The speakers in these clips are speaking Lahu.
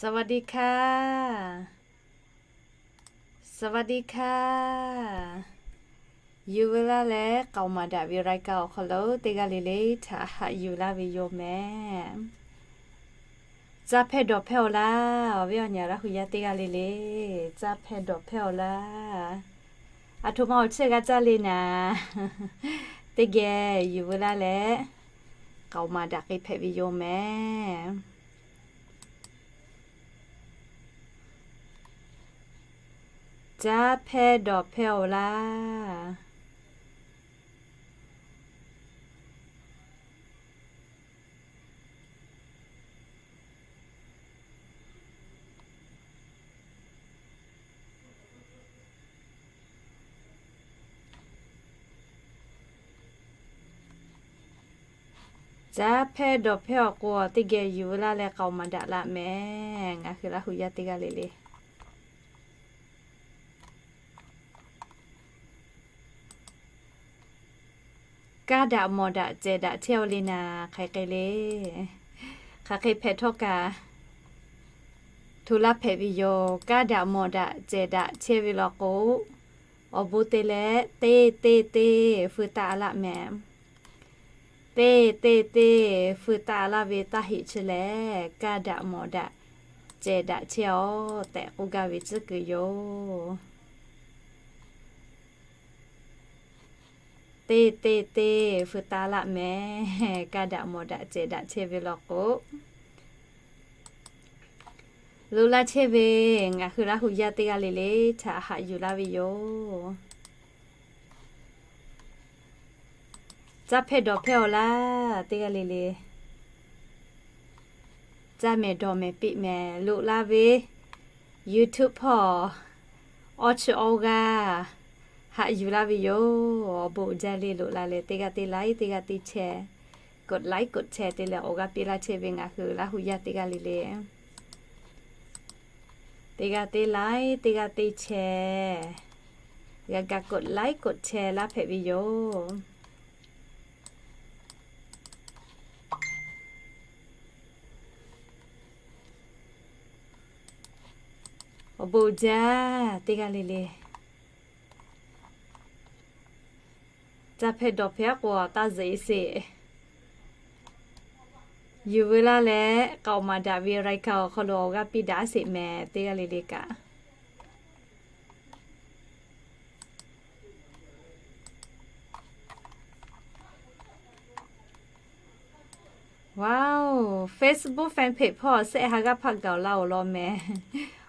สวัสดีค่ะ สวัสดีค่ะ Yuˬ veu laˇ leh k'aoˍ maˍ daꞈ ve รายการ awˬ hk'aw lo teˇ g'aˇ le le htaꞈ haꞈ yuˬ laˇ ve yoˬ mehˍ. Caˇ hpehˇ dawˬ hpehˇ-oˬ laˇ. Awˬ viˉ awˬ nyi Laˇ hu yaˇ teˇ g'aˇ le le, caˇ hpehˇ dawˬ hpehˇ-oˬ laˇ. Aˬ htoꞈ ma awˬ cheuˇ g'a caˇ le naˍ, teˇ geh yuˬ veu laˇ leh k'aoˍ maˍ daꞈ k'ai hpehꞈ ve yoˬ mehˍ. Caˇ hpehˇ dawˬ hpehˇ-oˬ laˇ. Caˇ hpehˇ dawˬ hpehˇ awˬ k'o, teˇ geh yuˬ veu laˇ leh k'aoˍ maˍ daꞈ laˇ mehˍ. Ngaˬ hui Laˇ hu yaˇ teˇ g'aˇ le le, kaˇ daꞈ mawˬ daꞈ cehˬ daꞈ chehˇ-oˬ le naˍ, hk'aˬ hk'e le, hk'aˬ hk'e hpehꞈ htawˇ kaꞈ hto laˇ hpehꞈ ve yoˬ. Kaˇ daꞈ mawˬ daꞈ cehˬ daꞈ chehˇ ve law k'o, awˬ bon te leh teˇ teˇ teˇ feu taˆ laˇ mehˍ. Teˇ teˇ teˇ feu taˆ laˇ ve taˇ heꞈ chi lehˬ, kaˇ daꞈ mawˬ daꞈ cehˬ daꞈ chehˇ-oˆ tehꞈ k'oˆ gaˇ ve tcuhˉ kuiˬ yoˬ. Teˇ teˇ teˇ feu taˆ laˇ mehˍ. Kaˇ daꞈ mawˬ daꞈ cehˬ daꞈ chehˇ ve law k'o, loꞈ la chehˇ ve ngaˬ hui Laˇ hu yaˇ teˇ g'aˇ le le htaꞈ haꞈ yuˬ laˇ ve yoˬ. Caˇ hpehˇ dawˬ hpehˇ-oˬ laˇ teˇ g'aˇ le le. Caˇ mehˍ dawˬ mehˍ piˇ mehˍ loꞈ la ve YouTube hpawˇ awˬ chi awˬ g'aˇ haꞈ yuˬ laˇ ve yoˬ. Awˬ bon uiˍ jaˇ le loꞈ la leh teˇ g'aˇ teˇ like, teˇ g'aˇ teˇ share, กดไลค์ กดแชร์ te leh awˬ g'aˇ piˇ laˇ chehˇ ve ngaˬ hui Laˇ hu yaˇ teˇ g'aˇ le le, teˇ g'aˇ teˇ like, teˇ g'aˇ teˇ share, g'a ga กดไลค์ กดแชร์ laˇ hpehꞈ ve yoˬ. Awˬ bon uiˍ jaˇ teˇ g'aˇ le le. Caˇ hpehˇ dawˬ hpehˇ k'o taˇ zuhꞈ e sheˍ. Yuˬ veu laˇ leh k'aoˍ maˍ daꞈ ve รายการ awˬ hk'aw lo awˬ g'aˇ piˇ daꞈ sheˍ mehˍ teˇ g'aˇ le le kaꞈ. Wow, Facebook fan page hpawˇ shehˆ ha g'aˇ hpaˆ gaˬ-oˬ laˇ-oˬ law mehˍ.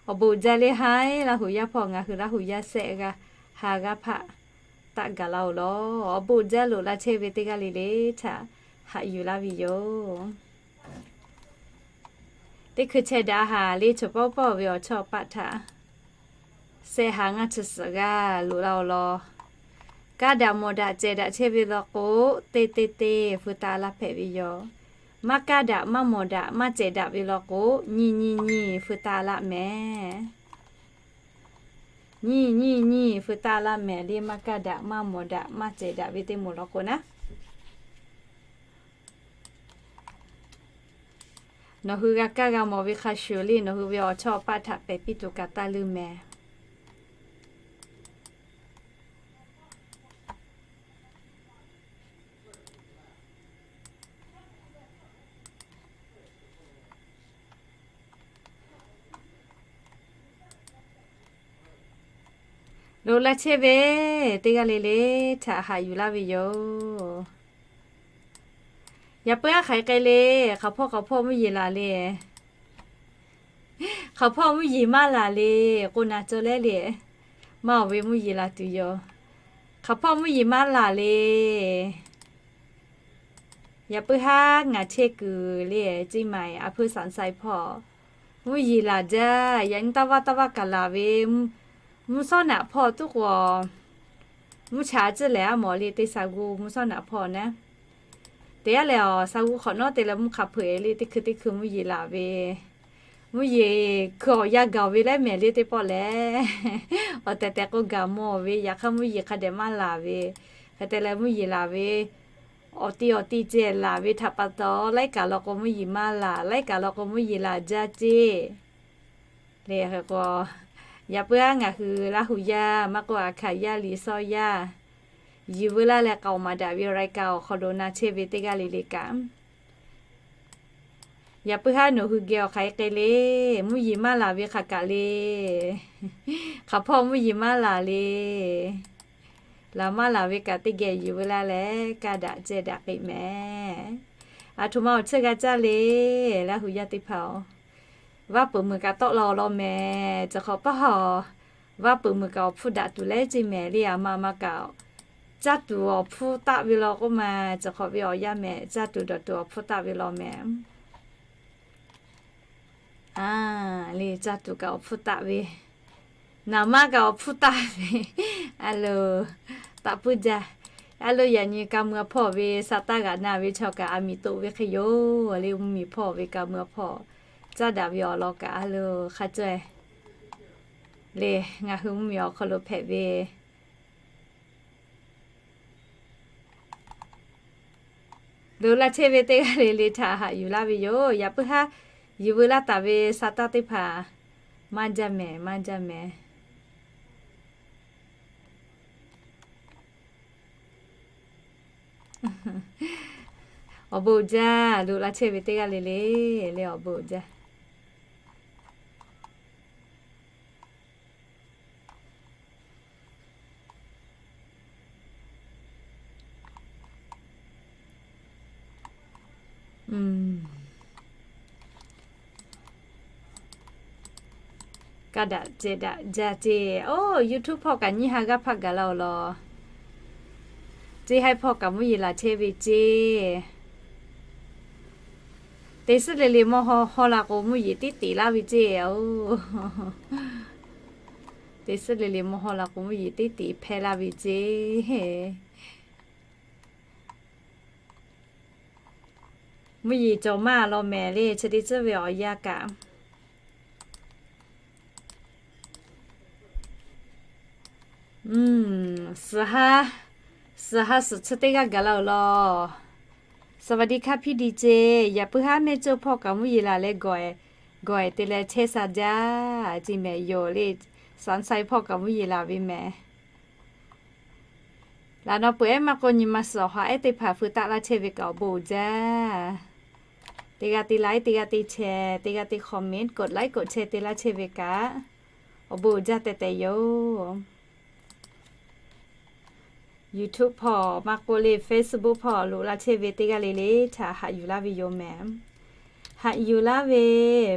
Awˬ bon uiˍ jaˇ le haiˉ Laˇ hu yaˇ hpawˇ ngaˬ hui Laˇ hu yaˇ shehˆ g'aˇ ha g'aˇ hpaˆ taˆ gaˬ laˇ-oˬ law. Awˬ bon uiˍ jaˇ loꞈ la chehˇ ve teˇ g'aˇ le le htaꞈ haꞈ yuˬ laˇ ve yoˬ. Teˇ hkui chehˇ daꞈ haˍ le chaw pawˆ pawˆ ve awˬ chawˇ paˆ htaꞈ shehˆ ha ngaˇ chi suhˍ g'aˇ loꞈ laˇ-oˬ law. Kaˇ daꞈ mawˬ daꞈ cehˬ daꞈ chehˇ ve law k'o, teˇ teˇ teˇ feu taˆ laˇ hpehꞈ ve yoˬ. Maˇ kaˇ daꞈ maˇ mawˬ daꞈ maˇ cehˬ daꞈ ve law k'o, nyiˇ nyiˇ nyiˇ feu taˆ laˇ mehˍ. Nyiˇ nyiˇ nyiˇ feu taˆ laˇ mehˍ le maˇ kaˇ daꞈ maˇ mawˬ daꞈ maˇ cehˬ daꞈ ve teˇ moˍ law k'o naˉ. Nawˬ hui g'a kaˇ g'a mawˬ ve hk'a shuˍ le nawˬ hui ve awˬ chawˇ paˆ htaꞈ pehˬ piˇ tuˬ kaꞈ taˇ leuˇ mehˍ. Loꞈ la chehˇ ve teˇ g'aˇ le le htaꞈ haꞈ yuˬ laˇ ve yoˬ. Yaꞈ puiˉ aˉ hk'aˬ hk'e le, hk'aˬ hpawˇ hk'aˬ hpawˇ mvuhˇ yeˬ laˬ le. Hk'aˬ hpawˇ mvuhˇ yeˬ maˇ laˬ le, k'o naˬ cawˬ leh le. Maˇ awˬ ve mvuhˇ yeˬ laˬ tuˬ yoˬ. Hk'aˬ hpawˇ mvuhˇ yeˬ maˇ laˬ le. Yaꞈ puiˉ haˉ ngaˬ chehˇ kuiˬ le, Ceˇ maiˍ a hpuiˇ Saˍ sai hpawˇ mvuhˇ yeˬ laˬ jaˇ. Yaꞈ nyi taˇ vaˇ taˇ vaˇ kaꞈ laˬ ve, mvuhˇ shawˉ naꞈ hpawˇ tuˉ k'o, mvuhˇ cha tcuhˉ lehˬ a mawˬ le teˇ sa g'uˇ mvuhˇ shawˉ naꞈ hpawˇ naˉ. Te yaˇ lehˬ, awˬ sa g'uˇ hk'awꞈ nawˉ te leh mvuhˇ hk'a hpeuꞈ le teˇ hkui teˇ hkui mvuhˇ yeˬ laˬ ve, mvuhˇ yeˬ hkui awˬ yanˇ gaˬ ve leh mehˍ le teˇ pawˆ lehˬ, awˬ tehˬ tehˬ k'o gaˬ mawˬ ve, yaꞈ hk'aˇ mvuhˇ yeˬ hk'a dehꞈ maˇ laˬ ve, hk'e te leh mvuhˇ yeˬ laˬ ve, awˬ ti awˬ ti ceh laˬ ve htaꞈ pa taw, laiˉ kaꞈ law k'o mvuhˇ yeˬ maˇ laˬ, laiˉ kaꞈ law k'o mvuhˇ yeˬ laˬ jaˇ ceˇ. Le hk'e k'o, yaꞈ puiˉ haˉ ngaˬ hui Laˇ hu yaˇ maˇ k'oˆ, Aˍ hkaˍ yaˇ, Liˍ sawˇ yaˇ, Yuˬ veu laˇ leh k'aoˍ maˍ daꞈ ve รายการ awˬ hk'aw lo na chehˇ ve teˇ g'aˇ le le kaꞈ, yaꞈ puiˉ haˉ nawˬ hui geh awˬ hk'aˬ hk'e le, mvuhˇ yeˬ maˇ laˬ ve hk'aˬ kaꞈ le. Hk'aˬ hpawˇ mvuhˇ yeˬ maˇ laˬ le. Laˬ maˇ laˬ ve kaꞈ teˇ geh yuˬ veu laˇ leh kaˇ daꞈ ceh daꞈ k'ai mehˍ. Aˬ htoꞈ ma awˬ tsuhˇ g'a caˇ le, Laˇ hu yaˇ teˇ hpaˍ-oˬ, vaˇ peuˬ muiˬ kaꞈ tawˆ la awˬ lawn mehˍ. Chi hk'awꞈ paˇ hawˬ, vaˇ peuˬ muiˬ kaꞈ awˬ hpfuhˇ daꞈ tuˬ leh ceˇ mehˍ le. Aˬ ma ma kaꞈ caˇ tuˬ awˬ hpfuhˇ taˆ ve law k'oˆ ma, chi hk'awꞈ ve awˬ yanˇ mehˍ, caˇ tuˬ dawˬ tuˬ awˬ hpfuhˇ taˆ ve law mehˍ. A, le caˇ tuˬ kaꞈ awˬ hpfuhˇ taˆ ve, naˍ maˇ kaꞈ awˬ hpfuhˇ taˆ ve. A lo, taꞈ puiˉ jaˇ. A lo, yaꞈ nyi ka mui a hpawˇ ve sa taˇ g'aꞈ na ve chaw kaꞈ aˬ miˍ toꞈ ve hk'e yoˬ le. Mvuhˇ miˬ hpawˇ ve ka mui a hpawˇ caˇ daꞈ ve awˬ lawn kaꞈ a lo, hk'a caweh le, ngaˬ hui mvuhˇ miˬ awˬ hk'aw lo hpehꞈ ve loꞈ la chehˇ ve teˇ g'aˇ le le htaꞈ haꞈ yuˬ laˇ ve yoˬ. Yaꞈ puiˉ haˉ yuˬ veu laˇ taˍ ve sa taˇ teˇ hpaˍ maˇ jaˇ mehˍ, maˇ jaˇ mehˍ. Awˬ bon uiˍ jaˇ, loꞈ la chehˇ ve teˇ g'aˇ le le, le awˬ bon uiˍ jaˇ. Kaˇ daꞈ ceh daꞈ jaˇ ceˇ. Oˇ, YouTube hpawˇ kaꞈ nyiˇ ha g'aˇ hpaˆ gaˬ la-oˬ law. Ceˇ haiˉ hpawˇ kaꞈ mvuhˇ yeˬ laˬ chehˇ ve ceˇ. Teˇ suhˉ le le mawˇ haw haw la k'o, mvuhˇ yeˬ tiˉ teꞈ laˇ ve ceˇ. Oˇ, teˇ suhˉ le le mawˇ haw la k'o, mvuhˇ yeˬ tiˉ teꞈ hpehˇ laˇ ve ceˇ. Mvuhˇ yeˬ cawˬ maˇ law mehˍ le, chi teˇ tcuhˉ ve awˬ yanˇ kaꞈ. Suhˍ ha, suhˍ ha suhˍ chi teˇ g'aˇ gaˬ la-oˬ law. สวัสดีค่ะ พี่ดีเจ. Yaꞈ puiˉ haˉ mehˇ ceuˇ hpawˇ kaꞈ mvuhˇ yeˬ laˬ leh gawˬ, gawˬ te leh chehˇ sha jaˇ ceˇ mehˍ yoˬ le. Saˍ sai hpawˇ kaꞈ mvuhˇ yeˬ laˬ ve mehˍ. Laꞈ naw peuˬ ehˉ maˇ k'o, nyi ma suhˍ awˬ ha ehˉ teˇ hpaˍ feu taˆ laˇ chehˇ ve kaꞈ awˬ bon uiˍ jaˇ. Teˇ g'aˇ te like, teˇ g'aˇ te share, teˇ g'aˇ te comment, กดไลค์ กดแชร์ te laˇ chehˇ ve kaꞈ awˬ bon uiˍ jaˇ tehꞈ tehꞈ yoˬ. YouTube hpawˇ maˇ k'oˆ le, Facebook hpawˇ loꞈ la chehˇ ve teˇ g'aˇ le le htaꞈ haꞈ yuˬ laˇ ve yoˬ mehˍ. Haꞈ yuˬ laˇ ve,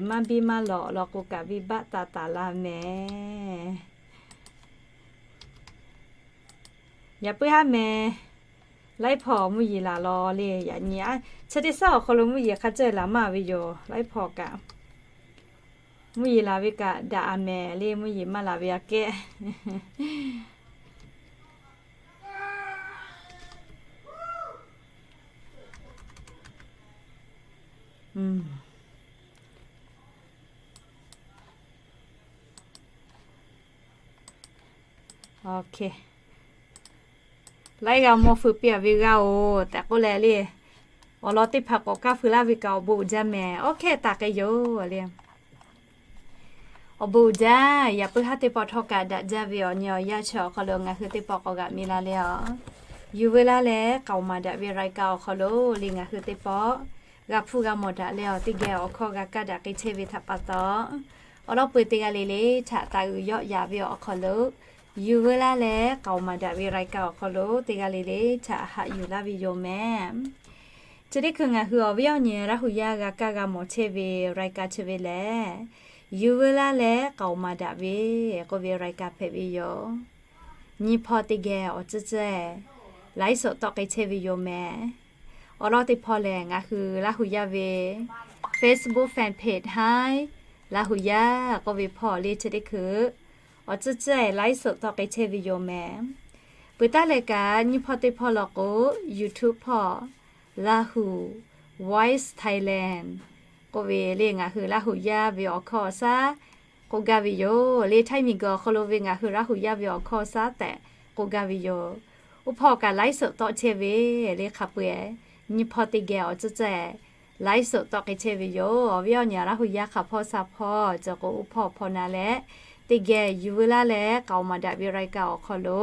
maˇ biˇ maˇ lawꞈ law k'o kaꞈ venˇ baˆ taˍ taˍ la mehˍ. Yaꞈ puiˉ haˉ meh, laiˉ hpawˇ mvuhˇ yeˬ laˬ law le. Yaꞈ nyi a, chi teˇ suhˉ awˬ hk'aw lo mvuhˇ yeˬ hk'a caweh laˬ maˇ ve yoˬ. Laiˉ hpawˇ kaꞈ mvuhˇ yeˬ laˬ ve kaꞈ daꞈ a mehˍ le, mvuhˇ yeˬ maˇ laˬ ve aꞈ kehˉ. Laiˉ g'aˇ mawˇ feu piˇ a ve g'aˇ-oˬ tehꞈ k'oˆ leh le, awˬ lawn teˇ hpaˍ k'awꞈ kaˇ feu laˇ ve kaꞈ awˬ bon uiˍ jaˇ mehˍ. Oˇ hkehˇ taˍ k'ai yoˬ le. Awˬ bon uiˍ jaˇ. Yaꞈ puiˉ haˉ teˇ pawˆ htawˇ kaꞈ daꞈ jaˇ ve awˬ nyi awˬ yanˇ chi awˬ hk'aw lo ngaˬ hui teˇ pawˆ k'awꞈ g'aꞈ mi la le-a. Yuˬ veu laˇ leh k'aoˍ maˍ daꞈ ve รายการ awˬ hk'aw lo le ngaˬ hui teˇ pawˆ g'a hpuˇ g'a mawˬ daꞈ leh awˬ teˇ geh awˬ hkawˇ g'a kaˇ daꞈ k'ai chehˇ ve htaꞈ pa taw, awˬ lawn peu teˇ g'aˇ le le htaꞈ taˍ uiˍ yawˆ yaꞈ ve awˬ hk'aw lo, yuˬ veu laˇ leh k'aoˍ maˍ daꞈ ve รายการ awˬ hk'aw lo teˇ g'aˇ le le htaꞈ haꞈ yuˬ laˇ ve yoˬ mehˍ. Chi teˇ hkui ngaˬ hui awˬ viˉ awˬ nyi Laˇ hu yaˇ g'a kaˇ g'a mawˬ chehˇ ve รายการ chi ve lehˬ, yuˬ veu laˇ leh k'aoˍ maˍ daꞈ ve k'oˆ ve รายการ hpehꞈ ve yoˬ. Nyi hpawˇ teˇ geh awˬ tcuhˇ tcuhˇ-eh ไลฟ์สด tawˆ k'ai chehˇ ve yoˬ mehˍ. Awˬ lawn teˇ hpawˇ lehˬ, ngaˬ hui Laˇ hu yaˇ ve Facebook fan page haˉ Laˇ hu yaˇ k'oˆ ve hpawˇ le chi teˇ hkui awˬ tcuhˇ tcuhˇ-eh ไลฟ์สด tawˆ k'ai chehˇ ve yoˬ mehˍ. Peuˬ taˉ leh kaꞈ, nyi hpawˇ teˇ hpawˇ law k'o, YouTube hpawˇ Laˇ hu Voice Thailand k'oˆ ve le ngaˬ hui Laˇ hu yaˇ ve awˬ hkawˇ awˬ shaˉ k'oˆ gaˇ ve yoˬ le. Htaiˇ miˬ guiˬ awˬ hk'aw lo ve ngaˬ hui Laˇ hu yaˇ ve awˬ hkawˇ awˬ shaˉ tehꞈ k'oˆ gaˇ ve yoˬ. Oˇ hpawˇ kaꞈ ไลฟ์สด tawˆ chehˇ ve le hk'a peu-eh, nyi hpawˇ teˇ geh awˬ tcuhˇ tcuhˇ-eh Laiˉ suhˍ tawˆ k'ai chehˇ ve yoˬ. Awˬ viˉ awˬ nyi Laˇ hu yaˇ hk'a hpawˇ sha hpawˇ cawˬ k'o, uˉ hpawˇ hpawˇ na leh teˇ geh yuˬ veu laˇ leh k'aoˍ maˍ daꞈ ve raiˍ kaꞈ awˬ hk'aw lo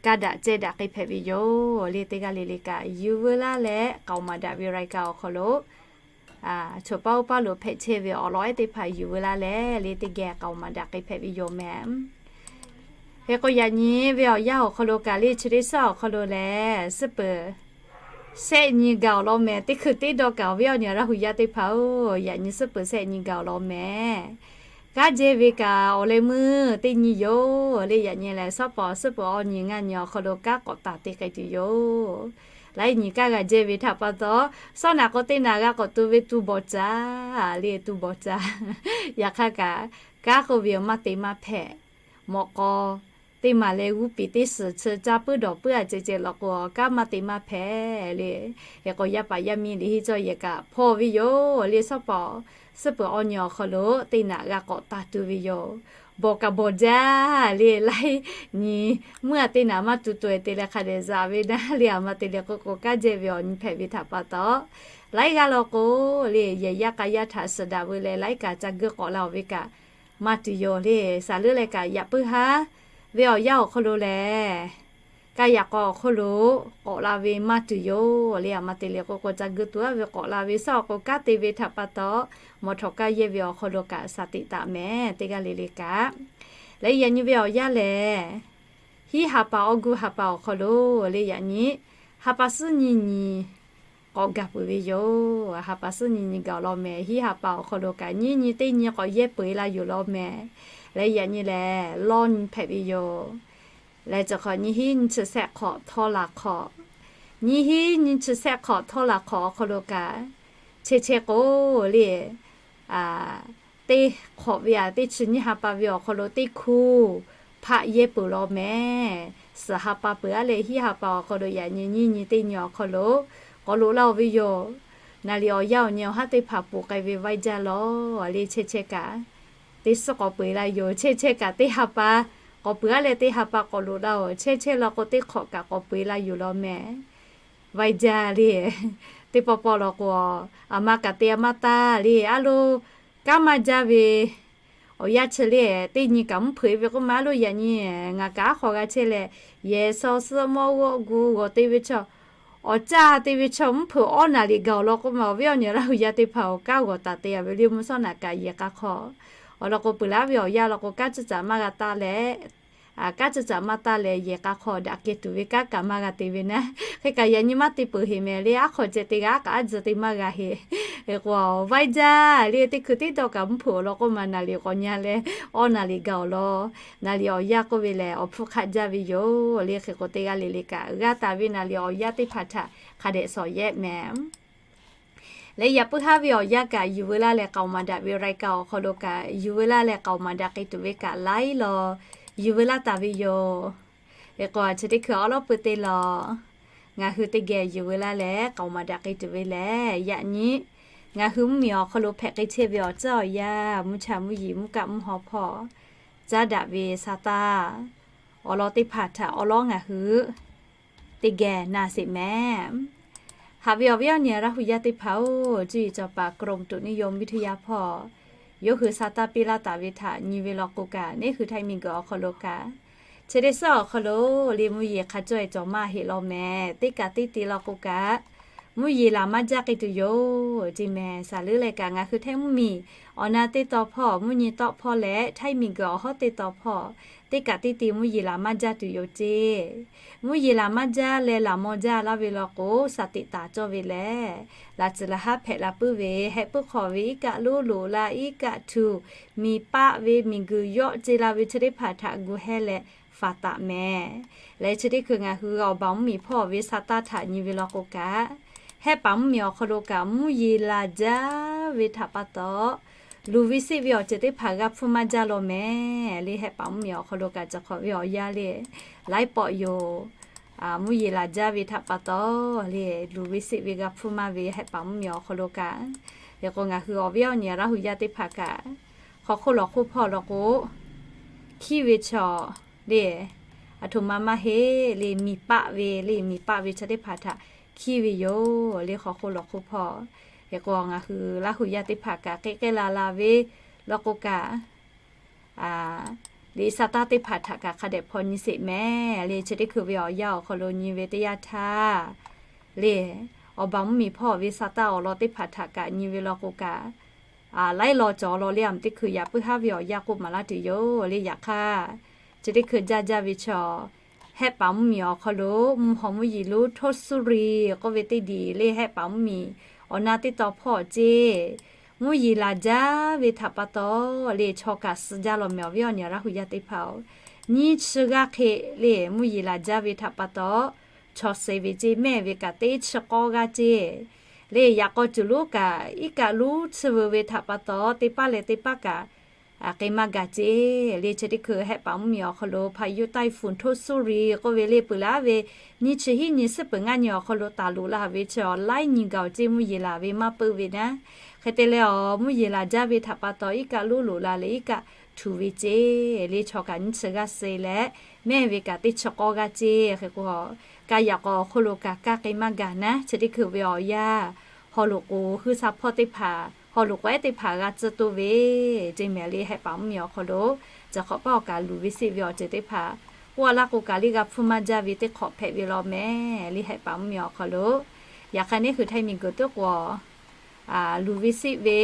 kaˇ daꞈ cehˇ daꞈ k'ai hpehꞈ ve yoˬ le. Teˇ g'aˇ le le kaꞈ yuˬ veu laˇ leh k'aoˍ maˍ daꞈ ve raiˍ kaꞈ awˬ hk'aw lo choˬ paˇ uˉ paˇ lo hpehꞈ chehˇ ve awˬ lawn ehˉ teˇ hpaˍ yuˬ veu laˇ leh le teˇ geh k'aoˍ maˍ daꞈ k'ai hpehꞈ ve yoˬ mehˍ. Hk'e k'o yaꞈ nyi ve awˬ yanˇ awˬ hk'aw lo kaꞈ le chi teˇ suhˉ awˬ hk'aw lo lehˬ suhˉ peuˍ shehˆ nyi gaˬ awˬ lawn mehˍ. Teˇ hkui teˇ dawˇ kaꞈ awˬ viˉ awˬ nyi Laˇ hu yaˇ teˇ hpaˍ-oˬ, yaꞈ nyi suhˉ peuˍ shehˆ nyi gaˬ awˬ lawn mehˍ. Kanˉ jehˇ ve kaꞈ awˬ leh meuˇ teˇ nyi yoˬ le. Yaꞈ nyi lehˬ shawˉ pawˍ suhˉ peuˍ awˬ nyi ngaˇ nyi awˬ hk'aw lo kanˉ k'awꞈ taˍ te k'ai tuˬ yoˬ. Laiˉ nyi kanˉ g'a jehˇ ve htaꞈ pa taw, sawˉ naꞈ k'o teˇ naꞈ g'a k'awꞈ tu ve tu bawˬ caˇ le tu bawˬ caˇ. Yaꞈ hk'aˇ kaꞈ kanˉ k'oˆ ve awˬ maˇ te maˇ hpehꞈ. Mawꞈ k'aw teˇ maˬ leh g'uˇ piˍ teˇ suhˍ chi caˇ puiˉ dawˬ puiˉ a ceh ceh law k'o, kanˉ maˇ te maˇ hpehꞈ le. Hk'e k'o yaˇ paˍ yaˇ miˇ liꞈ henˇ cawˇ yehˬ kaꞈ hpawˇ ve yoˬ le. Shawˉ pawˍ suhˉ peuˍ awˬ nyi awˬ hk'aw lo teˇ naꞈ g'a k'awꞈ taˍ tu ve yoˬ. Bawˬ kaꞈ bawˬ jaˇ le. Laiˉ nyi meuˇ a teˇ naꞈ maˇ tu tuˬ te leh hk'a dehꞈ zaꞈ ve naˉ le. Aˬ ma te leh k'oˆ k'o kanˉ jehˇ ve awˬ nyi hpehꞈ ve htaꞈ pa taw, laiˉ g'aˇ law k'o le yehˬ yaˇ k'a yaˇ htaꞈ suhˍ daꞈ veu leh laiˉ kaꞈ ca geuˆ k'awꞈ la-oˬ ve kaꞈ maˇ tuˬ yoˬ le. Saˍ leuˉ leh kaꞈ yaꞈ puiˉ haˉ ve awˬ yanˇ awˬ hk'aw lo lehˬ, ka yaꞈ k'aw awˬ hk'aw lo k'awꞈ la ve maˇ tuˬ yoˬ le. Aˬ ma te leh k'oˆ k'o ca geuˆ tuˬ a ve k'awꞈ la ve shawˉ awˬ k'o kanˉ te ve htaꞈ pa taw, mawˬ htawꞈ kanˉ yehˇ ve awˬ hk'aw lo kaꞈ shaˍ tiꞈ taˍ mehˍ. Teˇ g'aˇ le le kaꞈ leh yaꞈ nyi ve awˬ yanˇ lehˬ, hiˉ ha pa awˬ gu ha pa awˬ hk'aw lo le yaꞈ nyi ha pa suhˉ nyi nyi k'awꞈ gaˬ peuˬ ve yoˬ. Ha pa suhˉ nyi nyi gaˬ awˬ lawn mehˍ. Hiˉ ha pa awˬ hk'aw lo kaꞈ nyiˇ nyi teˇ nyi k'awꞈ yehˇ peuˬ la yoˬ law mehˍ. Leh yaꞈ nyi lehˬ lawˇ nyi hpehꞈ ve yoˬ. Leh cawˬ hk'awꞈ nyiˇ hinˉ nyiˇ chi shehˆ hk'awꞈ htawˇ laˬ hk'awꞈ, nyiˇ hinˉ nyiˇ chi shehˆ hk'awꞈ htawˇ laˬ hk'awꞈ awˬ hk'aw lo kaꞈ, chehˇ chehˇ k'o le, teˇ hk'awꞈ ve a teˇ chi nyiˇ ha pa ve awˬ hk'aw lo teˇ hkuˇ hpaˆ yehˇ peuˬ law mehˍ. Suhˍ ha pa peuˬ a leh hiˉ ha pa awˬ hk'aw lo yaꞈ nyi nyiˇ nyi teˇ nyi awˬ hk'aw lo k'awꞈ loꞈ laˇ-oˬ ve yoˬ. Naˍ liꞈ awˬ yanˇ awˬ nyi awˬ haˉ teˇ hpaˍ ponˬ k'ai ve vaiˇ jaˇ law le. Chehˇ chehˇ kaꞈ teˇ suhˉ k'awꞈ peu-eˬ la yoˬ. Chehˇ chehˇ kaꞈ teˇ ha pa k'awꞈ peu-eˬ a leh teˇ ha pa k'awꞈ loꞈ laˇ-oˬ. Chehˇ chehˇ law k'o teˇ hk'awꞈ kaꞈ k'awꞈ peu-eˬ la yoˬ law mehˍ. Vaiˇ jaˇ le. Teˇ pawˆ pawˆ law k'o, aˬ ma kaꞈ te a maˇ taˇ le. A lo, kanˉ maˇ jaˇ ve awˬ yanˇ chi le, teˇ nyi kaꞈ mvuhˇ hpeuꞈ ve k'oˆ ma a lo yaꞈ nyi ngaˬ kaꞈ aˉ hk'aw g'a chehˇ leh, yehˬ shaw suhˉ mawˇ g'awˆ gu g'awˬ te ve chaw, awˬ caˇ te ve chaw mvuhˇ hpeuꞈ awˉ naˍ riˍ gaˬ awˬ lawn k'oˆ ma awˬ viˉ awˬ nyi Laˇ hu yaˇ teˇ hpaˍ-oˬ, kanˉ g'awˬ taˍ te a ve le mvuhˇ shawˉ naꞈ kaꞈ yehˬ k'a hk'aw. Awˬ lawn k'o peuˬ laˇ ve awˬ yanˇ law k'o kanˉ ciˇ caꞈ maˇ g'a taˇ leh, kanˉ ciˇ caꞈ maˇ taˇ leh yehˬ k'a hk'aw daꞈ keh tuˬ ve kanˉ kaꞈ maˇ g'a te ve naˉ. Hk'e kaꞈ yaꞈ nyi maˇ te peuˬ heˍ mehˍ le. Aˉ hk'aw ceh te g'a kaꞈ aˉ tcuh te maˇ g'a heˍ. Hk'e k'o, vaiˇ jaˇ le. Teˇ hkui teˇ dawˇ kaꞈ mvuhˇ hpeuꞈ awˬ lawn k'oˆ ma naˍ liꞈ k'awꞈ nyi leh, awˉ naˍ riˍ gaˬ awˬ lawn, naˍ liꞈ awˬ yanˇ k'oˆ ve lehˬ awˬ hpfuhˇ hk'aˆ jaˇ ve yoˬ le. Hk'e k'o teˇ g'aˇ le le kaꞈ g'a taˍ ve naˍ liꞈ awˬ yanˇ teˇ hpaˍ htaꞈ hk'a dehꞈ shawˍ yehˆ mehˍ. Leh yaꞈ puiˉ haˉ ve awˬ yanˇ kaꞈ yuˬ veu laˇ leh k'aoˍ maˍ daꞈ ve raiˍ kaꞈ awˬ hk'aw lo kaꞈ yuˬ veu laˇ leh k'aoˍ maˍ daꞈ k'ai tuˬ ve kaꞈ laiˉ law yuˬ veu laˇ taˍ ve yoˬ. Hk'e k'o chi teˇ hkui awˉ lawˉ pui te law, ngaˬ hui teˇ geh yuˬ veu laˇ leh k'aoˍ maˍ daꞈ k'ai tuˬ ve lehˬ, yaꞈ nyi ngaˬ hui mvuhˇmiˬ awˬ hk'aw lo hpehꞈ k'ai chehˇ ve awˬ tcuhˉ awˬ yanˇ, mvuhˇ cha mvuhˇ yeˬ mvuhˇ kaˆ mvuhˇ haw hpawˇ caˉ daꞈ ve sa taˇ awˬ lawn teˇ hpaˍ htaꞈ awˉ lawˉ ngaˬ hui teˇ geh na sheˍ mehˍ. Haꞈ ve awˬ viˉ awˬ nyi Laˇ hu yaˇ teˇ hpaˍ-oˬ, cuˇ yiˍ cawˬ paˍ กรมอุตุนิยมวิทยา hpawˇ yawˇ hui sa taˇ piˇ laˇ taˍ ve htaꞈ nyi ve law k'o kaꞈ, neˇ hui Htaiˇ miˬguiˬ awˬ hk'aw lo kaꞈ, chi teˇ suhˉ awˬ hk'aw lo le mvuhˇ yeˬ hk'a cawˇ-e cawˬ maˇ heˆ law mehˍ. Teˇ kaꞈ teˇ te law k'o kaꞈ, mvuhˇ yeˬ laˬ maˇ jaˇ k'ai tuˬ yoˬ ceˇ mehˍ. Saˍ leuˉ leh kaꞈ ngaˬ hui Htaiˇ mvuhˇmiˬ awˬ na teˇ taw hpawˇ, mvuhˇ nyi tawˆ hpawˇ leh Htaiˇ miˬguiˬ awˬ hawˉ teˇ taw hpawˇ, teˇ kaꞈ teˇ te mvuhˇ yeˬ laˬ maˇ jaˇ tuˬ yoˬ ceˇ. Mvuhˇ yeˬ laˬ maˇ jaˇ leh laˬ maw jaˇ laˇ ve law k'o, shaˍ tiꞈ taˍ cawˇ ve lehˬ, laˬ tcuhˍ laˬ haˉ hpehꞈ la puiˉ ve, heh puiˉ hk'aw ve iˉ kaˆ lonˉ loꞈ la, iˉ kaˆ htuꞈ miˬ paˆ ve, miˬguiˬ yawˆ ce la ve chi teˇ hpaˍ htaꞈ gu hehˇ leh faˍ taˍ mehˍ. Leh chi teˇ hkui ngaˬ hui awˬ baˬ mvuhˇmiˬ hpawˇ ve sa taˇ htaꞈ nyi ve law k'o kaꞈ, hehˆ paˍ mvuhˇmiˬ awˬ hk'aw lo kaꞈ mvuhˇ yeˬ laˬ jaˇ ve htaꞈ pa taw, luˬ ve seˆ ve awˬ ceuˬ teˇ hpaˍ g'a hpfuhˇ maˇ jaˇ law mehˍ. Le hehˆ paˍ mvuhˇmiˬ awˬ hk'aw lo kaꞈ cawˬ hk'awꞈ ve awˬ yanˇ le, laiˉ pawˆ yoˬ. Mvuhˇ yeˬ laˬ jaˇ ve htaꞈ pa taw le, luˬ ve seˆ ve g'a hpfuhˇ maˇ ve hehˆ paˍ mvuhˇmiˬ awˬ hk'aw lo kaꞈ. Hk'e k'o ngaˬ hui awˬ viˉ awˬ nyi Laˇ hu yaˇ teˇ hpaˍ kaꞈ, hk'aw hk'oˆ lawˬ hk'oˆ hpawˇ law k'o, hkiˇ ve chaw le, aˬ htoꞈ ma maˇ heˆ le, miˬ paˆ ve le, miˬ paˆ ve chaw teˇ hpaˍ htaꞈ hkiˉ ve yoˬ le. Hk'aw hk'oˆ lawˬ hk'oˆ hpawˇ, hk'e k'o ngaˬ hui Laˇ huˍ yaˇ teˇ hpaˍ kaꞈ k'e k'ehˉ la la ve law k'o kaꞈ, liꞈ sa taˇ teˇ hpaˍ htaꞈ kaꞈ hk'a dehꞈ hpaw nyi sheˍ mehˍ le. Chi teˇ hkui ve awˬ yanˇ awˬ hk'aw lo nyi ve teˇ yanˇ htaˇ le, awˬ baˬ mvuhˇmiˬ hpawˇ ve sa taˇ awˬ lawn teˇ hpaˍ htaꞈ kaꞈ nyi ve law k'o kaꞈ, laiˉ law cawˬ law le. Aˬ miˍ teˇ hkui yaꞈ puiˉ haˉ ve awˬ yanˇ k'oˆ maˍ laˇ tuˬ yoˬ le. Yaꞈ hk'aˇ, chi teˇ hkui jaˇ jaˇ ve chaw, Hehˆ paˍ mvuhˇmiˬ awˬ hk'aw lo mvuhˇ haw mvuhˇ yeˬ lonˉ htoˇ suhˉ riˍ k'oˆ ve teˇ diˬ le, Hehˆ paˍ mvuhˇmiˬ awˬ na teˇ taw hpawˇ ceˇ, mvuhˇ yeˬ laˬ jaˇ ve htaꞈ pa taw le, chaw kaꞈ suh jaˇ law mehˍ. Awˬ viˉ awˬ nyi Laˇ huˍ yaˇ teˇ hpaˍ-oˬ, nyiˇ chi g'aˇ hk'e le mvuhˇ yeˬ laˬ jaˇ ve htaꞈ pa taw, chaw suh ve ceˇ, mehˆ ve kaꞈ teˇ chi k'awˇ g'aˇ ceˇ le. Yaꞈ k'aw cuˬ lonˉ kaꞈ iˉ kaˆ lonˉ tsuhˇ veu ve htaꞈ pa taw, teˇ paˉ leh teˇ paˉ kaꞈ k'ai maˇ gaˬ ceˇ le. Chi teˇ hkui Hehˆ paˍ mvuhˇmiˬ awˬ hk'aw lo พายุไต้ฝุ่น htoˇ suhˉ riˍ k'oˆ ve le, peuˬ laˉ ve nyiˇ chi hiˉ nyi suhˉ peuˬ ngaˇ nyi awˬ hk'aw lo taˍ loꞈ la ve chi awˬ laiˉ nyi gaˬ-oˬ ceˇ, mvuhˇ yeˬ laˬ ve maˇ peuˆ ve naˉ. Hk'e te leh awˬ mvuhˇ yeˬ laˬ jaˇ ve htaꞈ pa taw iˉ kaˆ lonˉ loꞈ la leh iˉ kaˆ htuꞈ ve ceˇ le. Chaw kaꞈ nyiˇ chi g'aˇ suh leh, mehˆ ve kaꞈ teˇ chi k'awˇ g'aˇ ceˇ. Hk'e k'o, ka yaꞈ k'aw awˬ hk'oˆ lo kaꞈ kaˇ k'ai maˇ gaˬ naˉ. Chi teˇ hkui ve awˬ yanˇ, haw loꞈ k'oˍ huiˉ sha hpawˇ teˇ hpaˍ, haw loꞈ k'oˍ ehˉ teˇ hpaˍ g'a tcuh toˇ ve ceˇ mehˍ le. Hehˆ paˍ mvuhˇmiˬ awˬ hk'aw lo, chi hk'awꞈ paˇ awˬ kaꞈ luˬ ve seˆ ve awˬ ceuˬ teˇ hpaˍ k'oˆ a laˇ k'o kaꞈ le, g'a hpfuhˇ maˇ jaˇ ve teˇ hk'awꞈ hpehꞈ ve law mehˍ le. Hehˆ paˍ mvuhˇmiˬ awˬ hk'aw lo, yaꞈ hk'aˇ neˇ hui Htaiˇ miˬguiˬ teˇ k'o, luˬ ve seˆ ve,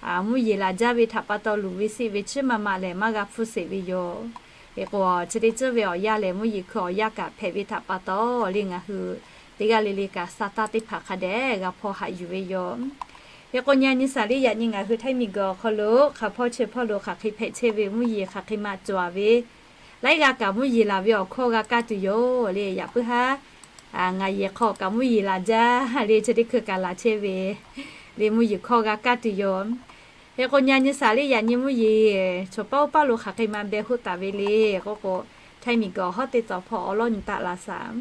mvuhˇ yeˬ laˬ jaˇ ve htaꞈ pa taw luˬ ve seˆ ve chiˉ ma ma lehˬ maˇ g'a hpfuhˇ sheˍ ve yoˬ. Hk'e k'o, chi teˇ ceuˬ ve awˬ yanˇ lehˬ mvuhˇ yeˬ hkui awˬ yanˇ kaꞈ hpehꞈ ve htaꞈ pa taw le, ngaˬ hui teˇ g'aˇ le le kaꞈ sa taˇ teˇ hpaˍ hk'a dehꞈ g'a hpawˇ haꞈ yuˬ ve yoˬ. Hk'e k'o, nyi nyi shaˍ le yaꞈ nyi ngaˬ hui Htaiˇ miˬguiˬ awˬ hk'aw lo hk'aˬ hpawˇ chi hpawˇ lo hk'aˬ hk'e hpehꞈ chehˇ ve, mvuhˇ yeˬ hk'aˬ hk'e ma cawˬ ve, laiˉ g'aˇ kaꞈ mvuhˇ yeˬ laˬ ve awˬ hkawˇ g'a kaˇ tuˬ yoˬ le. Yaꞈ puiˉ haˉ ngaˬ yehˬ hk'aw kaꞈ mvuhˇ yeˬ laˬ jaˇ le, chi teˇ hkui kaꞈ laˬ chehˇ ve le, mvuhˇ yeˬ hkawˇ g'a kaˇ tuˬ yoˬ. Hk'e k'o, nyi nyi shaˍ le yaꞈ nyi mvuhˇ yeˬ chaw paˉ oˇ paˇ lo hk'aˬ hk'e ma beh hoˆ taˍ ve le k'oˆ k'o, Htaiˇ miˬguiˬ awˬ hawˉ teˇ taw hpawˇ awˬ lawˉ nyi taˆ la shaˍ.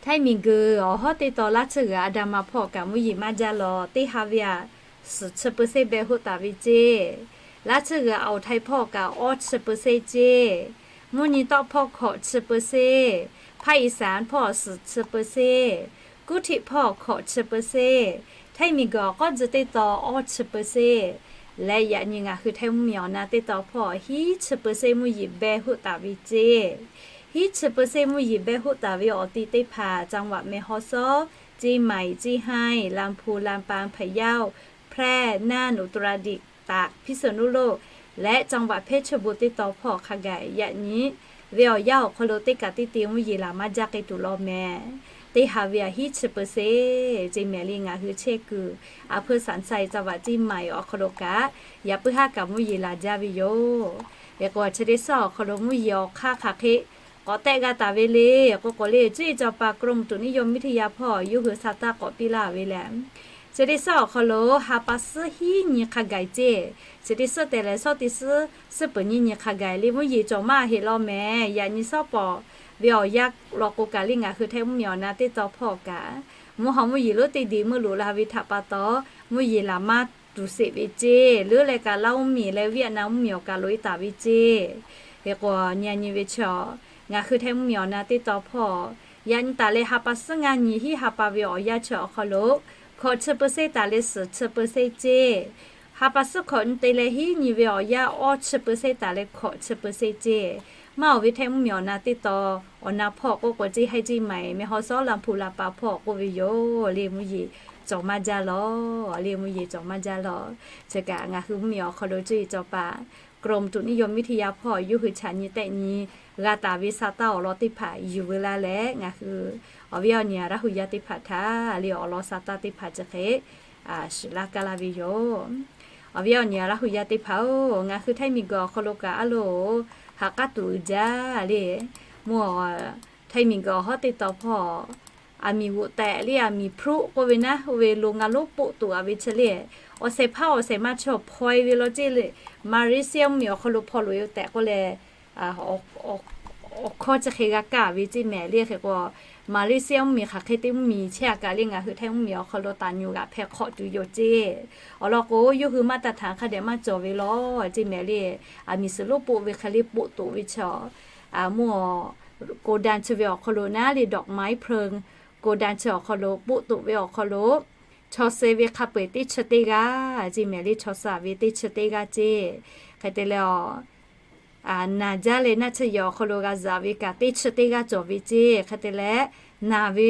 Htaiˇ miˬguiˬ awˬ hawˉ teˇ taw laˇ tsuhˇ g'uiˬ a da ma hpawˇ kaꞈ mvuhˇ yeˬ maˇ jaˇ law. Teˇ ha ve aꞈ suhˍ chi เปอร์เซ็นต์ beh hoˆ taˍ ve ceˇ. Laˇ tsuhˇ g'uiˬ Aoˬ Htaiˇ hpawˇ kaꞈ awˇ chi เปอร์เซ็นต์ ceˇ. Mvuhˇ nyi tawˆ hpawˇ hkawꞈ chi เปอร์เซ็นต์, Hpaˇ Iˍsaˍ hpawˇ suhˍ chi เปอร์เซ็นต์, Kuˇ Htiˆ hpawˇ hkawꞈ chi เปอร์เซ็นต์, Htaiˇ miˬguiˬ awˬ k'awˇ tcuh teˇ taw awˇ chi เปอร์เซ็นต์ leh, yaꞈ nyi ngaˬ hui Htaiˇ mvuhˇmiˬ awˬ na teˇ taw hpawˇ hiˉ chi เปอร์เซ็นต์ mvuhˇ yeˬ beh hoˆ taˍ ve ceˇ. Hiˉ chi เปอร์เซ็นต์ mvuhˇ yeˬ beh hoˆ taˍ ve awˬ ti teˇ hpaˍ จังหวัดแม่ฮ่องสอน, เชียงใหม่, เชียงราย, ลำพูน, ลำปาง, พะเยา, แพร่, น่าน, อุตรดิตถ์, ตาก, พิษณุโลก leh จังหวัดเพชรบูรณ์ teˇ taw hpawˇ hk'a gaˬ yaꞈ nyi ve awˬ yanˇ awˬ hk'aw lo teˇ kaꞈ teˇ te mvuhˇ yeˬ laˬ maˇ jaˇ k'ai tuˬ law mehˍ. Teˇ ha ve aꞈ hiˉ chi เปอร์เซ็นต์ ceˇ mehˍ le. Ngaˬ hui chehˇ kuiˬ อำเภอสันทราย จังหวัดเชียงใหม่ awˬ hk'aw lo kaꞈ yaꞈ puiˉ haˉ kaꞈ mvuhˇ yeˬ laˬ jaˇ ve yoˬ. Hk'e k'o, chi teˇ suhˉ awˬ hk'aw lo mvuhˇ yeˬ awˬ hk'aˇ hk'aˬ hk'e k'awꞈ tehˆ g'a taˍ ve le k'oˆ k'o le, cuˇ yiˍ cawˬ paˍ กรมอุตุนิยมวิทยา hpawˇ yawˇ hui sa taˇ k'awꞈ piˇ laˇ ve lehˬ, chi teˇ suhˉ awˬ hk'aw lo ha pa suhˉ hiˉ nyi hk'a gaˬ ceˇ. Chi teˇ suhˉ te leh shawˉ teˇ suhˉ suhˉ peuˬ nyiˇ nyi hk'a gaˬ le, mvuhˇ yeˬ cawˬ maˇ heˆ law mehˍ. Yaꞈ nyi shawˉ pawˍ ve awˬ yanˇ law k'o kaꞈ le, ngaˬ hui Htaiˇ mvuhˇmiˬ awˬ na teˇ taw hpawˇ kaꞈ mvuhˇ haw mvuhˇ yeˬ lonˉ teˇ diˬ meuˇ loꞈ la ve htaꞈ pa taw, mvuhˇ yeˬ laˬ maˇ tuˬ sheˍ ve ceˇ. Leuˉ leh kaꞈ Laˇ oˇ miˬ leh Vietnam oˇ miˬ awˬ kaꞈ loꞈ e taˍ ve ceˇ. Hk'e k'o, nyi nyi ve chaw, ngaˬ hui Htaiˇ mvuhˇmiˬ awˬ na teˇ taw hpawˇ yaꞈ nyi taˍ leh ha pa suhˉ ngaˇ nyi hiˉ ha pa ve awˬ yanˇ chi awˬ hk'aw lo hkawꞈ chi เปอร์เซ็นต์ taˍ leh suhˍ chi เปอร์เซ็นต์ ceˇ. Ha pa suhˉ hkawꞈ nyi te leh hiˉ nyi ve awˬ yanˇ awˇ chi เปอร์เซ็นต์ taˍ leh hkawꞈ chi เปอร์เซ็นต์ ceˇ. Maˇ awˬ ve Htaiˇ mvuhˇmiˬ awˬ na teˇ taw awˬ na hpawˇ k'oˆ k'o, ceˇ haiˉ ceˇ maˍ eˬ meh haw sawˉ laˇ hpu la pa hpawˇ k'oˆ ve yoˬ le, mvuhˇ yeˬ cawˬ maˇ jaˇ law. Le mvuhˇ yeˬ cawˬ maˇ jaˇ law. Chi kaꞈ ngaˬ hui mvuhˇmiˬ awˬ hk'aw lo cuˇ yiˍ cawˬ paˍ กรมอุตุนิยมวิทยา hpawˇ yawˇ hui chaꞈ nyi tehˆ nyi g'a taˍ ve sa taˇ awˬ lawn teˇ hpaˍ yuˬ veu la leh, ngaˬ hui awˬ viˉ awˬ nyi Laˇ huˍ yaˇ teˇ hpaˍ htaꞈ le awˬ lawn sa taˇ teˇ hpaˍ chi hk'e shiˍ laˇ kaˇ laˇ ve yoˬ. Awˬ viˉ awˬ nyi Laˇ huˍ yaˇ teˇ hpaˍ-oˬ, ngaˬ hui Htaiˇ miˬguiˬ awˬ hk'aw lo kaꞈ a loˬ, haꞈ k'aˉ tuˬ uiˍ jaˇ le. Mvuhˇ Htaiˇ miˬguiˬ awˬ hawˉ teˇ taw hpawˇ aˬ miˍ g'oꞈ tehꞈ le, aˬ miˍ พลุ k'oˆ ve naˉ, oˇ ve lo ngaˬ lonˉ poˆ tuˬ a ve chi le, awˬ shehˍ hpaˇ awˬ shehˍ ma chaw hpaw e ve law ceˇ le. Malaysia mvuhˇmiˬ awˬ hk'aw lo hpaw loꞈ e tehꞈ k'oˆ leh, awˬ hkawˇ chi hk'e g'a kaˇ ve ceˇ mehˍ le. Hk'e k'o, Malaysia mvuhˇmiˬ hk'aˬ hk'e te mvuhˇmiˬ chehˇ a kaꞈ le, ngaˬ hui Htaiˇ mvuhˇmiˬ awˬ hk'aw lo taˍ nyuˬ g'aꞈ hpeh hk'awꞈ tuˬ yoˬ ceˇ. Awˬ lawn k'o, yawˇ hui maˇ taˇ htaꞈ hk'a dehꞈ maˇ cawˬ ve law ceˇ mehˍ le. Aˬ miˍ suhˍ lonˉ poˆ ve hk'e le poˆ tuˬ ve chaw, mvuhˇ โกดัง chi ve awˬ hk'aw lo naˉ le ดอกไม้เพลิง k'oˆ Kodan chi awˬ hk'aw lo poˆ toꞈ ve awˬ hk'aw lo, chaw suh ve hk'a peu-eˬ teˇ chi teˇ g'aˇ ceˇ mehˍ le. Chaw suh ve teˇ chi teˇ g'aˇ ceˇ. Hk'e te leh a, naˬ jaˇ leh naˆ tsuhˇ yehˬ awˬ hk'aw lo g'a zuhꞈ ve kaꞈ teˇ chi teˇ g'aˇ cawˬ ve ceˇ. Hk'e te leh naˬ ve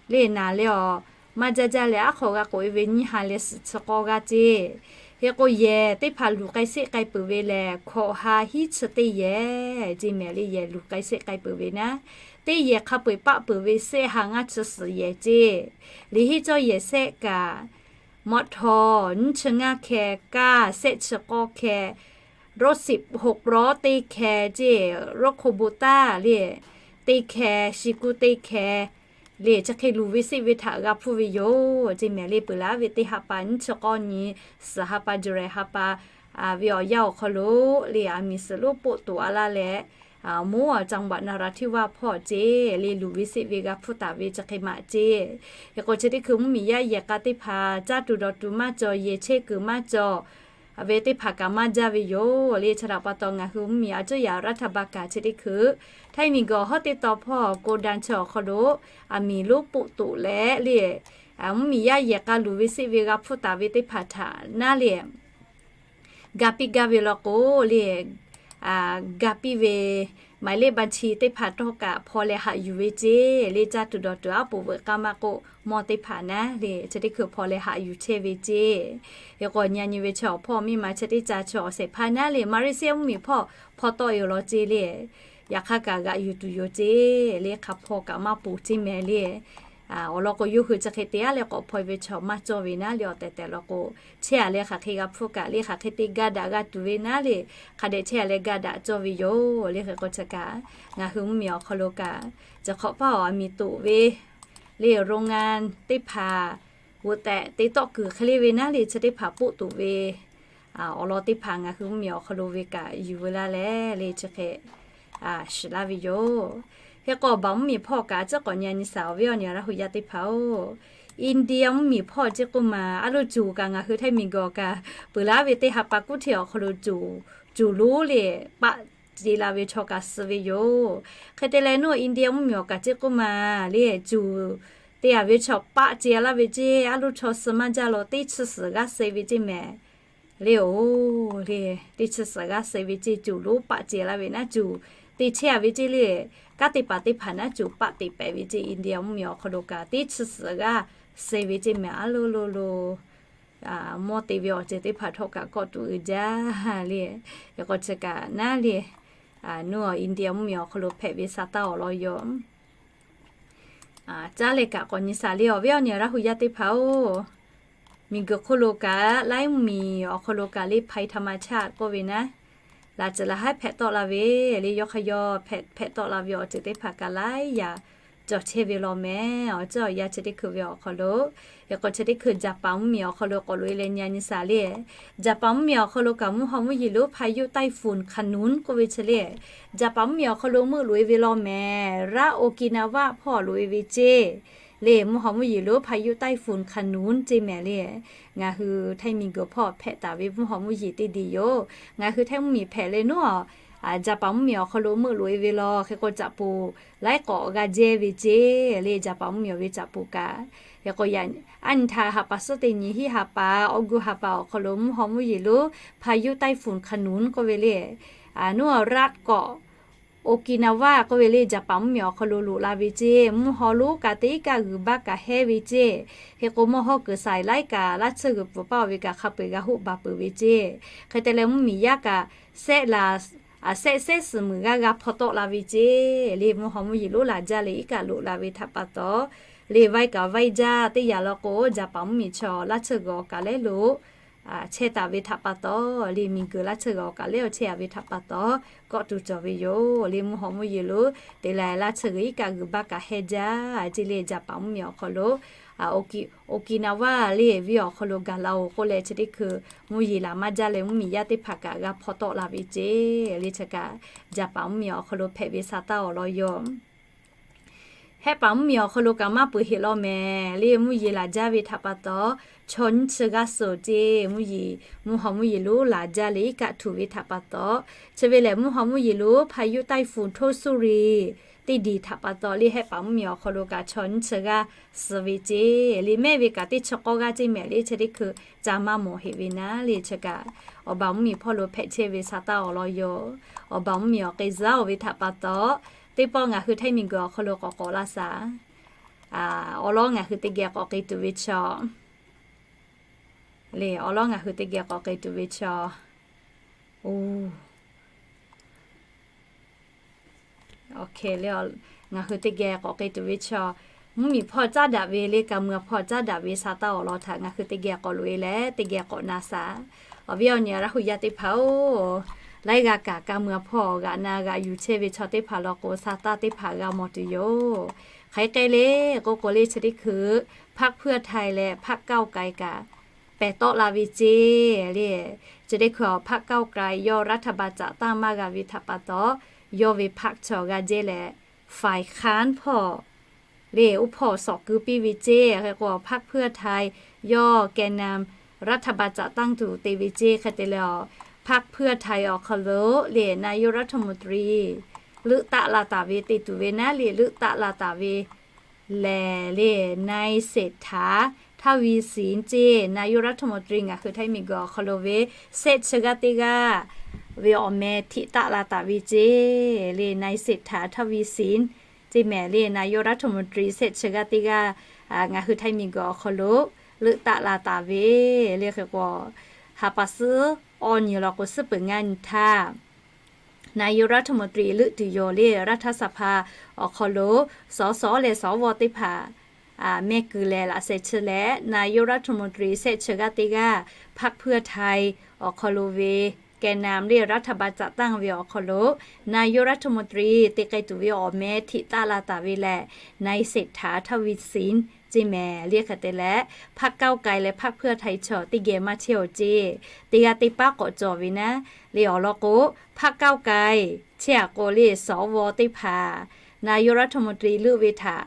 le, naˬ leh a, maˇ jaˇ jaˇ leh aˉ hk'aw g'a k'oꞈ e ve nyiˇ ha leh suhˍ chi k'awˇ g'aˇ ceˇ. Hk'e k'o yehˬ teˇ hpaˍ luˬ k'ai seˆ k'ai peuˬ ve lehˬ, hkawꞈ ha hiˉ chi teˇ yehˬ ceˇ mehˍ le. Yehˬ luˬ k'ai seˆ k'ai peuˬ ve naˉ, teˇ yehˬ hk'a peu-eˬ paˆ peuˬ ve sehˆ ha ngaˇ chi suhˍ yehˬ ceˇ. Liꞈ henˇ cawˇ yehˬ sehˆ kaꞈ, maw htaw nyiˇ chi ngaˇ hkeh, kaˇ sehˆ chi k'awˇ hkeh, roˇ siˍ hoꞈ k'lawˉ teˇ hkeh ceˇ, roˇ hk'o bon taˇ le teˇ hkeh, shi kuˇ teˇ hkeh le, chi hk'e luˬ ve seˆ ve htaꞈ g'a hpuˇ ve yoˬ ceˇ mehˍ le. Peuˬ laˇ ve teˇ ha pa nyiˇ chi k'awˇ nyi, suhˍ ha pa July ha pa ve awˬ yanˇ awˬ hk'aw lo le, aˬ miˍ suhˍ lonˉ poˆ toꞈ a laˇ leh, moˉ a จังหวัดนราธิวาส hpawˇ ceˇ le, luˬ ve seˆ ve g'a hpuˇ taˍ ve chi hk'e maꞈ ceˇ. Hk'e k'o chi teˇ hkui mvuhˇmiˬ yaˇ yehˬ k'a teˇ hpaˍ caˇ tuˬ dawˬ tuˬ maˇ cawˬ, yehˬ chehˇ kuiˬ maˇ cawˬ ve teˇ hpaˍ kaꞈ maˇ jaˇ ve yoˬ le. Chi htaꞈ pa taw ngaˬ hui mvuhˇmiˬ a cuˉ yaꞈ raˇ htaˇ ba kaꞈ chi teˇ hkui, htaiˇ miˬ guiˬ awˬ hawˉ teˇ taw hpawˇ Kodan chi awˬ hk'aw lo aˬ miˍ lonˉ poˆ toꞈ leh le, mvuhˇmiˬ yaˇ yehˬ k'a luˬ ve seˆ ve g'a hpuˇ taˍ ve teˇ hpaˍ htaꞈ naˉ le, ga piˇ gaˇ ve law k'o le, ga piˇ ve หมายเลขบัญชี teˇ hpaˍ htawˇ kaꞈ hpaw leh haꞈ yuˬ ve ceˇ le. Caˇ tuˬ dawˬ tuˬ aˉ poꞈ veuꞈ k'aˇ maˇ k'oˆ, mawˇ teˇ hpaˍ naˉ le chi teˇ hkui hpaw leh haꞈ yuˬ chehˇ ve ceˇ. Hk'e k'o nyi nyi ve chi awˬ hpawˇ miˇ ma chi teˇ ca chi awˬ shehˍ hpaˇ naˉ le, Malaysia mvuhˇmiˬ hpawˇ hpaw tawˆ e awˬ lawn ceˇ le. Yaꞈ hk'aˇ kaꞈ g'aꞈ yuˬ tuˬ yoˬ ceˇ le. Hk'a hpaw kaꞈ maˇ poˬ ceˇ mehˍ le. Awˬ lawn k'o yawˇ hui chi hk'e te aˉ leh k'awꞈ hpaw e ve chaw maˇ cawˇ ve naˉ le. Awˬ tehˬ tehˬ law k'o, chehˇ a leh hk'aˬ hk'e g'a hpuˇ kaꞈ le, hk'aˬ hk'e te ga daꞈ g'a tuˬ ve naˉ le, hk'a dehꞈ chehˇ a leh ga daꞈ cawˇ ve yoˬ le. Hk'e k'o chi kaꞈ ngaˬ hui mvuhˇmiˬ awˬ hk'aw lo kaꞈ, chi hk'awꞈ paˇ awˬ aˬ miˍ toꞈ ve le, โรงงาน teˇ hpaˍ g'oꞈ tehꞈ te tawˆ kuiˬ hk'e le ve naˉ le chi teˇ hpaˍ poˆ toꞈ ve awˬ lawn teˇ hpaˍ ngaˬ hui mvuhˇmiˬ awˬ hk'aw lo ve kaꞈ yuˬ veu laˇ leh le chi hk'e shiˍ laˇ ve yoˬ. Hk'e k'o awˬ baˬ mvuhˇmiˬ hpawˇ kaꞈ a ciˉ k'awꞈ nyi nyi shaˍ awˬ viˉ awˬ nyi Laˇ huˍ yaˇ teˇ hpaˍ-oˬ, India mvuhˇmiˬ hpawˇ ceˇ k'oˆ ma, aˉ lo cuˬ kaꞈ ngaˬ hui htaiˇ miˬ guiˬ awˬ kaꞈ peuˬ laˇ ve teˇ ha pa kuˉ hteˇ awˬ hk'aw lo cuˬ, cuˬ lonˉ le paˆ ce la ve chaw kaꞈ suh ve yoˬ. Hk'e te leh nuˇ India mvuhˇmiˬ awˬ kaꞈ ceˇ k'oˆ ma le, cuˬ te a ve chaw paˆ ce laˇ ve ceˇ. Aˉ lo chaw suh maˇ jaˇ law teˇ chi suhˍ g'aˇ suh ve ceˇ mehˍ le. Oˬ le, teˇ chi suhˍ g'aˇ suh ve ceˇ, cuˬ lonˉ paˆ ce laˇ ve naˉ cuˬ te chehˇ a ve ceˇ le. Kanˉ te paˍ teˇ hpaˍ naˉ cuˬ paˆ te pehˍ ve ceˇ. India mvuhˇmiˬ awˬ hk'aw lo kaꞈ teˇ chi suhˍ g'aˇ suh ve ceˇ mehˍ. Aˉ lo lo lo mawˇ te ve awˬ ceuˬ teˇ hpaˍ htawˇ kaꞈ kawˆ tuˬ uiˍ jaˇ le. Hk'e k'o chi kaꞈ naˉ le, nuˇ India mvuhˇmiˬ awˬ hk'aw lo hpehꞈ ve sa taˇ awˬ lawn yoˬ. Caˉ leh kaꞈ k'awꞈ nyi shaˍ le awˬ viˉ awˬ nyi Laˇ huˍ yaˇ teˇ hpaˍ-oˬ, miˬ guiˬ hk'oˆ lo kaꞈ laiˉ mvuhˇmiˬ awˬ hk'aw lo kaꞈ le ภัยธรรมชาติ k'oˆ ve naˉ, laꞈ ceuˬ laꞈ haˉ hpehꞈ tawˆ la ve le, yawˇ hk'a yawˇ hpehꞈ tawˆ la ve awˬ ceuˬ teˇ hpaˍ kaꞈ laiˉ yaꞈ cawˬ chehˇ ve law mehˍ. Awˬ ceuˬ awˬ yanˇ chi teˇ hkui ve awˬ hk'aw lo, hk'e k'o chi teˇ hkui Jaˍpaˍ mvuhˇmiˬ awˬ hk'aw lo k'awꞈ loꞈ e leh nyi nyi shaˍ le. Jaˍpaˍ mvuhˇmiˬ awˬ hk'aw lo kaꞈ mvuhˇ haw mvuhˇ yeˬ lonˉ พายุไต้ฝุ่นขนุน k'oˆ ve chi le, Jaˍpaˍ mvuhˇmiˬ awˬ hk'aw lo meuˆ loꞈ e ve law mehˍ. Raˇ Okinawa hpawˇ loꞈ e ve ceˇ le, mvuhˇ haw mvuhˇ yeˬ lonˉ พายุไต้ฝุ่นขนุน ceˇ mehˍ le. Ngaˬ hui htaiˇ miˬ guiˬ hpawˇ hpehꞈ taˍ ve mvuhˇ haw mvuhˇ yeˬ teˇ diˬ yoˬ. Ngaˬ hui htaiˇ mvuhˇmiˬ hpehꞈ leh nuˉ a, Jaˍpaˍ mvuhˇmiˬ awˬ hk'aw lo meuˆ loꞈ e ve law, hk'e k'o caꞈ poˍ laiˉ k'awꞈ g'a jehˇ ve ceˇ le. Jaˍpaˍ mvuhˇmiˬ awˬ ve caꞈ poˍ kaꞈ, hk'e k'o yaꞈ aˉ nyi htaꞈ ha pa suhˉ teˇ nyi hiˉ ha pa, awˬ gu ha pa awˬ hk'aw lo mvuhˇ haw mvuhˇ yeˬ lonˉ พายุไต้ฝุ่นขนุน k'oˆ ve le, nuˉ a raˇ k'awꞈ Okinawa k'oˆ ve le, Jaˍpaˍ mvuhˇmiˬ awˬ hk'aw lo loꞈ la ve ceˇ. Mvuhˇ haw lonˉ kaꞈ teˇ iˉ kaˆ g'uiˬ baˆ kaꞈ hehˉ ve ceˇ. Hk'e k'o mvuhˇ haw kuiˬ saiˍ laiˉ kaꞈ laˇ tsuhˇ g'uiˬ pfuhˍ paˇ ve kaꞈ hk'a peu-eˬ g'a hoˆ baˬ peuˬ ve ceˇ. Hk'e te leh mvuhˇmiˬ yaˇ kaꞈ sehˆ laˬ, sehˆ sehˆ suhˍ muiˬ g'aˇ g'a hpaw tawˆ la ve ceˇ le. Mvuhˇ haw mvuhˇ yeˬ lonˉ laˬ jaˇ leh iˉ kaˆ loꞈ la ve htaꞈ pa taw, le vaiˇ kaꞈ vaiˇ jaˇ teˇ yanˇ law k'o, Jaˍpaˍ mvuhˇmiˬ chaw laˇ tsuhˇ g'uiˬ awˬ kaꞈ lehˉ lo chehˇ taˍ ve htaꞈ pa taw, le miˬ guiˬ laˇ tsuhˇ g'uiˬ awˬ kaꞈ lehˉ awˬ chehˇ a ve htaꞈ pa taw, kawˆ tuˬ cawˬ ve yoˬ. Le mvuhˇ haw mvuhˇ yeˬ lonˉ te leh laˇ tsuhˇ g'uiˬ iˉ kaˆ g'uiˬ baˆ kaꞈ hehˉ jaˇ ceˇ le. Jaˍpaˍ mvuhˇmiˬ awˬ hk'aw lo Okinawa le ve awˬ hk'aw lo gaˬ la-oˬ k'oˆ leh chi teˇ hkui mvuhˇ yeˬ laˬ maˇ jaˇ leh mvuhˇmiˬ yaˇ teˇ hpaˍ kaꞈ g'a hpaw tawˆ la ve ceˇ le. Chi kaꞈ Jaˍpaˍ mvuhˇmiˬ awˬ hk'aw lo hpehꞈ ve sa taˇ awˬ lawn yoˬ. Hehˆ paˍ mvuhˇmiˬ awˬ hk'aw lo kaꞈ maˇ peuˬ heꞈ law mehˍ le. Mvuhˇ yeˬ laˬ jaˇ ve htaꞈ pa taw, chaw nyiˇ chi g'aˇ suhˍ ceˇ. Mvuhˇ yeˬ, mvuhˇ haw mvuhˇ yeˬ lonˉ laˬ jaˇ leh iˉ kaˆ htuꞈ ve htaꞈ pa taw, chi ve lehˬ mvuhˇ haw mvuhˇ yeˬ lonˉ พายุไต้ฝุ่นโทสุริ htaꞈ teˇ diˬ htaꞈ pa taw le, Hehˆ paˍ mvuhˇmiˬ awˬ hk'aw lo kaꞈ chaw nyiˇ chi g'aˇ suh ve ceˇ le, mehˆ ve kaꞈ teˇ chi k'awˇ g'aˇ ceˇ mehˍ le, chi teˇ hkui ca maˇ mawˬ heꞈ ve naˉ le, chi kaꞈ awˬ baˬ mvuhˇmiˬ hpawˇ lo hpehꞈ chehˇ ve sa taˇ awˬ lawn yoˬ. Awˬ baˬ mvuhˇmiˬ awˬ k'ai zuhˉ oˬ ve htaꞈ pa taw, teˇ pawˆ ngaˬ hui Htaiˇ miˬguiˬ awˬ hk'aw lo k'awꞈ k'awꞈ laˇ shaˍ. Awˬ lawn ngaˬ hui teˇ geh k'awꞈ k'ai tuˬ ve chaw le, awˬ lawn ngaˬ hui teˇ geh k'awꞈ k'ai tuˬ ve chaw, oˬ, ngaˬ hui teˇ geh k'awꞈ k'ai tuˬ ve chaw, mvuhˇmiˬ hpawˇ caˉ daꞈ ve le, kaꞈ muiˬ hpawˇ caˉ daꞈ ve sa taˇ awˬ lawn htaꞈ ngaˬ hui teˇ geh k'awꞈ loꞈ e leh teˇ geh k'awꞈ na shaˍ. Awˬ viˉ awˬ nyi Laˇ huˍ yaˇ teˇ hpaˍ-oˬ, laiˉ g'aˇ kaꞈ kaꞈ muiˬ hpawˇ g'aꞈ na g'aꞈ yuˬ chehˇ ve chaw teˇ hpaˍ law k'o, sa taˇ teˇ hpaˍ g'a mawˬ tuˬ yoˬ. Hk'aˬ hk'e le k'oˆ k'o le, chi teˇ hkui พรรคเพื่อไทย leh พรรคก้าวไกล kaꞈ pehˬ tawˆ la ve ceˇ le. Chi teˇ hkui พรรคก้าวไกล yawˇ รัฐบาลจัดตั้ง maˇ g'a ve htaꞈ pa taw, yawˇ ve พรรค chaw g'a jehˇ leh, ฝ่ายค้าน hpawˇ le, oˇ hpawˇ shawˍ keu piˇ ve ceˇ. Hk'e k'o พรรคเพื่อไทย yawˇ แกนนำ รัฐบาลจัดตั้ง tuˬ te ve ceˇ. Hk'e te leh พรรคเพื่อไทย awˬ hk'aw lo le นายกรัฐมนตรี leuˆ taˆ la taˍ ve te tuˬ ve naˉ le, leuˆ taˆ la taˍ ve lehˬ le, นายเศรษฐา ทวีสิน ceˇ, นายกรัฐมนตรี ngaˬ hui Htaiˇ miˬguiˬ awˬ hk'aw lo ve shehˆ chi g'aˇ teˇ g'aˇ ve awˬ meh hteꞈ taˆ la taˍ ve ceˇ le, นายเศรษฐา ทวีสิน ceˇ mehˍ le, นายกรัฐมนตรี shehˆ chi g'aˇ teˇ g'aˇ ngaˬ hui Htaiˇ miˬguiˬ awˬ hk'aw lo leuˆ taˆ la taˍ ve le. Hk'e k'o, ha pa suhˉ awˬ nyi law k'o, suhˉ peuˬ ngaˇ nyi htaˇ นายกรัฐมนตรี leuˆ tuˬ yoˬ le. รัฐสภา awˬ hk'aw lo สส leh สว teˇ hpaˍ meh kuiˬ leh laꞈ sheh chi leh นายกรัฐมนตรี shehˆ chi g'aˇ teˇ g'aˇ พรรคเพื่อไทย awˬ hk'aw lo ve แกนนำ le รัฐบาลจัดตั้ง ve awˬ hk'aw lo นายกรัฐมนตรี te k'ai tuˬ ve awˬ meh hteꞈ taˆ la taˍ ve lehˬ, นายเศรษฐา ทวีสิน ceˇ mehˍ le. Hk'e te leh พรรคก้าวไกล leh พรรคเพื่อไทย chaw teˇ geh maˇ chehˇ awˬ ceˇ, teˇ g'aˇ teˇ paˉ k'awꞈ cawˬ ve naˉ le. Awˬ lawn k'o, พรรคก้าวไกล chehˇ a k'o le สว teˇ hpaˍ นายกรัฐมนตรี leuˆ ve htaꞈ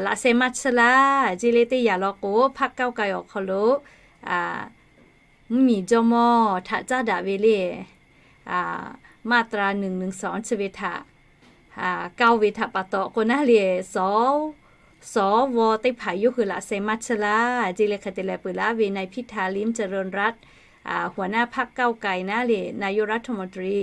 laꞈ sheh maˇ chiˇ laˇ ceˇ le. Teˇ yanˇ law k'o, พรรคก้าวไกล awˬ hk'aw lo mvuhˇmiˬ jawˇmawˇ htaꞈ caˉ daꞈ ve le มาตราหนึ่งหนึ่งสอง chi ve htaꞈ kawˇ ve htaꞈ pa taw k'o naˉ le, สว teˇ hpaˍ yawˇ hui laꞈ sheh maˇ chiˇ laˇ ceˇ le. Hk'e te leh peuˬ laˇ ve นายพิธา ลิ้มเจริญรัตน์ หัวหน้าพรรคก้าวไกล naˉ le นายกรัฐมนตรี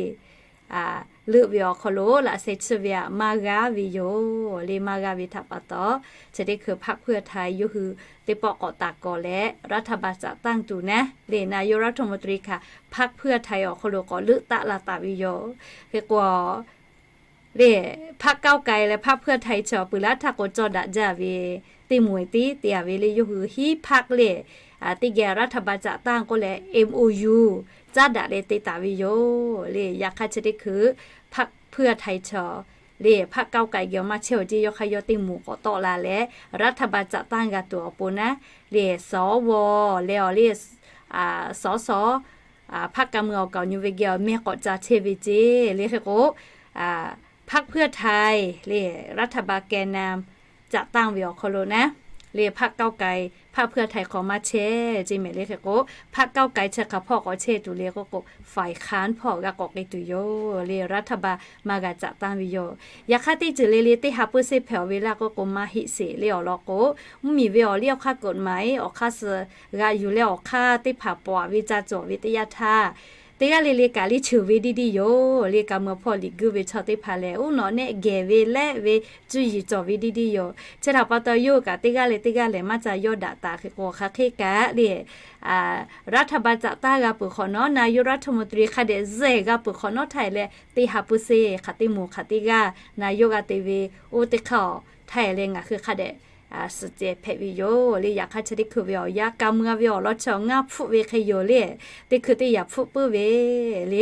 leuˆ ve awˬ hk'aw lo laꞈ sheh chiˇ ve htaꞈ maˇ g'aˇ ve yoˬ le. Maˇ g'aˇ ve htaꞈ pa taw, chi teˇ hkui พรรคเพื่อไทย yawˇ hui teˇ pawˆ k'awꞈ taˍ kawˬ leh รัฐบาลจัดตั้ง tuˬ naˉ le, นายกรัฐมนตรี htaꞈ พรรคเพื่อไทย awˬ hk'aw lo k'awꞈ leuˆ taˆ la taˍ ve yoˬ. Hk'e k'o le, พรรคก้าวไกล leh พรรคเพื่อไทย chaw peuˬ laˇ htaˇ k'o cawˇ daꞈ jaˇ ve teˇ moˍ eˬ tiˉ te a ve le. Yawˇ hui hiˉ พรรค le, teˇ geh รัฐบาลจัดตั้ง k'oˆ leh เอ็มโอยู caˉ daꞈ leh te taˍ ve yoˬ le. Yaꞈ hk'aˇ chi teˇ hkui พรรคเพื่อไทย chaw le พรรคก้าวไกล geh maˇ chehˇ awˬ ceˇ, yawˇ hk'aˇ yawˇ teˇ moˍ k'awꞈ tawˆ la leh รัฐบาลจัดตั้ง g'a tuˬ awˬ pon naˉ le, สว leh awˬ le สส พรรคการเมือง awˬ kaˍ awˬ nyi ve geh awˬ meh k'awꞈ ca chehˇ ve ceˇ le. Hk'e k'o, พรรคเพื่อไทย le รัฐบาลแกนนำ จัดตั้ง ve awˬ hk'aw lo naˉ le, พรรคก้าวไกล พรรคเพื่อไทย hk'aw maˇ chehˇ ceˇ mehˍ le. Hk'e k'o, พรรคก้าวไกล chi hk'aˬ hpawˇ k'awꞈ chehˇ tuˬ le k'oˆ k'o, ฝ่ายค้าน hpawˇ g'a k'awꞈ k'ai tuˬ yoˬ le. รัฐบาล maˇ g'a จัดตั้ง ve yoˬ. Yaꞈ hk'aˇ teˇ ceuˬ le le teˇ ha puiˉ seˇ hpehꞈ ve laˇ k'oˆ k'o maˇ heˆ sheˍ le. Awˬ lawn k'o, mvuhˇmiˬ ve awˬ liˇ awˬ hk'aˇ กฎหมาย awˬ hk'aˇ suh g'a yuˬ leh awˬ hk'aˇ teˇ hpaˍ pawꞈ ve ca cawˬ ve teˇ yanˇ htaˇ, teˇ g'aˇ le le kaꞈ liˇ cheuˬ ve diˇ diˇ yoˬ le. Kaꞈ muiˬ hpawˇ liꞈ guˇ ve chaw teˇ hpaˍ lehˬ, uˉ nawꞈ nehˆ gehˬ ve lehˆ ve cuˇ yiˍ cawˬ ve diˇ diˇ yoˬ. Chi htaꞈ pa taw, yawˇ kaꞈ teˇ g'aˇ leh teˇ g'aˇ lehˬ maˇ ca yawˇ daꞈ taˍ. Hk'e k'o, hk'aˬ hk'e kaꞈ le, รัฐบาลจัดตั้ง g'a peuˬ hk'awꞈ nawˉ, นายกรัฐมนตรี hk'a dehꞈ zuhˆ g'a peuˬ hk'awꞈ nawˉ htaˇ leh, teˇ ha puiˉ seˇ hk'aˬ teˇ moˍ hk'aˬ teˇ g'aˇ na yawˇ g'a te ve oˇ teˇ hk'aˇ htaˇ leh ngaˬ hui hk'a dehꞈ suhˍ ceh hpehꞈ ve yoˬ le. Yaꞈ hk'aˇ chi teˇ hkui ve awˬ yanˇ kaꞈ muiˬ ve awˬ lawn chaw ngaˇ hpfuhˆ ve hk'e yoˬ le. Teˇ hkui teˇ yaꞈ hpfuhˆ puiˉ ve le,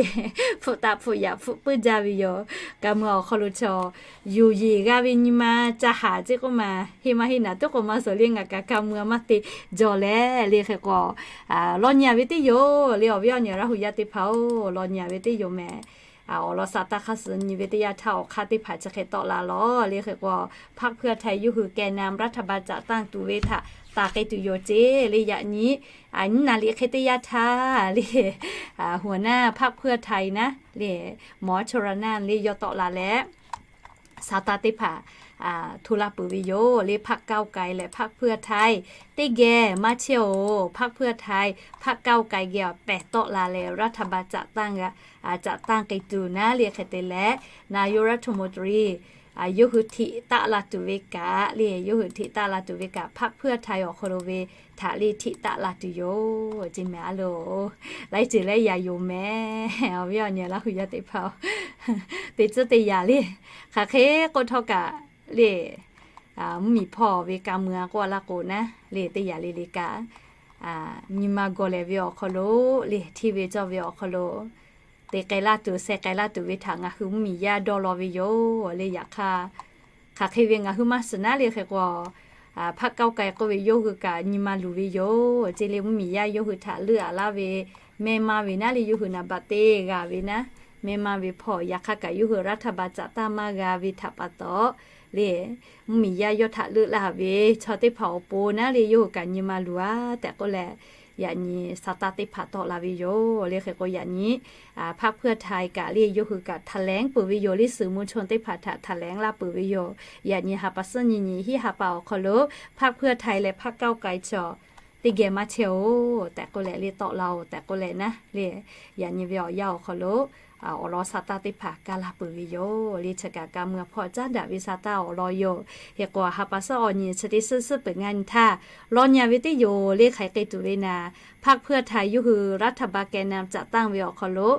hpfuhˆ taˆ hpfuhˆ yaꞈ hpfuhˆ puiˉ jaˇ ve yoˬ. Kaꞈ muiˬ awˬ hk'aw lo chaw yuˬ yeˬ g'a ve nyi ma ca haˍ ceˇ k'oˆ ma, heˆ maˇ heˆ naˍ tuˉ k'o maˇ suhˍ le. Ngaˬ kaꞈ kaꞈ muiˬ maˇ te jaw leh le. Hk'e k'o, law nyi a ve teˇ yoˬ le. Awˬ viˉ awˬ nyi Laˇ huˍ yaˇ teˇ hpaˍ-oˬ, law nyi a ve teˇ yoˬ mehˍ. Awˬ lawn sa taˇ hk'aˇ suh nyi ve teˇ yanˇ htaˇ awˬ hk'aˇ teˇ hpaˍ chi hk'e tawˆ la lawˬ le. Hk'e k'o, พรรคเพื่อไทย yawˇ hui แกนนำ รัฐบาลจัดตั้ง tuˬ ve htaꞈ taˍ k'ai tuˬ yoˬ ceˇ le. Yaꞈ nyi nyiˇ naˍ riˍ hk'e teˇ yanˇ htaˇ le, หัวหน้าพรรคเพื่อไทย naˉ le, หมอชลนาน le yawˇ tawˆ la leh Saˍtanˍ teˇ hpaˍ hto la peuˬ ve yoˬ le. พรรคก้าวไกล leh พรรคเพื่อไทย teˇ geh maˇ chehˇ-oˬ. พรรคเพื่อไทย พรรคก้าวไกล geh awˬ pehˬ tawˆ la leh รัฐบาล จัดตั้ง g'a, จัดตั้ง k'ai tuˬ naˉ le. Hk'e te leh นายกรัฐมนตรี yawˇ hui hteꞈ taˆ la tuˬ ve kaꞈ le, yawˇ hui hteꞈ taˆ la tuˬ ve kaꞈ พรรคเพื่อไทย awˬ hk'aw lo ve htaꞈ le hteꞈ taˆ la tuˬ yoˬ ceˇ mehˍ a loˬ. Laiˉ ceuˬ leh yaꞈ yoˬ mehˍ. Awˬ viˉ awˬ nyi Laˇ hu yaˇ teˇ hpaˍ-oˬ, teˇ tcuhˉ teˇ yanˍ le, hk'aˬ hk'e k'oˆ htawˇ kaꞈ le, mvuhˇmiˬ hpawˇ ve ka mui-a k'oˆ laˇ k'o naˉ le, teˇ yanˍ le le kaꞈ, nyi ma gawˬ lehˬ ve awˬ hk'aw lo le, hteˇ ve cawˇ ve awˬ hk'aw lo te k'ai laˇ tuˬ, sheh k'ai laˇ tuˬ ve htaꞈ ngaˬ hui mvuhˇmiˬ yaˇ dawˇ law ve yoˬ le. Yaꞈ hk'aˇ, hk'aˬ hk'e ve ngaˬ hui maˇ shiˍ naˉ le. Hk'e k'o, พรรคก้าวไกล k'oˆ ve yawˇ hui kaꞈ nyi ma luˬ ve yoˬ ceˇ le. Mvuhˇmiˬ yaˇ yawˇ hui htaꞈ leuˆ-a laˇ ve mehˇ maˇ ve naˉ le, yawˇ hui naˍ baꞈ te g'a ve naˉ, mehˇ maˇ ve hpawˇ yaꞈ hk'aˇ kaꞈ yawˇ hui รัฐบาล จัดตั้ง maˇ g'a ve htaꞈ pa taw le, mvuhˇmiˬ yaˇ yawˇ htaꞈ leuˆ laˇ ve chaw teˇ hpaˍ awˬ pon naˉ le, yawˇ hui kaꞈ nyi ma luˬ-a tehꞈ k'oˆ leh, yaꞈ nyi Saˍtanˍ teˇ hpaˍ tawˆ la ve yoˬ le. Hk'e k'o yaꞈ nyi พรรคเพื่อไทย kaꞈ le, yawˇ hui kaꞈ แถลง peuˬ ve yoˬ le. Suhˍ mvuh chonˇ teˇ hpaˍ htaꞈ แถลง laˇ peuˬ ve yoˬ. Yaꞈ nyi ha pa suhˉ nyi nyi hiˆ ha pa awˬ hk'aw lo พรรคเพื่อไทย leh พรรคก้าวไกล chaw teˇ geh maˇ chehˇ-oˬ tehꞈ k'oˆ leh le, tawˆ la-oˬ tehꞈ k'oˆ leh naˉ le, yaꞈ nyi ve awˬ yanˇ awˬ hk'aw lo awˬ lawn Saˍtanˍ teˇ hpaˍ kaˇ laˇ peuˬ ve yoˬ le. Chi kaꞈ ka mui-a hpawˇ caˉ daꞈ ve Saˍtanˍ awˬ lawn yoˬ. Hk'e k'o ha pa suhˉ awˬ nyi chi teˇ suhˉ suhˉ peuˬ ngaˇ nyi htaˇ, law nyi-a ve teˇ yoˬ le. Hk'aˬ hk'e tuˬ ve naˍ, พรรคเพื่อไทย yawˇ hui รัฐบาล แกนนำ จัดตั้ง ve awˬ hk'aw lo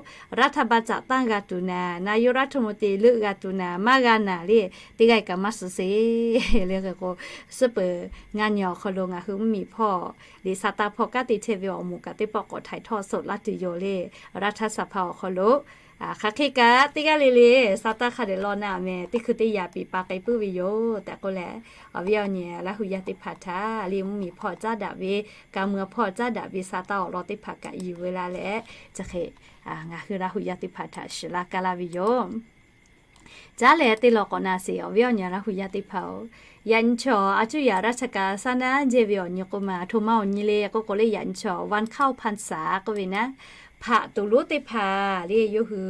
รัฐบาล จัดตั้ง g'a tuˬ naˍ, นายกรัฐมนตรี leuˆ g'a tuˬ naˍ, maˇ g'a naˍ le, teˇ g'aˇ kaꞈ maˇ suhˍ sheˍ le. Hk'e k'o suhˉ peuˬ ngaˇ nyi awˬ hk'aw lo ngaˬ hui mvuhˇmiˬ hpawˇ liꞈ Saˍtanˍ hpawˇ kanˉ te chehˇ ve awˬ moˍ kaꞈ teˇ pawˆ k'awꞈ htaiˍ htawˇ soˍ laˇ tuˬ yoˬ le. รัฐสภา awˬ hk'aw lo hk'aˬ hk'e kaꞈ teˇ g'aˇ le le Saˍtanˍ hk'a dehꞈ law naˉ mehˍ, teˇ hkui teˇ yanˍ piˍ pa k'ai puiˉ ve yoˬ tehꞈ k'oˆ leh, awˬ viˉ awˬ nyi Laˇ hu yaˇ teˇ hpaˍ htaꞈ le mvuhˇmiˬ hpawˇ caˉ daꞈ ve, ka mui-a hpawˇ caˉ daꞈ ve Saˍtanˍ awˬ lawn teˇ hpaˍ kaꞈ yuˬ ve laˇ leh, chi hk'e ngaˬ hui Laˇ hu yaˇ teˇ hpaˍ htaꞈ shiˍ laˇ kaˇ laˇ ve yoˬ. Caˉ leh teˇ law k'awꞈ na sheˍ, awˬ viˉ awˬ nyi Laˇ hu yaˇ teˇ hpaˍ-oˬ, yaꞈ nyi chaw a cuˇ yaꞈ ราชการ saˉ naˉ jehˇ ve awˬ nyi k'oˆ ma, htoꞈ ma awˬ nyi le k'oˆ k'o le, yaꞈ nyi chaw วันเข้าพรรษา k'oˆ ve naˉ, hpaꞈ tuˬ lonˉ teˇ hpaˍ le yawˇ hui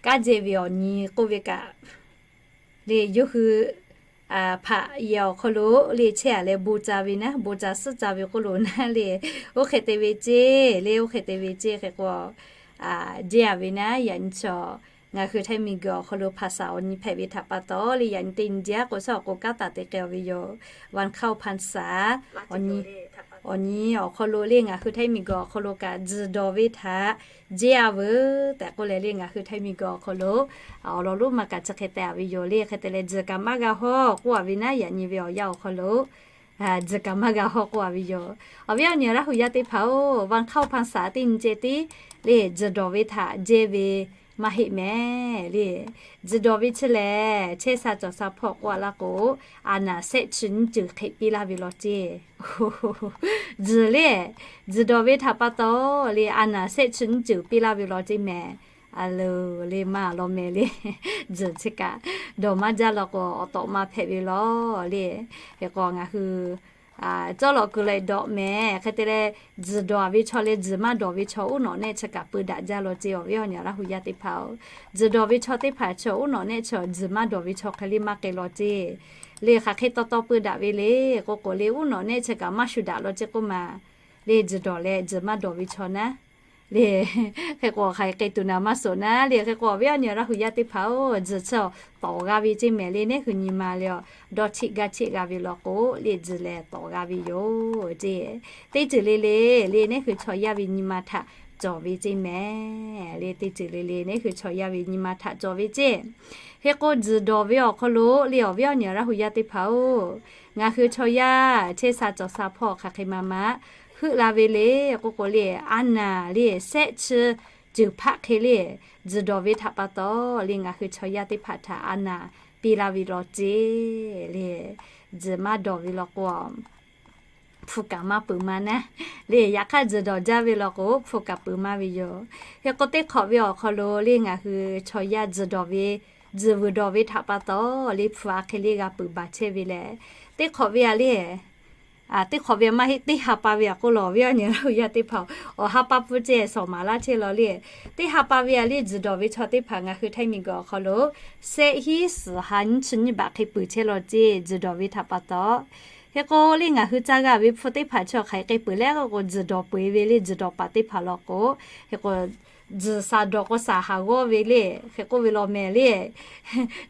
kanˉ jehˇ ve awˬ nyi k'oˆ ve kaꞈ le, yawˇ hui hpaꞈ yehˬ awˬ hk'aw lo le chehˇ-a leh bon ca ve naˉ, bon ca suhˉ ca ve k'oˆ lo naˉ le, oˇ hk'e te ve ceˇ le, oˇ hk'e te ve ceˇ. Hk'e k'o jehˇ-a ve naˉ, yaꞈ nyi chaw ngaˬ hui Htaiˇ miˬguiˬ awˬ hk'aw lo hpaˍ saˍ awˬ nyi hpehꞈ ve htaꞈ pa taw le, yaꞈ nyi teˇ nyi jehˇ k'o shaˉ awˬ k'o kanˉ taˍ te k'ai-a ve yoˬ. วันเข้าพรรษา awˬ nyi awˬ hk'aw lo le ngaˬ hui Htaiˇ miˬguiˬ awˬ hk'aw lo kaꞈ tzuhˬ dawˬ ve htaꞈ jehˇ-a veuˬ tehꞈ k'oˆ leh le, ngaˬ hui Htaiˇ miˬguiˬ awˬ hk'aw lo awˬ lawn lonˉ ma kaꞈ chi hk'e te-a ve yoˬ le. Hk'e te leh tzuhˬ kaꞈ maˇ g'a hawˇ k'oˆ-a ve naˉ, yaꞈ nyi ve awˬ yanˇ awˬ hk'aw lo tzuhˬ kaꞈ maˇ g'a hawˇ k'oˆ-a ve yoˬ. Awˬ viˉ awˬ nyi Laˇ hu yaˇ teˇ hpaˍ-oˬ, วันเข้าพรรษา teˇ nyi ceh tiˉ le tzuhˬ dawˬ ve htaꞈ jehˇ ve maˇ heˆ mehˍ le. Tzuhˬ dawˬ ve chi lehˬ, chehˇ sha cawˬ sha hpawˇ k'oˆ-a laˇ k'o, a naˍ shehˆ chi nyiˇ ceuˬ hk'e piˇ laˇ ve law ceˇ. Tzuhˬ le, tzuhˬ dawˬ ve htaꞈ pa taw le, a naˍ shehˆ chi nyiˇ ceuˬ piˇ laˇ ve law ceˇ mehˍ. A loˬ le, maˇ law mehˍ le. Tzuhˬ chi kaꞈ dawˬ maˇ jaˇ law k'o, awˬ tawꞈ ma hpehꞈ ve law le. Hk'e k'o ngaˬ hui cawˇ lawꞈ kuiˬ leh dawꞈ mehˍ. Hk'e te leh, tzuhˬ dawˬ-a ve chaw leh tzuhˬ maˇ dawˬ ve chaw uˉ nawꞈ nehˆ chi kaꞈ peu daꞈ jaˇ law ceˇ. Awˬ viˉ awˬ nyi Laˇ hu yaˇ teˇ hpaˍ-oˬ, tzuhˬ dawˬ ve chaw teˇ hpaˍ chaw uˉ nawꞈ nehˆ chaw tzuhˬ maˇ dawˬ ve chaw hk'e le maˇ k'ai law ceˇ. Le hk'aˬ hk'e taw taw peu daꞈ ve le k'oˆ k'o le, uˉ nawꞈ nehˆ chi kaꞈ maˇ shu daꞈ law ceˇ k'oˆ ma. Le tzuhˬ dawˬ leh tzuhˬ maˇ dawˬ ve chaw naˉ le, hk'e k'o hk'aˬ hk'e k'ai tuˬ naˍ maˇ suhˍ naˉ le. Hk'e k'o awˬ viˉ awˬ nyi Laˇ hu yaˇ teˇ hpaˍ-oˬ, tzuhˬ chi tawˍ g'a ve ceˇ mehˍ le. Nehˉ hui nyi ma le, dawˇ cheˆ gaˇ cheˆ g'a ve law k'o le, tzuhˬ lehˬ tawˍ g'a ve yoˬ ceˇ. Teˇ ceuˬ le le, le nehˉ hui chaw yaˇ ve nyi ma htaꞈ cawˬ ve ceˇ mehˍ le. Teˇ ceuˬ le le, nehˉ hui chaw yaˇ ve nyi ma htaꞈ cawˬ ve ceˇ. Hk'e k'o tzuhˬ dawˬ ve awˬ hk'aw lo le, awˬ viˉ awˬ nyi Laˇ hu yaˇ teˇ hpaˍ-oˬ, ngaˬ hui chaw yaˇ chehˇ sha cawˬ sha hpawˇ hk'aˬ hk'e ma ma heuˆ la ve le k'oˆ k'o le, a naˍ le shehˆ chi ceuˬ hpaˆ hk'e le tzuhˬ dawˬ ve htaꞈ pa taw le, ngaˬ hui chaw yaˇ teˇ hpaˍ htaꞈ a naˍ piˇ laˇ ve law ceˇ le. Tzuhˬ maˇ dawˬ ve law k'o, hpu kaꞈ maˇ peuˬ ma naˉ le. Yaꞈ hk'aˇ tzuhˬ dawˬ jaˇ ve law k'o, hpu kaꞈ peuˬ maˇ ve yoˬ. Hk'e k'o teˇ hk'awꞈ ve awˬ hk'aw lo le, ngaˬ hui chaw yaˇ tzuhˬ dawˬ ve, tzuhˬ vuiˬ dawˬ ve htaꞈ pa taw le, hpu a hk'e le g'a peuˬ baˬ chehˇ ve leh, teˇ hk'awꞈ ve a le, teˇ hk'awꞈ ve maˇ heˆ, teˇ ha pa ve a k'oˆ lawˬ awˬ viˉ awˬ nyi Laˇ huˍ yaˇ teˇ hpaˍ, awˬ ha pa pun ceh shawˍ maˍ laˇ chehˇ law le. Teˇ ha pa ve a le tzuhˬ dawˬ ve chaw teˇ hpaˍ ngaˬ hui Htaiˇ miˬguiˬ awˬ hk'aw lo shehˆ hinˉ suhˍ ha nyiˇ chi nyiˇ baꞈ hk'e peuˬ chehˇ law ceˇ, tzuhˬ dawˬ ve htaꞈ pa taw. Hk'e k'o le ngaˬ hui caˇ g'a ve hpu teˇ hpaˍ chi hk'aˬ hk'e peuˬ le k'o, tzuhˬ dawˬ peu eˬ ve le, tzuhˬ dawˬ paˍ teˇ hpaˍ law k'o, hk'e k'o tzuhˬ shaˍ dawˬ k'o shaˍ haˍ g'awˇ ve le, hk'e k'oˆ ve law mehˍ le.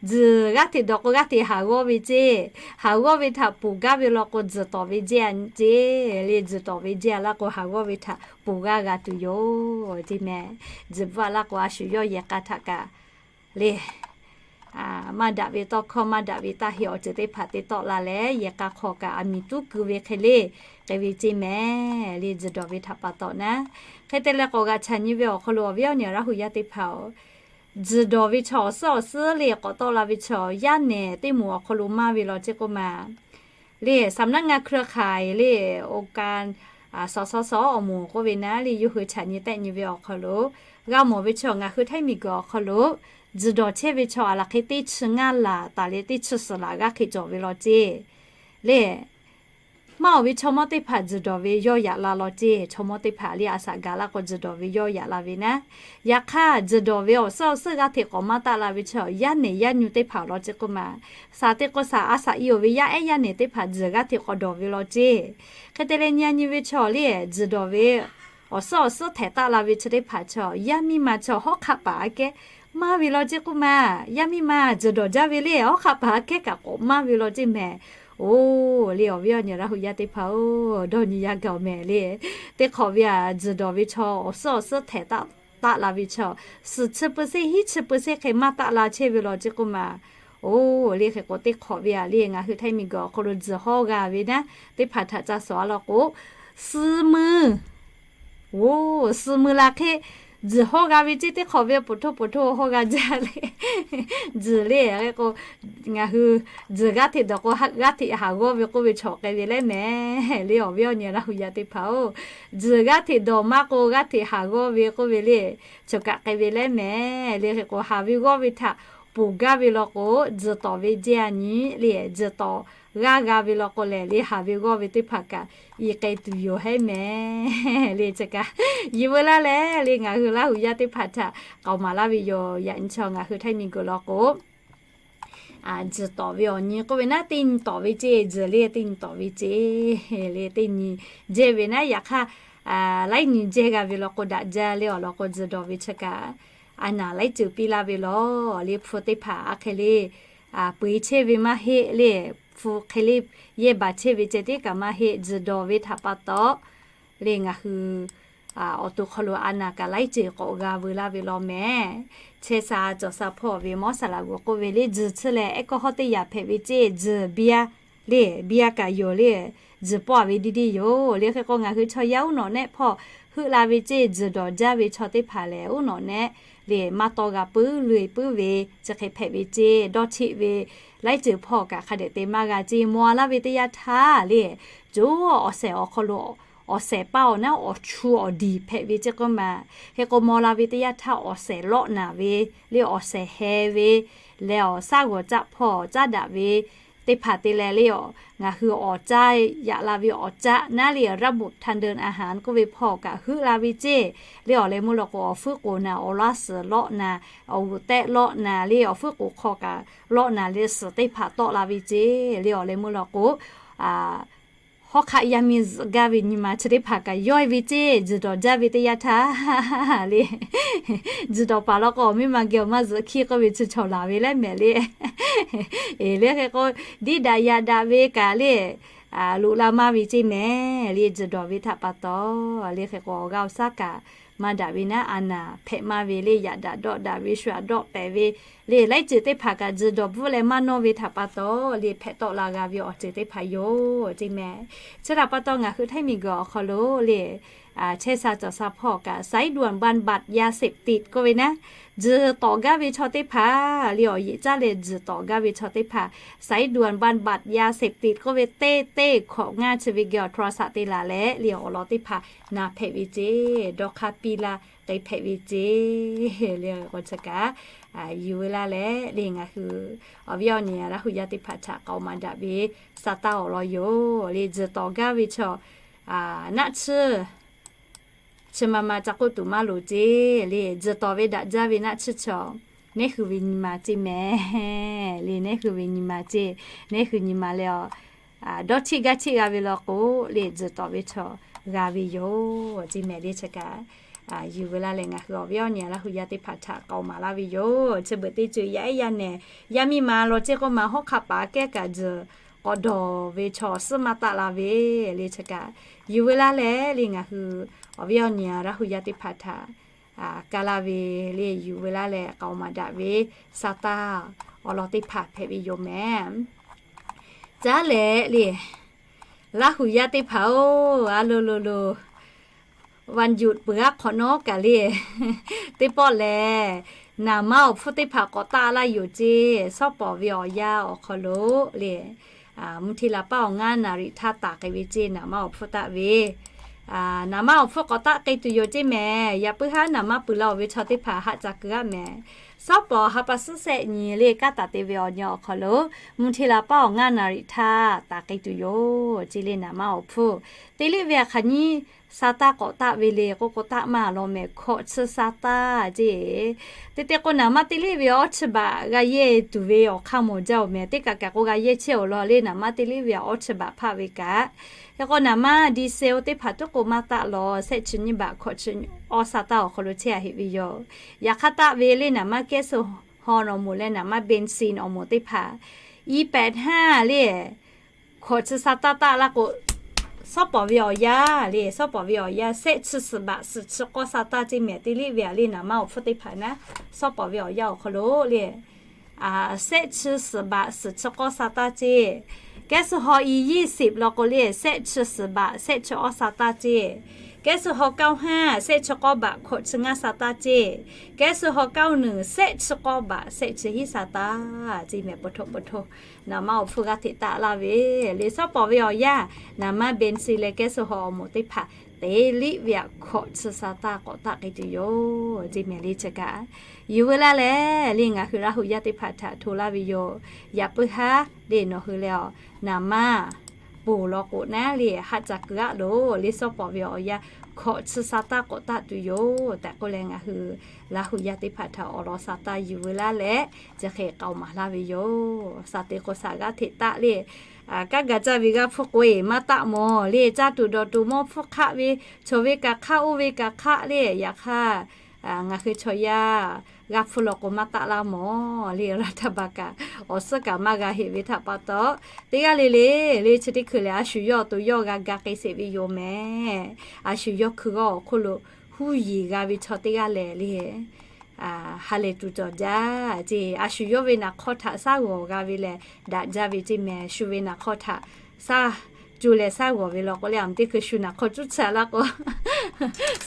Tzuhˬ g'aˇ hteꞈ dawˬ k'o g'aˇ hteꞈ haˍ g'awˇ ve ceˇ, haˍ g'awˇ ve htaꞈ ponˬ gaˇ ve law k'o, tzuhˬ tawˍ ve jehˇ a nyi ceˇ le, tzuhˬ tawˍ ve jehˇ a laˇ k'o, haˍ g'awˇ ve htaꞈ ponˬ g'aˇ g'a tuˬ yoˬ ceˇ mehˍ. Tzuhˬ bvuhˆ a laˇ k'o, a shu yawˇ yehˬ k'a htaꞈ kaꞈ le maˇ daꞈ ve tawˇ hkawˇ, maˇ daꞈ ve taˇ heˆ awˬ ceuˬ teˇ hpaˍ te tawˆ la leh, yehˬ k'a hk'aw kaꞈ aˬ miˍ tuˉ keu ve hk'e le, k'ai ve ceˇ mehˍ le, tzuhˬ dawˬ ve htaꞈ pa taw naˉ. Hk'e te leh k'awꞈ g'aꞈ chaꞈ nyi ve awˬ hk'aw lo awˬ viˉ awˬ nyi Laˇ huˍ yaˇ teˇ hpaˍ-oˬ, tzuhˬ dawˬ ve chaw awˬ suhˉ awˬ suhˉ le k'awꞈ tawˆ la ve chaw, yaˇ nehˬ teˇ moˍ awˬ hk'aw lo maˇ ve law ceˇ k'oˆ ma le, สำนักงานเครือข่าย le องค์การ สสส awˬ moˍ k'oˆ ve naˉ le, yawˇ hui chaꞈ nyi tehˆ nyi ve awˬ hk'aw lo g'a mawˬ ve chaw ngaˬ hui Htaiˇ miˬguiˬ awˬ hk'aw lo tzuhˬ dawˬ chehˇ ve chaw a laˬ hk'e teˇ chi ngaˇ laˬ taˍ leh teˇ chi suhˍ laˬ g'aˇ hk'e cawˬ ve law ceˇ le. Maˇ awˬ ve chaw mawˇ teˇ hpaˍ tzuhˬ dawˬ ve yawˇ yaꞈ la law ceˇ. Chaw mawˇ teˇ hpaˍ le a shaꞈ gaˬ laˇ k'o tzuhˬ dawˬ ve yawˇ yaꞈ la ve naˉ. Yaꞈ hk'aˇ, tzuhˬ dawˬ ve awˬ suhˉ awˬ suhˉ g'aˇ hteꞈ k'awꞈ maˇ taˆ la ve chaw, yaˇ nehˬ yaˇ nyu teˇ hpaˍ law ceˇ k'oˆ ma, shaˍ teˇ k'o shaˍ, a shaꞈ i oˬ ve yaˇ ehˉ yaˇ nehˬ teˇ hpaˍ tzuhˬ g'aˇ hteꞈ k'awꞈ dawˬ ve law ceˇ. Hk'e te leh nyi a nyi ve chaw le, tzuhˬ dawˬ ve awˬ suhˉ awˬ suhˉ htehꞈ taˆ la ve chi teˇ hpaˍ chaw, yaˇ miˇ ma chaw hawˉ hk'aˆ paˍ aꞈ kehˉ maˇ ve law ceˇ k'oˆ ma, yaˇ miˇ ma tzuhˬ dawˬ jaˇ ve le, hawˉ hk'aˆ paˍ aꞈ kehˉ kaꞈ k'awꞈ maˇ ve law ceˇ mehˍ. Oˬ le, awˬ viˉ awˬ nyi Laˇ huˍ yaˇ teˇ hpaˍ-oˬ, dawˇ nyi yaˇ gaˬ mehˍ le. Teˇ hk'awꞈ ve a, tzuhˬ dawˬ ve chaw awˬ suhˉ awˬ suhˉ htehꞈ taˆ la ve chaw, suhˍ chi เปอร์เซ็นต์ hiˉ chi เปอร์เซ็นต์ hk'e maˇ taˆ la chehˇ ve law ceˇ k'oˆ ma. Oˬ le, hk'e k'o teˇ hk'awꞈ ve a le ngaˬ hui Htaiˇ miˬguiˬ awˬ hk'aw lo tzuhˬ hawˇ g'a ve naˉ teˇ hpaˍ htaꞈ ca shawˍ a law k'o, suh mui Oˬ, suh mui la hk'e tzuhˬ hawˇ g'a ve ceˇ. Teˇ hk'awꞈ ve poˬ htoˇ poˬ htoˇ hawˇ g'a jaˇ le. Tzuhˬ le k'o, ngaˬ hui tzuhˬ g'aˇ hteꞈ dawˬ k'o g'aˇ hteꞈ haˍ g'awˇ ve k'oˆ ve chaw k'ai ve leh mehˍ le, awˬ viˉ awˬ nyi Laˇ huˍ yaˇ teˇ hpaˍ-oˬ. Tzuhˬ g'aˇ hteꞈ dawˬ maˇ k'o g'aˇ hteꞈ haˍ g'awˇ ve k'oˆ ve le, chaw kaꞈ k'ai ve leh mehˍ le. Hk'e k'o haˍ ve g'awˇ ve htaꞈ ponˬ gaˇ ve law k'o, tzuhˬ tawˍ ve jehˇ a nyi le, tzuhˬ tawˍ g'aˇ g'a ve law k'o lehˬ le, haˍ ve g'awˇ ve teˇ hpaˍ kaꞈ i k'ai tuˬ yoˬ hehˉ mehˍ le. Chi kaꞈ yiˬ veu laˇ leh le, ngaˬ hui Laˇ huˍ yaˇ teˇ hpaˍ htaꞈ k'aoˍ maˍ laˇ ve yoˬ. Yaꞈ nyi chaw ngaˬ hui Htaiˇ miˬguiˬ law k'o, tzuhˬ tawˍ ve awˬ nyi k'oˆ ve naˉ, teˇ nyi tawˍ ve ceˇ, tzuhˬ le teˇ nyi tawˍ ve ceˇ le, teˇ nyi jehˇ ve naˉ. Yaꞈ hk'aˇ, laiˉ nyi jehˇ g'a ve law k'o daꞈ jaˇ le. Awˬ lawn k'o, tzuhˬ dawˬ ve chi kaꞈ a naˍ laiˉ ceuˬ piˇ laˇ ve law le. Hpu teˇ hpaˍ a hk'e le peuˬ chehˇ ve maˇ heˆ le. Hpu hk'e le yehˇ baˬ chehˇ ve ceh tiˉ kaꞈ maˇ heˆ. Tzuhˬ dawˬ ve htaꞈ pa taw le, ngaˬ hui awˬ to hk'aw lo a naˍ kaꞈ laiˉ ceuˬ k'awꞈ g'a veu laˇ ve law mehˍ. Chehˇ sha cawˬ sha hpawˇ ve mawˇ saˍ laꞈ g'oˍ k'oˆ ve le, tzuhˬ chi lehˬ ehˉ kawˇ hawˉ teˇ yaꞈ hpehꞈ ve ceˇ. Tzuhˬ biˇ a le, biˇ a kaꞈ yoˬ le. Tzuhˬ pawˆ a ve diˇ diˇ yoˬ le. Hk'e k'o ngaˬ hui chaw yaˇ uˉ nawꞈ nehˆ hpawˇ heuˆ la ve ceˇ. Tzuhˬ dawˬ jaˇ ve chaw teˇ hpaˍ lehˬ, uˉ nawꞈ nehˆ le maˇ tawˇ g'a puiˉ loꞈ e puiˉ ve chi hk'e hpehꞈ ve ceˇ. Dawˇ cheˆ ve laiˉ ceuˬ hpawˇ kaꞈ hk'a dehꞈ te maˇ g'a ceˇ. Maw a laˇ ve teˇ yanˇ htaˇ le, co awˬ shehˍ awˬ hk'aw lo awˬ shehˍ paˇ awˬ naˉ awˬ chu awˬ diˬ hpehꞈ ve ceˇ k'oˆ ma. Hk'e k'o maw la ve teˇ yanˇ htaˇ awˬ shehˍ lawˆ naˍ ve le, awˬ shehˍ heh ve leh awˬ shaˉ g'awˬ caˆ hpawˇ caˉ daꞈ ve teˇ hpaˍ te leh le, ngaˬ hui awˬ caˇ yaꞈ la ve awˬ caˆ naˉ le, ระบบทางเดินอาหาร k'oˆ ve hpawˇ kaꞈ heuˆ la ve ceˇ. Le awˬ leh meuˇ law k'o awˬ fuiˉ k'oˍ naˍ, awˬ laˇ suhˍ lawˆ naˍ, awˬ g'uˬ tehˆ lawˆ naˍ le, awˬ fuiˉ k'oˍ hk'aw kaꞈ lawˆ naˍ le, suhˍ teˇ hpaˍ tawˆ la ve ceˇ. Le awˬ leh meuˇ law k'o hawˉ hk'aˆ yaˇ miˇ zuhꞈ gaˇ ve nyi ma chi teˇ hpaˍ kaꞈ yawˇ e ve ceˇ. Tzuhˬ dawˬ jaˇ ve teˇ yanˇ htaˇ le, tzuhˬ dawˬ paˍ law k'o awˬ miˇ ma geh awˬ maˇ zuhꞈ hkiˇ k'oˆ ve chi chaw laˬ ve leh mehˍ le. Eˬ le, hk'e k'o diˇ daꞈ yaꞈ daꞈ ve kaꞈ le, loꞈ la maˇ ve ceˇ mehˍ le. Tzuhˬ dawˬ ve htaꞈ pa taw le, hk'e k'o awˬ g'aˇ awˬ shaˉ kaꞈ maˇ daꞈ ve naˉ, a naˍ hpehꞈ maˇ ve le, yaꞈ daꞈ dawˆ daꞈ ve, shu aꞈ dawˆ pehˍ ve le, laiˉ ceuˬ teˇ hpaˍ kaꞈ tzuhˬ dawˬ bvuhˆ leh maˇ nawˇ ve htaꞈ pa taw le, hpehꞈ tawˆ la g'a ve awˬ ceuˬ teˇ hpaˍ yoˬ ceˇ mehˍ. Chi htaꞈ pa taw ngaˬ hui Htaiˇ miˬguiˬ awˬ hk'aw lo le, chehˇ sha cawˬ sha hpawˇ kaꞈ สายด่วนบำบัดยาเสพติด k'oˆ ve naˉ, tzuhˬ tawˍ gaˇ ve chaw teˇ hpaˍ le, awˬ yeꞈ caˇ leh tzuhˬ tawˍ gaˇ ve chaw teˇ hpaˍ สายด่วนบำบัดยาเสพติด k'oˆ ve teˇ teˇ hkawꞈ ngaˇ chi ve geh awˬ โทรศัพท์ te laˬ leh le, awˬ lawn teˇ hpaˍ na hpehꞈ ve ceˇ. Dawˇ hk'aˇ piˇ laˇ k'ai hpehꞈ ve ceˇ le. K'o chi kaꞈ yuˬ veu laˇ leh le, ngaˬ hui awˬ viˉ awˬ nyi Laˇ hu yaˇ teˇ hpaˍ htaꞈ k'aoˍ maˍ daꞈ ve sa taˇ awˬ lawn yoˬ le. Tzuhˬ tawˍ gaˇ ve chaw naˆ tsuhˇ chi ma ma ca k'oˆ tuˬ maˇ loˍ ceˇ le. Tzuhˬ tawˍ ve daꞈ jaˇ ve naˆ tsuhˇ chaw, nehˉ hui ve nyi ma ceˇ mehˍ le. Nehˉ hui ve nyi ma ceˇ, nehˉ hui nyi ma leh a dawˇ cheˆ gaˇ cheˆ g'a ve law k'o le, tzuhˬ tawˍ ve chaw g'a ve yoˬ ceˇ mehˍ le. Chi kaꞈ yuˬ veu laˇ leh ngaˬ hui awˬ viˉ awˬ nyi Laˇ hu yaˇ teˇ hpaˍ htaꞈ k'aoˍ maˍ laˇ ve yoˬ. Chi beuꞈ teˇ ceuˬ yaˇ ehˉ yaˇ nehˬ yaˇ miˇ ma law ceˇ k'oˆ ma, hawˉ hk'a paˍ kehˉ kaꞈ tzuhˬ k'awꞈ dawˬ ve chaw suhˉ maˇ taˆ la ve le. Chi kaꞈ yuˬ veu laˇ leh le, ngaˬ hui awˬ viˉ awˬ nyi Laˇ hu yaˇ teˇ hpaˍ htaꞈ ka laˇ ve le, yuˬ veu laˇ leh k'aoˍ maˍ daꞈ ve sa taˇ awˬ lawn teˇ hpaˍ hpehꞈ ve yoˬ mehˍ. Caˉ leh le, Laˇ hu yaˇ teˇ hpaˍ-oˬ, a lo lo lo, วันหยุด peuˬ g'aˇ hk'awꞈ nawˉ kaꞈ le, teˇ pawˆ lehˬ naˍ manˇ awˬ hpfuhˇ teˇ hpaˍ k'awꞈ taˆ laˇ yoˬ ceˇ. Shawˉ pawˍ ve awˬ yanˇ awˬ hk'aw lo le, mvuhˇ hteˇ la paˉ awˬ ngaˇ naˍ riˍ htaˇ taˍ k'ai ve ceˇ naˍ manˇ awˬ hpfuhˇ taˆ ve. Naˍ manˇ awˬ hpfuhˇ k'awꞈ taˆ k'ai tuˬ yoˬ ceˇ mehˍ. Yaꞈ puiˉ haˉ naˍ manˇ peuˬ la-oˬ ve chaw teˇ hpaˍ haˆ ca keu-aˆ mehˍ. Shawˉ pawˍ ha pa suhˉ shehˆ nyi le, kanˉ taˍ te ve awˬ nyi awˬ hk'aw lo mvuhˇ hteˇ la paˉ awˬ ngaˇ naˍ riˍ htaˇ taˍ k'ai tuˬ yoˬ ceˇ le. Naˍ manˇ awˬ hpfuhˇ teˇ liˇ ve hk'aˬ nyiˇ sa taˇ k'awꞈ taˆ ve le k'oˆ k'o, taˆ maˇ law mehˍ, hkawꞈ chi sa taˇ ceˇ. Te te k'o, naˍ manˇ teˇ liˇ ve awˇ chi baꞈ g'a yehˇ tuˬ ve awˬ hk'aˇ mawˬ jaˇ-oˬ mehˍ. Teˇ kaꞈ kaꞈ k'o g'a yehˇ chehˇ-oˬ law le, naˍ manˇ teˇ liˇ ve awˬ awˇ chi baꞈ hpaˆ ve kaꞈ. Hk'e k'o, naˍ manˇ ดีเซล teˇ hpaˍ tuˉ k'o maˇ taˆ law, shehˆ chi nyiˇ baꞈ hkawꞈ chi awˇ sa taˇ awˬ hk'aw lo chehˇ a heꞈ ve yoˬ. Yaꞈ hk'aˇ taˆ ve le, naˍ manˇ แก๊สโซฮอล์ awˬ moˍ leh naˍ manˇ เบนซิน awˬ moˍ teˇ hpaˍ อีแปดห้า le, hkawꞈ chi sa taˇ taˆ laˇ k'o, shawˉ pawˍ ve awˬ yanˇ le, shawˉ pawˍ ve awˬ yanˇ shehˆ chi suhˍ baꞈ suhˍ chi k'awˇ sa taˇ ceˇ mehˍ. Teˇ liˇ ve a le, naˍ manˇ awˬ hpfuhˇ teˇ hpaˍ naˉ, shawˉ pawˍ ve awˬ yanˇ awˬ hk'aw lo le, shehˆ chi suhˍ baꞈ suhˍ chi k'awˇ sa taˇ ceˇ. แก๊สโซฮอล์ อียี่สิบ law k'o le, shehˆ chi suhˍ baꞈ shehˆ chi awˇ sa taˇ ceˇ. แก๊สโซฮอล์ เก้าห้า shehˆ chi k'awˇ baꞈ hkawꞈ chi ngaˇ sa taˇ ceˇ. แก๊สโซฮอล์ เก้าหนึ่ง shehˆ chi k'awˇ baꞈ shehˆ chi hiˉ sa taˇ ceˇ mehˍ. Pawˬ htoˆ pawˬ htoˆ naˍ manˇ awˬ hpfuhˇ g'aˇ hteꞈ taˆ laˇ ve le, shawˉ pawˍ ve awˬ yanˇ naˍ manˇ เบนซิน leh แก๊สโซฮอล์ awˬ moˍ teˇ hpaˍ teˇ liˇ ve a hkawꞈ chi sa taˇ k'awꞈ taˆ k'ai tuˬ yoˬ ceˇ mehˍ le. Chi kaꞈ yuˬ veu laˇ leh le, ngaˬ hui Laˇ hu yaˇ teˇ hpaˍ htaꞈ hto laˇ ve yoˬ. Yaꞈ puiˉ haˉ le, nawˬ hui leh a, naˍ manˇ ponˬ law k'o naˉ le, haˆ ca keu-aˆ loˬ le. Shawˉ pawˍ ve awˬ yanˇ hkawꞈ chi sa taˇ k'awꞈ taˆ tuˬ yoˬ tehꞈ k'oˆ leh, ngaˬ hui Laˇ hu yaˇ teˇ hpaˍ htaꞈ awˬ lawn sa taˇ yuˬ veu laˇ leh, chi hk'e k'aoˍ maˍ laˇ ve yoˬ. Sa te k'o, saˍ g'aˇ hteꞈ taˆ le, kanˉ ga caˇ ve g'aˇ hpfuhˇ k'o-e maˇ taˆ mawˬ le. Caˇ tuˬ dawˬ tuˬ mawˇ hpfuhˇ hk'aˆ ve, chaw ve kaꞈ hk'aˆ, oˇ ve kaꞈ hk'aˆ le. Yaꞈ hk'aˇ ngaˬ hui chaw yaˇ g'aˇ hpfuhˇ law k'o maˇ taˆ laˇ mawˬ le. Raˇ htaˇ baˬ kaꞈ awˬ suhˉ kaꞈ maˇ g'a heꞈ ve htaꞈ pa taw, teˇ g'aˇ le le le, chi teˇ hkui lehˬ a shu yawˇ awˬ to yawˇ g'a ga k'ai sheˍ ve yoˬ mehˍ. A shu yawˇ hkui g'awˇ awˬ hk'oˆ lo huˉ yiˍ g'a ve chaw teˇ g'aˇ lehˬ le, ha lehˬ tuˬ cawˬ jaˇ ceˇ. A shu yawˇ ve naˍ hk'awˇ htaꞈ shaˉ g'awˬ g'a ve lehˬ daꞈ jaˇ ve ceˇ mehˍ. Shu ve naˍ hk'awˇ htaꞈ shaˉ co leh shaˉ g'awˬ ve law k'o le, a mvuhˇ teˇ hkui shu naˍ hk'awˇ cuˉ tsuhˇ laˇ k'o,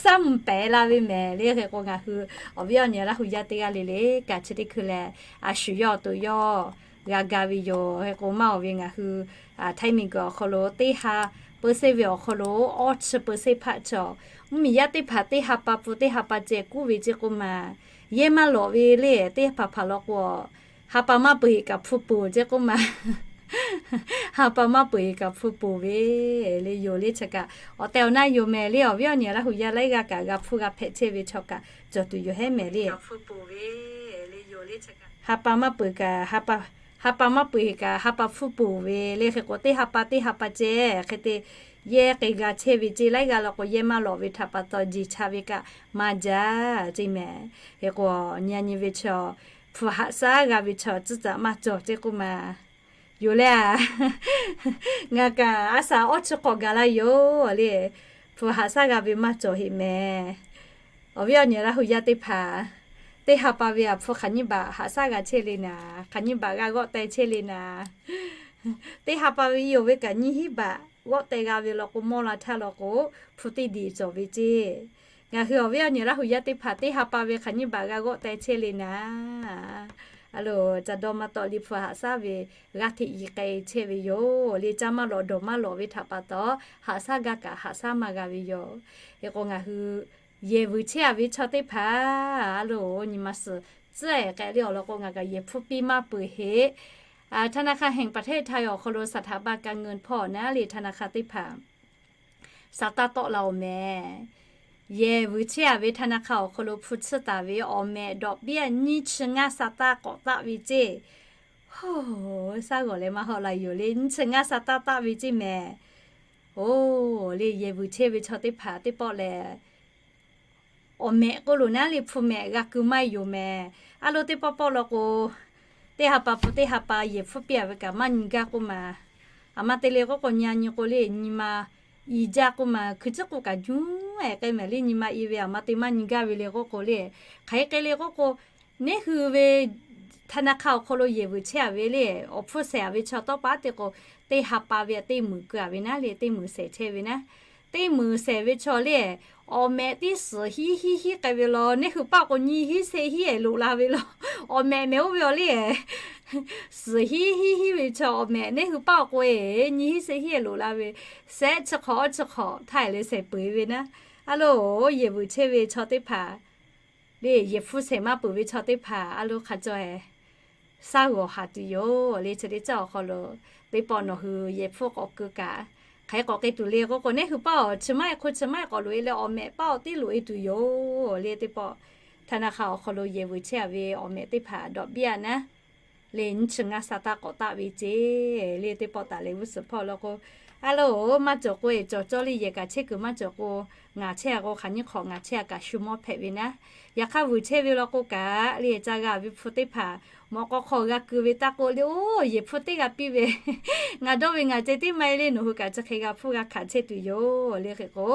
shaˉ mvuh pehˍ la ve mehˍ le. Hk'e k'o, ngaˬ hui awˬ viˉ awˬ nyi Laˇ hu yaˇ teˇ g'aˇ le le kaꞈ, chi teˇ hkui lehˬ a shu yawˇ awˬ to yawˇ g'a ga ve yoˬ. Hk'e k'o, maˇ awˬ ve ngaˬ hui Htaiˇ miˬguiˬ awˬ hk'aw lo teˇ ha เปอร์เซ็นต์ ve awˬ hk'aw lo awˇ chi เปอร์เซ็นต์ hpaˆ cawˬ. Mvuhˇmiˬ yaˇ teˇ hpaˍ teˇ ha pa pun teˇ ha pa ceh kuˉ ve ceˇ k'oˆ ma, yehˇ maˇ lawꞈ ve le. Teˇ hpaˍ hpaˍ law k'o, ha pa maˇ peuˬ heꞈ kaꞈ hpu peuˬ ceˇ k'oˆ ma, ha pa maˇ peuˬ heꞈ kaꞈ hpu peuˬ ve le yoˬ le. Chi kaꞈ awˬ tehˬ awˬ na yoˬ mehˍ le. Awˬ viˉ awˬ nyi Laˇ hu yaˇ laiˉ g'aˇ kaꞈ g'a hpuˇ g'a hpehꞈ chehˇ ve chaw kaꞈ cawˬ tuˬ yoˬ heˉ mehˍ le. Ha pa maˇ peuˬ kaꞈ, ha pa maˇ peuˬ heꞈ kaꞈ ha pa hpu peuˬ ve le. Hk'e k'o, teˇ ha pa teˇ ha pa ceh hk'e te yehˇ k'ai g'a chehˇ ve ceˇ. Laiˉ g'aˇ law k'o, yehˇ maˇ lawꞈ ve htaꞈ pa taw, jeˬ cha ve kaꞈ maˇ jaˇ ceˇ mehˍ. Hk'e k'o, nyi a nyi ve chaw, hpu haꞈ shaˉ g'a ve chaw tcuhˉ caꞈ maˇ cawˬ ceˇ k'oˆ ma yoˬ le. Ngaˬ kaꞈ a shaˍ awˇ chi hk'awꞈ gaˬ la yoˬ le. Hpu haꞈ shaˉ g'a ve maˇ cawˬ heꞈ mehˍ. Awˬ viˉ awˬ nyi Laˇ hu yaˇ teˇ hpaˍ, teˇ ha pa ve a hpu hk'aˬ nyiˇ baꞈ haꞈ shaˉ g'a chehˇ le naˍ, hk'aˬ nyiˇ baꞈ g'a g'awˆ teh chehˇ le naˍ. Teˇ ha pa ve yoˬ ve kaꞈ nyiˇ hinˉ baꞈ g'awˆ teh g'a ve law k'o, mawˇ la htaˇ law k'o, hpu teˇ diˬ cawˬ ve ceˇ. Ngaˬ hui awˬ viˉ awˬ nyi Laˇ hu yaˇ teˇ hpaˍ teˇ ha pa ve hk'aˬ nyiˇ baꞈ g'a g'awˆ teh chehˇ le naˍ. A loˬ, ca dawˇ maˇ tawˆ le, hpu haꞈ shaˉ ve g'aˇ hteꞈ yiˍ k'ai chehˇ ve yoˬ le. Caˇ maˇ lawꞈ dawˬ maˇ lawꞈ ve htaꞈ pa taw, haꞈ shaˉ gaˇ kaꞈ haꞈ shaˉ maˇ g'a ve yoˬ. Hk'e k'o, ngaˬ hui yehˬ vuiˬ chehˇ a ve chaw teˇ hpaˍ, a loˬ, nyi ma suhˍ tcuhˉ-e k'ai le awˬ lawn k'o, ngaˬ kaꞈ yehˬ hpfuhˇ piˇ maˇ peuˬ heˆ. ธนาคารแห่งประเทศไทย awˬ hk'aw lo สถาบันการเงิน hpawˇ naˉ le ธนาคาร teˇ hpaˍ สตางค์ tawˆ la awˬ mehˍ. Yehˬ vuiˬ chehˇ-a ve ธนาคาร awˬ hk'aw lo hpu tsuhˇ taˍ ve awˬ mehˍ ดอกเบี้ย nyiˇ chi ngaˇ สตางค์ k'awꞈ taˆ ve ceˇ. Hoˇ, shaˉ g'awˬ leh maˇ hawˆ la yoˬ le, nyiˇ chi ngaˇ สตางค์ taˆ ve ceˇ mehˍ. Oˬ, le yehˬ vuiˬ chehˇ ve chaw teˇ hpaˍ teˇ pawˆ lehˬ, awˬ mehˍ k'oˆ lo naˉ le hpu mehˍ g'a keu maˇ yoˬ mehˍ. A lo teˇ pawˆ pawˆ law k'o, teˇ ha pa hpu teˇ ha pa yehˬ hpfuhˇ piˇ-a ve kaꞈ maˇ nyi gaˇ k'oˆ ma. A ma te le k'oˆ k'o, nyi-a nyi k'o le nyi ma i jaˇ k'oˆ ma, hkui ciˉ k'oˆ kaꞈ juˇ-e k'ai mehˍ le, nyi ma i ve a ma te maˇ nyi gaˇ ve le k'oˆ k'o le. Hk'aˬ hk'e k'ai le k'oˆ k'o, neˇ hui ve ธนาคาร awˬ hk'aw lo yehˬ vuiˬ chehˇ-a ve le, awˬ hpfuhˇ shehˍ-a ve chaw tawˇ pa teˇ k'o, teˇ ha pa ve teˇ meunˍ keu-a ve naˉ le, teˇ meunˍ shehˍ chehˇ ve naˉ. Teˇ meunˍ shehˍ ve chaw le, awˬ mehˍ tiˉ suhˍ hiˉ hiˉ hiˉ k'ai ve law, neˇ hui paˆ k'o nyi hiˉ sheˆ hiˉ-e loꞈ la ve law. Awˬ mehˍ mehˍ oˇ ve awˬ le, suhˍ hiˉ hiˉ hiˉ ve chaw awˬ mehˍ neˇ hui paˆ k'o-e nyi hiˉ sheˆ hiˉ-e loꞈ la ve, shehˆ chi hk'awꞈ awˇ chi hk'awꞈ htaˇ leh shehˍ peuˬ ve naˉ. A lo, yehˬ vuiˬ chehˇ ve chaw teˇ hpaˍ le, yehˬ hpfuhˇ shehˍ maˇ peuˬ ve chaw teˇ hpaˍ a lo hk'a cawˬ-e, shaˉ g'awˬ haˍ tuˬ yoˬ le. Chi teˇ caˇ awˬ hk'aw lo teˇ pawˆ nawˬ hui yehˬ hpfuhˇ k'awꞈ keu kaꞈ, hk'aˬ hk'e k'awꞈ k'ai tuˬ le k'oˆ k'o, neˇ hui paˆ awˬ chi maˇ-e hk'o chi maˇ-e k'awꞈ loꞈ-e leh awˬ mehˍ paˆ awˬ tiˉ loꞈ-e tuˬ yoˬ le. Teˇ pawˆ ธนาคาร awˬ hk'aw lo yehˬ vuiˬ chehˇ-a ve awˬ mehˍ teˇ hpaˍ ดอกเบี้ย naˉ le nyiˇ chi ngaˇ สตางค์ k'awꞈ taˆ ve ceˇ le. Teˇ pawˆ taˍ leh g'uˇ suhˍ hpawˇ law k'o, a lo, maˇ cawˬ k'o-e cawˬ cawˇ le, yehˬ kaꞈ chehˇ kuiˬ maˇ cawˬ k'o, ngaˬ chehˇ-a k'o hk'aˬ nyiˇ hk'awꞈ ngaˬ chehˇ-a kaꞈ shu mawˇ hpehꞈ ve naˉ. Yaꞈ hk'aˇ vuiˬ chehˇ ve law k'o kaꞈ le, ca g'a ve hpu teˇ hpaˍ mawꞈ k'aw hk'aw g'a keu ve taˇ k'oˆ le, oˇ yehˬ hpfuhˇ teˇ g'a piˇ ve, ngaˬ dawˇ ve ngaˬ ceh tiˉ maˇ heˆ le, nawˬ hui kaꞈ chi hk'e g'a hpfuhˇ g'a hkanˍ chehˇ tuˬ yoˬ le. Hk'e k'o,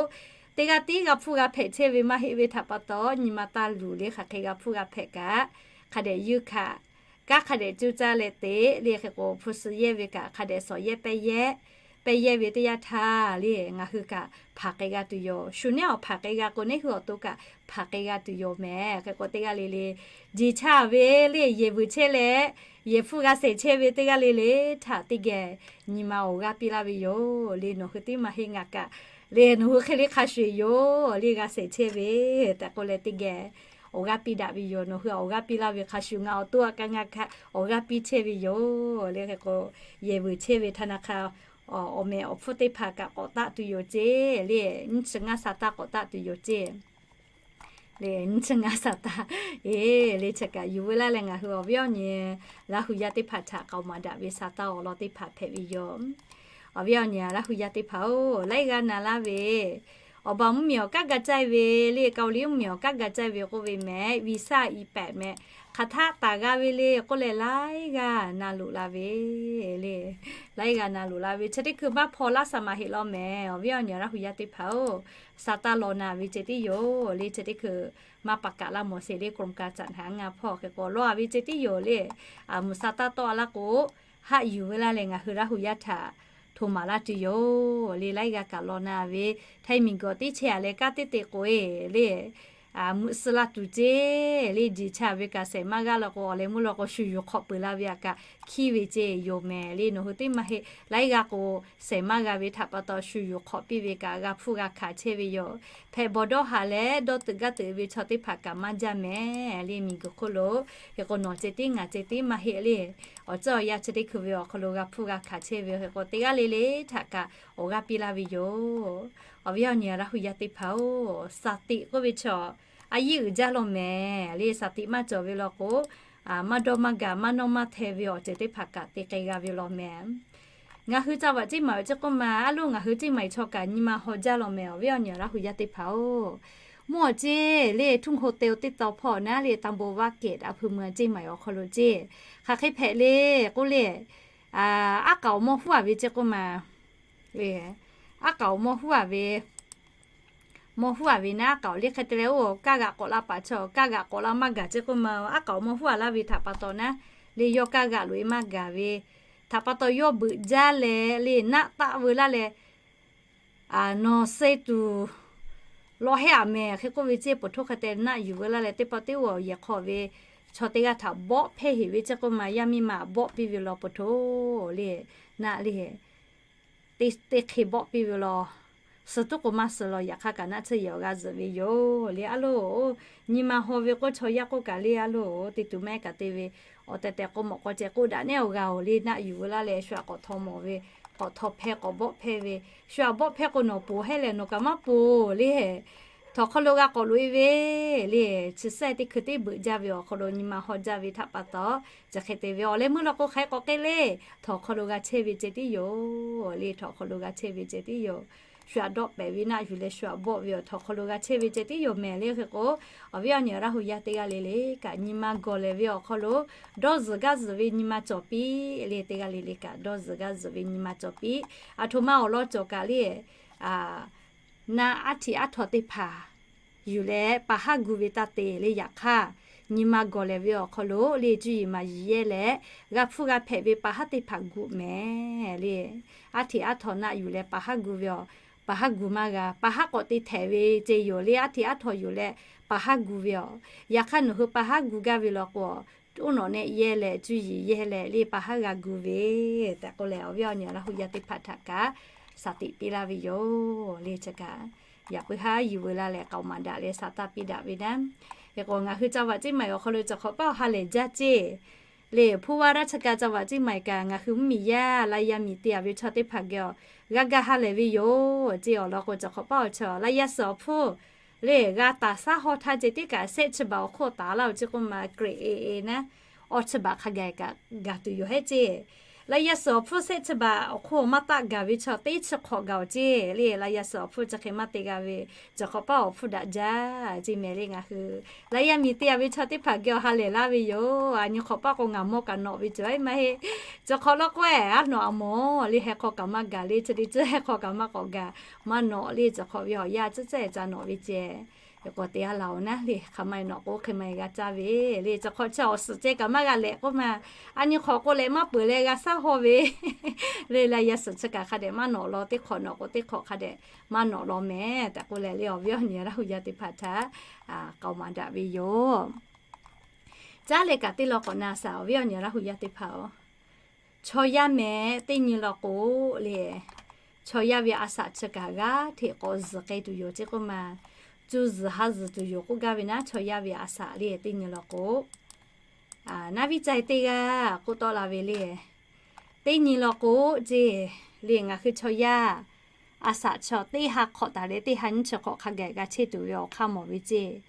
teˇ g'aˇ tiˉ g'a hpfuhˇ g'a hpehꞈ chehˇ ve maˇ heˆ ve htaꞈ pa taw, nyi ma taˇ luˬ le, hk'aˬ hk'e g'a hpfuhˇ g'a hpehꞈ kaꞈ, hk'a dehꞈ yuˇ hkanˍ, kanˉ hk'a dehꞈ cuˇ caˇ leh teꞈ le. Hk'e k'o, hpu suh yehˇ ve kaꞈ hk'a dehꞈ shawˍ yehˇ pehˇ yehˇ, pehˇ yehˇ ve teˇ yanˇ htaˇ le, ngaˬ hui kaꞈ hpanˍ k'ai g'a tuˬ yoˬ. Shu neˉ awˬ hpanˍ k'ai g'a k'o, neˇ hui awˬ to kaꞈ hpanˍ k'ai g'a tuˬ yoˬ mehˍ. Hk'e k'o, teˇ g'aˇ le le jeˬ chaˇ ve le, yehˬ vuiˬ chehˇ leh yehˬ hpfuhˇ g'a shehˍ chehˇ ve teˇ g'aˇ le le htaꞈ teˇ geh nyi ma awˬ g'aˇ piˇ laˇ ve yoˬ le. Nawˬ hui tiˉ maˇ heˆ, ngaˬ kaꞈ le, nawˬ hui hk'e le hk'a shuˍ yoˬ le, g'a shehˍ chehˇ ve tehꞈ k'oˆ leh teˇ geh awˬ g'aˇ piˇ daꞈ ve yoˬ. Nawˬ hui awˬ g'aˇ piˇ laˇ ve hk'a shuˍ, ngaˬ awˬ to a kaꞈ ngaˬ kaꞈ awˬ g'aˇ piˇ chehˇ ve yoˬ le. Hk'e k'o, yehˬ vuiˬ chehˇ ve ธนาคาร awˬ mehˍ awˬ hpfuhˇ teˇ hpaˍ kaꞈ k'awꞈ taˆ tuˬ yoˬ ceˇ le, nyiˇ chi ngaˇ สตางค์ k'awꞈ taˆ tuˬ yoˬ ceˇ le, nyiˇ chi ngaˇ สตางค์ e le. Chi kaꞈ yuˬ veu laˇ leh ngaˬ hui awˬ viˉ awˬ nyi Laˇ hu yaˇ teˇ hpaˍ htaꞈ k'aoˍ maˍ daꞈ ve สตางค์ awˬ lawn teˇ hpaˍ hpehꞈ ve yoˬ. Awˬ viˉ awˬ nyi Laˇ hu yaˇ teˇ hpaˍ-oˬ, laiˉ g'aˇ na laˇ ve awˬ baˬ mvuhˇmiˬ awˬ kanˉ ga caiˇ ve le, Kawˍliˍ mvuhˇmiˬ awˬ kanˉ ga caiˇ ve k'oˆ ve mehˍ, visa i pehꞈ mehˍ, hk'aˬ htaˆ taˍ g'a ve le k'oˆ leh laiˉ g'aˇ na loꞈ la ve le. Laiˉ g'aˇ na loꞈ la ve chi teˇ hkui maˇ hpaw laˇ shaˍ maˍ heˆ law mehˍ. Awˬ viˉ awˬ nyi Laˇ hu yaˇ teˇ hpaˍ-oˬ, สตางค์ law na ve ceh tiˉ yoˬ le. Chi teˇ hkui maˇ pa kaꞈ laˇ mawˬ sheˍ le, กรมการจัดหางาน hpawˇ. Hk'e k'o, law-a ve ceh tiˉ yoˬ le. A meuꞈ สตางค์ tawˆ-a laˇ k'o, haˆ yuˬ veu laˇ leh ngaˬ hui Laˇ hu yaˇ htaꞈ hto maˍ laˇ tuˬ yoˬ le. Laiˉ g'aˇ kaꞈ law na ve, htaiˇ miˬguiˬ tiˉ chehˇ-a leh kanˉ teˇ te k'oꞈ-e le, a meuꞈ suh la tuˬ ceˇ le. Jeˬ chaˇ ve kaꞈ shehˍ maˇ g'a law k'o, awˬ leh meuˇ law k'o shu yuˬ hk'awꞈ peuˬ la ve a kaꞈ hkiˇ ve ceˇ yoˬ mehˍ le. Nawˬ hui teˇ maˇ heˆ, laiˉ g'aˇ k'o shehˍ maˇ g'a ve htaꞈ pa taw shu yuˬ hk'awꞈ piˇ ve kaꞈ g'a hpfuhˇ g'a hkanˍ chehˇ ve yoˬ. Hpehꞈ bawˬ dawˇ haˍ leh dawˇ teuꞈ gaˇ teuꞈ ve chaw teˇ hpaˍ kaꞈ maˇ jaˇ mehˍ le, miˬguiˬ hk'oˆ lo. Hk'e k'o, nawˬ ceh tiˉ ngaˬ ceh tiˉ maˇ heˆ le, awˬ ceuˬ awˬ yanˇ chi teˇ hkui ve awˬ hk'aw lo g'a hpfuhˇ g'a hkanˍ chehˇ ve. Hk'e k'o, teˇ g'aˇ le le htaꞈ kaꞈ awˬ g'aˇ piˇ laˇ ve yoˬ. Awˬ viˉ awˬ nyi Laˇ hu yaˇ teˇ hpaˍ-oˬ, สติ k'oˆ ve chaw a yiˇ uiˍ jaˇ law mehˍ le. สติ maˇ cawˬ ve law k'o, maˇ dawˇ maˇ gaˬ maˇ nawˇ maˇ hteh ve awˬ ceuˬ teˇ hpaˍ kaꞈ te k'ai g'a ve law mehˍ. Ngaˬ hui ca vaꞈ ceˇ maˍ ve ceˇ k'oˆ ma, a loˇ ngaˬ hui ceˇ maˍ-e chaw kaꞈ nyi ma haw jaˇ law mehˍ. Awˬ viˉ awˬ nyi Laˇ hu yaˇ teˇ hpaˍ-oˬ, mvuhˇ awˬ ceˇ le, ทุ่งโฮเต็ล teˇ taw hpawˇ naˉ le, ตำบลวัดเกต อำเภอเมือง เชียงใหม่ awˬ hk'aw lo ceˇ. Hk'aˬ hk'e hpehꞈ le k'oˆ le, aˉ k'aoˍ awˬ mawˇ huˉ-a ve ceˇ k'oˆ ma, aˉ k'aoˍ awˬ mawˇ huˉ-a ve, mawˇ huˉ-a ve naˉ, aˉ k'aoˍ le hk'e te leh oˇ kaˇ g'aꞈ k'awꞈ la paˍ chaw, kaˇ g'aꞈ k'awꞈ la maˇ gaˬ ceˇ k'oˆ ma, aˉ k'aoˍ awˬ mawˇ huˉ-a laˇ ve htaꞈ pa taw naˉ le, yawˇ kaˇ g'aꞈ loꞈ-e maˇ gaˬ ve htaꞈ pa taw yawˇ beuꞈ jaˇ leh le, naˆ taˆ veu laˇ leh, nawˬ suh tuˬ law hehˉ-a mehˍ hk'e k'oˆ ve ceˇ. Poˬ htoˇ hk'e te naˆ yuˬ veu laˇ leh, teˇ pawˆ teˇ g'aˇ yehˬ hk'aw ve chaw teˇ g'aˇ htaꞈ bawˆ hpehˇ heˍ ve ceˇ k'oˆ ma, yaˇ miˇ ma bawˆ piˇ ve law poˬ htoˇ le, naˆ le, teˇ hk'e bawˆ piˇ ve law. suh tuˉ k'o maˇ suh law, yaꞈ hk'aˇ kaꞈ naˆ tsuhˇ yehˬ awˬ g'a zuhꞈ ve yoˬ le. A loˬ, nyi ma haw ve k'o chaw yaˇ k'oˆ kaꞈ le, a loˬ, te tuˬ mehˆ kaꞈ te ve, awˬ tehˬ tehˬ k'o mawꞈ k'aw ceh k'oˆ daꞈ nehˉ awˬ g'a-oˬ le. Naˆ yuˬ veu laˇ leh shu aꞈ k'awꞈ htaw mawˬ ve, k'awꞈ htaw hpehˇ k'awꞈ bawˆ hpehˇ ve, shu aꞈ bawˆ hpehˇ k'o nawˬ poˬ hehˉ leh nawˬ kaꞈ maˇ poˬ le. Htawnˍ hk'aw lo g'a k'awꞈ loꞈ e ve le, chi saˇ teˇ hkui teˇ beuꞈ jaˇ ve awˬ hk'aw lo nyi ma haw jaˇ ve htaꞈ pa taw, chi hk'e te ve awˬ leh meuˇ law k'o hk'aˬ hk'e k'awꞈ k'ai le. Htawnˍ hk'aw lo g'a chehˇ ve ceh tiˉ yoˬ le. Htawnˍ hk'aw lo g'a chehˇ ve ceh tiˉ yoˬ. Shu aꞈ dawˆ pehˍ ve naˆ yuˬ leh shu aꞈ bawˆ ve awˬ htawnˍ hk'aw lo g'a chehˇ ve ceh tiˉ yoˬ mehˍ le. Hk'e k'o, awˬ viˉ awˬ nyi Laˇ hu yaˇ teˇ g'aˇ le le kaꞈ nyi ma gawˬ lehˬ ve awˬ hk'aw lo dawˇ zuhˬ gaˇ zuhˬ ve nyi ma cawˬ piˇ le. Teˇ g'aˇ le le kaꞈ dawˇ zuhˬ gaˇ zuhˬ ve nyi ma cawˬ piˇ. Aˬ htoꞈ ma awˬ lawn cawˬ kaꞈ le, naˆ aˉ htiꞈ aˉ htaw teˇ hpaˍ yuˬ leh pa haˉ gu ve taˇ te le. Yaꞈ hk'aˇ, nyi ma gawˬ lehˬ ve awˬ hk'aw lo le cuˇ yiˍ maˍ yiˍ yehˇ leh g'a hpfuhˇ g'a hpehꞈ ve pa haˉ teˇ hpaˍ gu mehˍ le. Aˉ htiꞈ aˉ htaw naˆ yuˬ leh pa haˉ gu ve awˬ, pa haˉ gu maˇ g'a. Pa haˉ k'awꞈ te htehꞈ ve ceh yoˬ le. Aˉ htiꞈ aˉ htaw yuˬ leh pa haˉ gu ve awˬ. Yaꞈ hk'aˇ nawˬ hui pa haˉ gu gaˇ ve law k'o, uˉ nawꞈ nehˆ yehˇ leh cuˇ yiˍ yehˇ leh le pa haˉ g'a gu ve tehꞈ k'oˆ leh, awˬ viˉ awˬ nyi Laˇ hu yaˇ teˇ hpaˍ htaꞈ kaꞈ shaˍ tiꞈ piˇ laˇ ve yoˬ le. Chi kaꞈ yaꞈ puiˉ haˉ yuˬ veu laˇ leh k'aoˍ maˍ daꞈ leh shaˍ taˇ piˇ daꞈ ve naˉ. Hk'e k'o, ngaˬ hui จังหวัดเชียงใหม่ awˬ hk'aw lo cawˬ hk'awꞈ paˆ awˬ ha lehˬ jaˇ ceˇ le. ผู้ว่าราชการจังหวัดเชียงใหม่ kaꞈ ngaˬ hui mvuhˇmiˬ yaˇ ลายยา miˬ te a ve chaw teˇ hpaˍ geh awˬ g'a gaˇ ha lehˬ ve yoˬ ceˇ. Awˬ lawn k'o, cawˬ hk'awꞈ paˆ awˬ chaw ลายยา suhˍ awˬ hpfuhˇ le g'a taˍ saˉ haw htaˇ ceh tiˉ kaꞈ sehˆ chi baˬ awˬ hk'oˆ taˍ laˇ-oˬ ceˇ k'oˆ ma, krehꞈ e e naˉ, awˇ chi baˬ hk'a gaˬ kaꞈ gaˬ tuˬ yoˬ hehˉ ceˇ. ลายยา suhˍ awˬ hpfuhˇ sehˆ chi baˬ awˬ hk'oˆ maˇ taˆ gaˬ ve chaw teˇ chi hk'awꞈ gaˬ-oˬ ceˇ le. ลายยา suhˍ awˬ hpfuhˇ chi hk'e maˇ te g'a ve, cawˬ hk'awꞈ paˆ awˬ hpfuhˇ daꞈ jaˇ ceˇ mehˍ le. Ngaˬ hui ลายยา miˬ te a ve chaw teˇ hpaˍ geh awˬ ha lehˬ laˇ ve yoˬ. A nyi hk'awꞈ paˆ k'o ngaˬ mawˇ kaꞈ nawꞈ ve cawˬ e maˇ heˆ. Cawˬ hk'awꞈ law k'o-e, aˉ nawꞈ a mawˬ le, heh hk'aw kaꞈ maˇ gaˬ le, chi te tcuhˇ heh hk'aw kaꞈ maˇ k'awꞈ gaˬ, maˇ nawꞈ le. Cawˬ hk'awꞈ ve awˬ yanˇ tcuhˉ tcuhˉ ca nawꞈ ve ceh, k'awꞈ te a laˬ-oˬ naˉ le. Hk'aˬ ma e nawꞈ k'o hk'e ma e g'a caˇ ve le. Cawˬ hk'awꞈ chi awˬ suhˍ ceh kaꞈ maˇ g'a lehꞈ k'oˆ ma, a nyi hk'awꞈ k'o lehꞈ maˇ peuˬ leh g'a saˉ haw ve le. ลายยา suhˍ chi kaꞈ hk'a dehꞈ maˇ nawꞈ law, teˇ hk'awꞈ nawꞈ k'o teˇ hk'awꞈ hk'a dehꞈ maˇ nawꞈ law mehˍ tehꞈ k'oˆ leh le, awˬ viˉ awˬ nyi Laˇ hu yaˇ teˇ hpaˍ htaꞈ k'aoˍ maˍ daꞈ ve yoˬ. Caˉ leh kaꞈ teˇ law k'awꞈ na shaˍ, awˬ viˉ awˬ nyi Laˇ hu yaˇ teˇ hpaˍ-oˬ, chaw yaˇ mehˍ teˇ nyi law k'o le, chaw yaˇ ve a shaꞈ chi kaꞈ g'aˇ hteꞈ k'awꞈ zuhˬ k'ai tuˬ yoˬ ceˇ k'oˆ ma, cuˇ zuhˬ ha zuhˬ tuˬ yoˬ k'oˆ gaˇ ve naˉ, chaw yaˇ ve a shaꞈ le teˇ nyi law k'o, naˉ viˉ ca teˇ g'aˇ k'oˆ tawˆ la ve le. Teˇ nyi law k'o ceˇ le, ngaˬ hui chaw yaˇ a shaꞈ chaw teˇ ha hk'awꞈ taˍ leh teˇ ha nyiˇ chi hk'awꞈ hk'a gaˬ g'a chehˇ tuˬ ve awˬ hk'aˇ mawˬ ve ceˇ.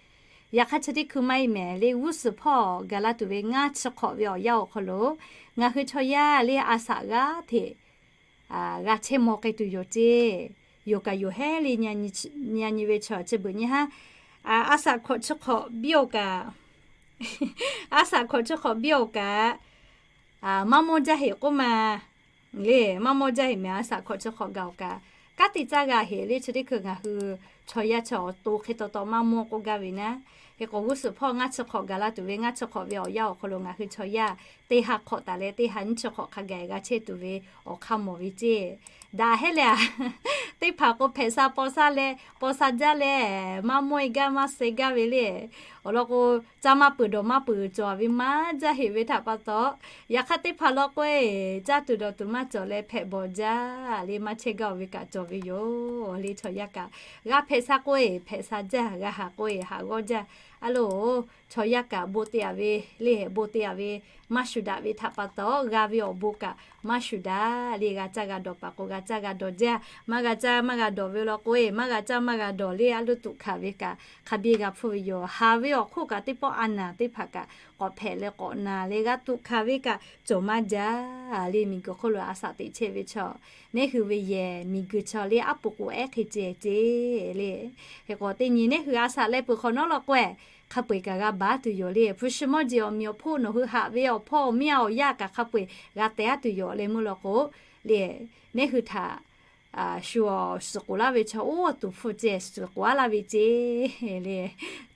Yaꞈ hk'aˇ chi teˇ hkui maˇ heˆ mehˍ le, g'uˇ suhˍ hpawˇ gaˬ la tuˬ ve ngaˇ chi hk'awꞈ ve awˬ yanˇ awˬ hk'aw lo ngaˬ hui chaw yaˇ le a shaꞈ g'aˇ hteꞈ g'a chehˇ maw k'ai tuˬ yoˬ ceˇ. Yoˬ kaꞈ yoˬ hehˉ le, nyi nyi ve chaw chi beuꞈ nyi haˉ, a shaꞈ hk'awꞈ chi hk'awꞈ biˇ-oˬ kaꞈ, a shaꞈ hk'awꞈ chi hk'awꞈ biˇ-oˬ kaꞈ, maˇ mawˇ jaˇ heꞈ k'oˆ ma le, maˇ mawˇ jaˇ heꞈ mehˍ, a shaꞈ hk'awꞈ chi hk'awꞈ gaˬ-oˬ kaꞈ, kanˉ te caˇ g'a heꞈ le. Chi teˇ hkui ngaˬ hui chaw yaˇ chaw awˬ to hk'e taw taw maˇ mawˇ k'oˆ gaˇ ve naˉ. Hk'e k'o g'uˇ suhˍ hpawˇ ngaˇ chi hk'awꞈ gaˬ la tuˬ ve ngaˇ chi hk'awꞈ ve awˬ yanˇ awˬ hk'aw lo ngaˬ hui chaw yaˇ teˇ ha hk'awꞈ taˍ leh teˇ ha nyiˇ chi hk'awꞈ hk'a gaˬ g'a chehˇ tuˬ ve awˬ hk'aˇ mawˬ ve ceˇ. Daꞈ hehˉ le a, teˇ hpaˍ k'o hpehꞈ sha paw sha leh paw sha jaˇ leh maˇ mawˇ e gaˇ maˇ suh e gaˇ ve le. Awˬ lawn k'o, caˇ maˇ peuˬ dawˬ maˇ peuˬ cawˬ ve maˇ jaˇ heꞈ ve htaꞈ pa taw, yaꞈ hk'aˇ teˇ hpaˍ law k'o-e, caˇ tuˬ dawˬ tuˬ maˇ cawˬ leh hpehꞈ bawˬ jaˇ le, maˇ chehˇ gaˇ-oˬ ve kaꞈ cawˬ ve yoˬ le. Chaw yaˇ kaꞈ g'a hpehꞈ sha k'oˆ-e hpehꞈ sha jaˇ, g'a haꞈ k'oˆ-e haꞈ g'awˇ jaˇ. A loˬ, chaw yaˇ kaꞈ bon te a ve le, bon te a ve maˇ shuˍ daꞈ ve htaꞈ pa taw, g'a ve awˬ bon kaꞈ maˇ shuˍ daꞈ le. G'a caˇ g'a dawˬ paˍ k'o g'a caˇ g'a dawˬ jaˇ, maˇ g'a caˇ maˇ g'a dawˬ ve law k'o-e, maˇ g'a caˇ maˇ g'a dawˬ le, a loˇ tuꞈ hkanˍ ve kaꞈ hk'a biˇ g'a hpfuhˇ ve yoˬ. Haˍ ve awˬ hk'oˆ kaꞈ teˇ pawˆ a naˍ teˇ hpaˍ kaꞈ k'awꞈ hpehꞈ leh k'awꞈ naˍ leh g'a tuꞈ hkanˍ ve kaꞈ cawˬ maˇ jaˇ le. Miˬguiˬ hk'oˆ lo a shaꞈ teꞈ chehˇ ve chaw, neˉ hui ve yehˬ miˬguiˬ chaw le aˉ poꞈ k'o ehˉ hk'e ceh ceˇ le. Hk'e k'o teˇ nyi neˉ hui a shaꞈ leh peuˬ hk'awꞈ nawˉ law k'o-e, hk'a peu-eˬ kaꞈ g'a baˬ tuˬ yoˬ le. Hpu shi mawˇ jeˬ awˬ meꞈ awˬ hponˇ nawˬ hui haꞈ ve awˬ hpawˇ awˬ miˇ a awˬ yaˇ kaꞈ hk'a peu-eˬ g'a teh aˉ tuˬ yoˬ leh meuˇ law k'o le, neˉ hui htaꞈ shu awˬ suhˍ k'oˍ laˇ ve chaw oˇ tuˍ hpfuh ceh suhˍ k'oˍ aˉ laˇ ve ceˇ le.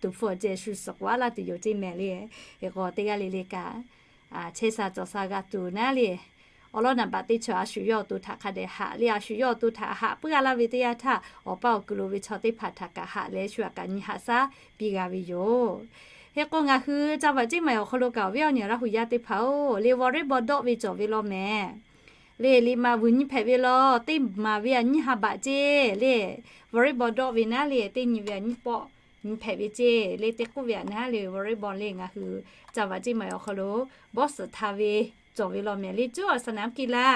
Tuˍ hpfuh ceh shu suhˍ k'oˍ aˉ laˇ tuˬ yoˬ ceˇ mehˍ le. Hk'e k'o teˇ g'aˇ le le kaꞈ chehˇ sha cawˬ sha g'a tuˬ naˉ le. Awˬ lawn naˍ baꞈ teˇ chaw a shu yawˇ awˬ to htaꞈ hk'a dehꞈ haꞈ le, a shu yawˇ awˬ to htaꞈ haꞈ puiˉ g'a laˇ ve teˇ yanˇ htaˇ, awˬ paˇ awˬ kuiˬ lo ve chaw teˇ hpaˍ htaꞈ kaꞈ haꞈ leh shu htaꞈ kaꞈ nyi haꞈ shaˉ piˇ g'a ve yoˬ. Hk'e k'o ngaˬ hui จังหวัดเชียงใหม่ awˬ hk'aw lo kaꞈ awˬ viˉ awˬ nyi Laˇ hu yaˇ teˇ hpaˍ-oˬ, le volleyball dawˆ ve cawˬ ve law mehˍ. Le liꞈ maˍ vuiˬ nyi hpehꞈ ve law, teˇ maˍ ve aꞈ nyiˇ ha baꞈ ceˇ le. Volleyball dawˆ ve naˉ le, teˇ nyi ve aꞈ nyiˇ pawˆ nyi hpehꞈ ve ceˇ le. Teˇ k'oˆ ve aꞈ naˉ le volleyball le ngaˬ hui จังหวัดเชียงใหม่ awˬ hk'aw lo bawˆ suhˍ htaˇ ve cawˬ ve law mehˍ le. Cuˉ awˬ สนามกีฬา